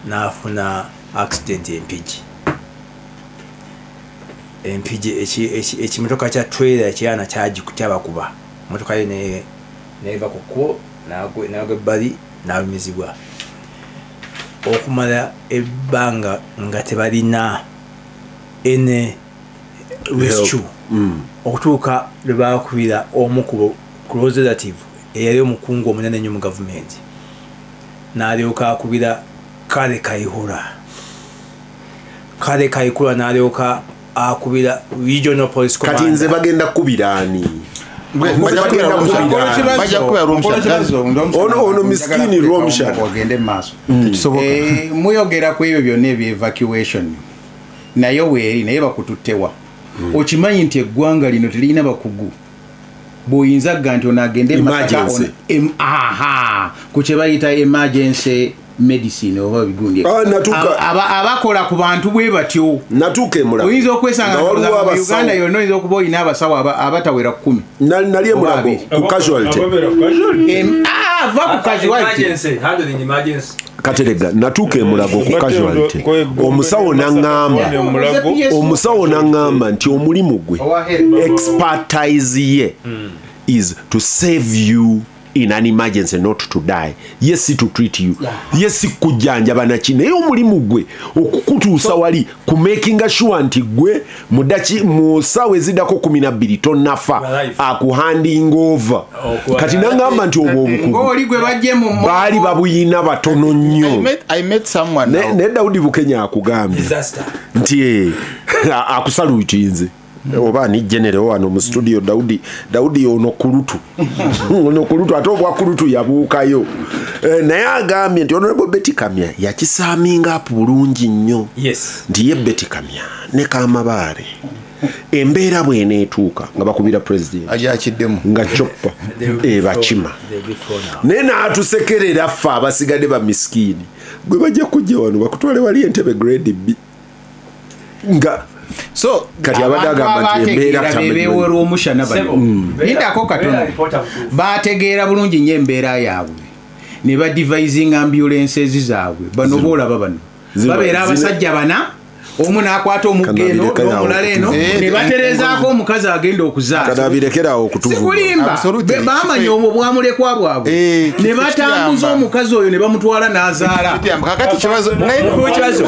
n'afuna accident empigi ekimotoka kya trailer ekyana kyabakuba motoka ye neva ku kkubo n'agwa ebbali n'alumizibwa okumala ebbanga nga tebalina ene rescue okutuuka lwe baakubira omu ku close relative eyali omukungu omunene ennyo mu gavumenti n'alyoka akubira Kale Kayihura. Kale Kayihura n'alyoka akubira regional police commander. Kati nze bagenda kukubira ani? Ono miskini Rwomushana ogende maaso. Muyogera ku ebyo byonna ebya evacuation nayo weeri naye bakututtewa. Okimanyi nti eggwanga lino teriyina bakugu bw'oyinza gga nti ono agende Masaka ku kye bayita emergency medicine oba bigundi abakola ku bantu bwe batyo. Natuuka emulago oyinza okwesanga mu Uganda yonna oyinza okuba oyina abasawo abatawera 10. Nali emulago ku casualty. Va ku casualty. Kateregga natuuka emulago ku casualty. Omusawo n'aŋŋamba, omusawo n'aŋŋamba nti omulimu gwe expertise ye is to save you in an emergency, not to die. Yes, to treat you. Yes, kujjanjaba naki, naye omulimu gwe okukutuusa wali ku making sure nti gwe mudachi mu ssaawa eziddako 12 tonnafa, akuhanding over. Kati nangamba nti obwo obukugu baali babuyina batono nnyo. I met someone now. Ne Daudi Bukenya akugambye nti akusalutinze oba ni general wano mu studio. Daudi ono kulutu ono kulutu ate obwa kulutu yabuukayo. Naye agambye nti Honorable Betty Kamya yakisaminga up bulungi nnyo. Yes. Nti ye Betty Kamya ne Kamabare embeera bw'eneetuuka nga bakubira president ajakiddemu nga choppa bakima naye n'atusekerera ffe abasigadde ba miskiini gwe bajja kujja wano bakutwale wali Entebbe grade B nga so kati abadde agamba nti embeera bebewerwa omushana bano lindako katono bategeera bulungi nnyo embeera yaabwe ne badevising ambulances zaabwe. Bano boolaba bano babeera abasajja bana, omu n'akwata omugga eno n'omulala eno ne batereezaako omukazi agenda okuzaala. Kanabirekerawo okutuvuma. Sikulimba, bamanya obwo bwamulekwa bwabwe ne batambuza omukazi oyo ne bamutwala n'azaala. Kakati kibazo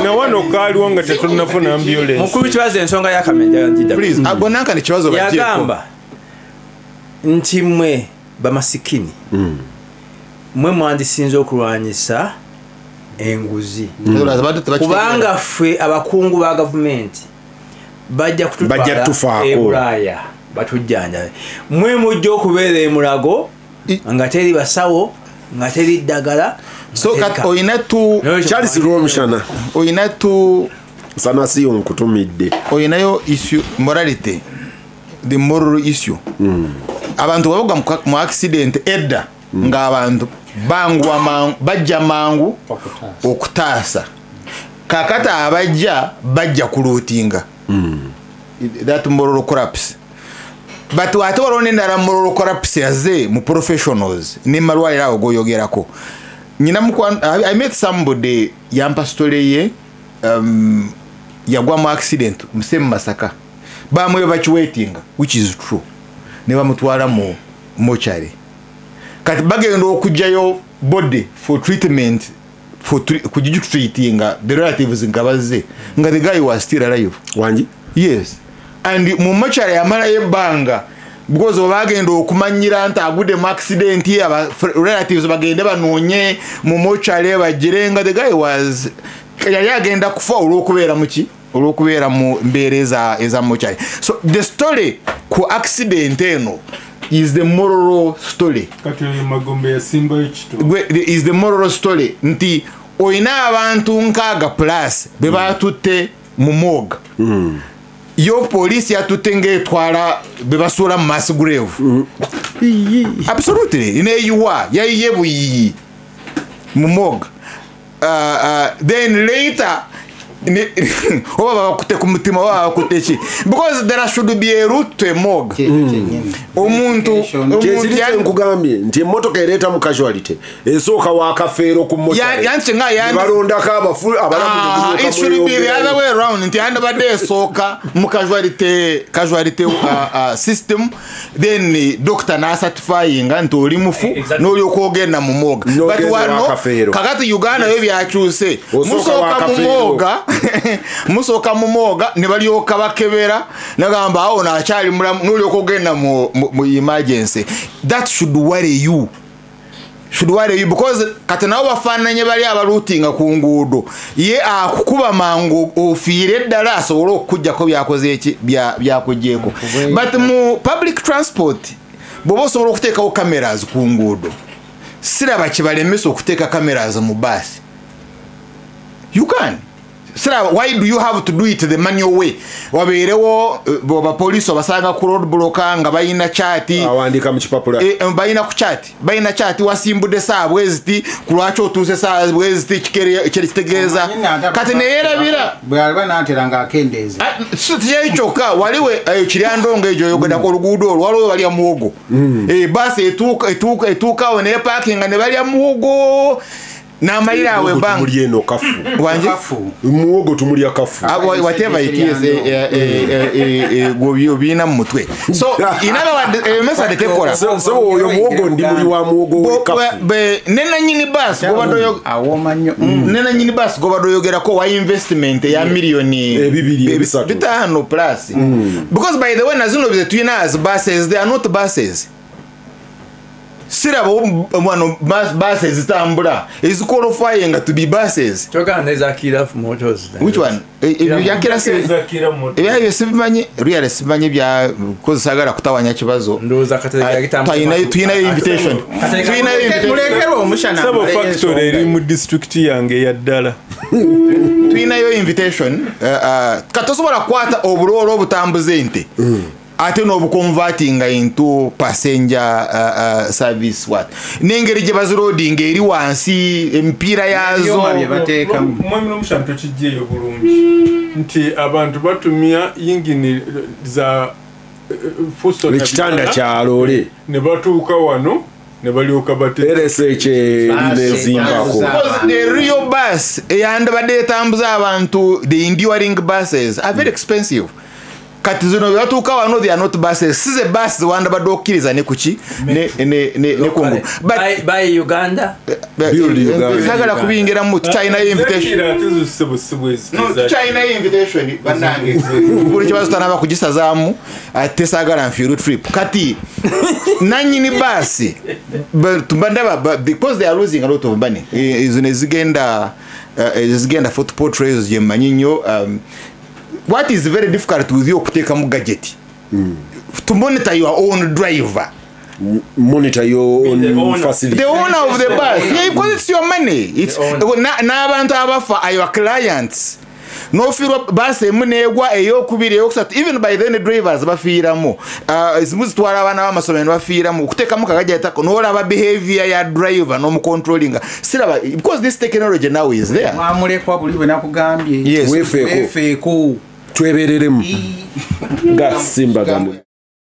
nawano kaaliwo nga tetunnafuna ambulance. Mukulu kibazo ensonga ya Kamya njida. Please, agonanka ni kibazo bagyeko. Yagamba nti mmwe bamasikini mwe mwandisinze okulwanyisa enguzi kubanga ffe abakungu ba gavumenti bajja kututwala e Bulaaya batujjanjabe. Mwe mujja okubeera emulago nga teri basawo nga teri ddagala. So kati oyina tu Charles Rwomushana oyina tu sana siyo nkutumidde oyinayo issue morality, the moral issue. Abantu bavuga mu accident edda nga abantu bangwa mangu bajja mangu okutaasa. Kakata abajja bajja kulutinga that moral collapse. But ate waliwo n'endala moral collapse yaze mu professionals ne malwaliro ago goyogerako. Nyina I met somebody yampa story ye yagwa mu accident musemu Masaka bamu evacuating, which is true, ne bamutwala mu mortuary. Kati bagenda okujjayo body for treatment for kugitreatinga the relatives nga bazze nga the guy was still alive. Wangi? Yes. And mu mortuary yamalayo ebbanga because bagenda okumanyira nti agudde mu accident, aba relatives bagende banoonye mu mortuary bagire nga the guy was yali agenda kufa olw'okubeera muki olw'okubeera mu mbeera eza mortuary. So the story ku accident eno is the moral story. Kati magombe ya Simba ekito is the moral story nti oyina abantu nkaaga plus be batutte mu morgue. Yo police yatutte ng'etwala be basuula mu mass grave. Absolutely neyiwa yayiye buyiyi mu morgue. Then later oba bakute ku mutima oba bakute ki, because there should be a route to a morgue. Omuntu nkugambye nti emmotoka ereeta mu casualty esooka wakafeero ku mortuary balondako abafu abalamu. It should be the other way around nti yandibadde esooka mu casualty system, then doctor n'acertifyinga nti oli mufu n'olyoka ogenda mu morgue. But wano kakati Uganda yo byakyuse, musooka mu morgue musooka mu morgue ne balyoka bakebera nagamba awo nakyali mulamu n'olyoka ogenda mu emergency. That should worry you, should worry you, because kati nabo bafaananye bali abaluutinga ku nguudo ye akukuba mangu ofiire eddala asobole okukuggyako byakoze eki byakugyeko. But mu public transport bw'oba osobola okuteekawo cameras ku nguudo, siraba kibalemesa okuteeka cameras mu baasi. You can. Sir, why do you have to do it the manual way? Wabeerewo abapoliisi obasanga ku road block nga balina chati awandika mu kipapula balina ku chati, balina chati wasimbudde ssaawa bweziti ku lwaki otuuse ssaawa bweziti kitegeeza kati neyerabira bw'aliba n'atera ng'akendeeza. Si kyokka waliwo kiryandongo egyo yogerako oluguudo olwo waliwo balya muwogo, baasi etuukawo nepakinga ne balya muwogo. N'amalira awo ebbanga. Tumulya eno kafu. Wanje? Muwogo tumulya kafu. Whatever it is, gw'obiina mu mutwe. So, in other words, method tekola. So oyo muwogo ndi muli wa muwogo w'ekafu. Ne nannyini bus awooma nnyo. Ne nannyini bus gw'obadde oyogerako wa investment ya miliyoni 5 plus. Because by the way, na zino ze tulina as buses, they are not buses. Siraba wano buses zitambula eziqualifying to be buses. Kyogamba ezakira motors. Which one? Ebyakira ebyo sibimanyi, really sibimanyi bya kozesa kutawanya kibazo. Ndowooza tulina invitation. Tulina invitation. Mulekerwa omushana. Sabo factory eri mu district yange ya ddala. Tulinayo invitation. Katosobola kukwata obuloolo obutambuza ente. Ate n'obuconvertinga into passenger service what. N'engeri gye baziloadinga eri wansi emipiira yaazo. Mwami n'omushana tokiggyeeyo bulungi nti abantu batumya yingini za fuso ekitanda kya loole ne batuuka wano ne balyoka RSH nezimbako. The real bus eyandibadde etambuza abantu, the enduring buses are very expensive. Kati zino batuuka wano, they are not buses. Si ze bus wandabadde okkiriza ne kuki ne kungu. But by Uganda, build Uganda. Sagala kubiyingiramu tukyalinayo invitation. No, tukyalinayo invitation bannange. Buli kibazo tanaba kugisazaamu ate saagala nfiirwe trip. Kati nannyini basi ndaba because they are losing a lot of money. Zino ezigenda football trails gye mmanyi nnyo. What is very difficult with you okuteekamu gadget? To monitor your own driver. Monitor your own facility. The owner of the bus. Yeah, because it's your money. It's n'abantu abafa are your clients. N'ofiirwa baasi emu n'egwa ey'okubiri ey'okusatu, even by then drivers bafiiramu. Ezimu zitwala abaana b'amasomero ne bafiiramu. Okuteekamu kagadget ako n'olaba behavior ya driver n'omucontrollinga. Siraba, because this technology now is there. Mwamulekwa buli bwe nakugambye. Yes. Weefeeko. Twebereremu. Gasimbagano.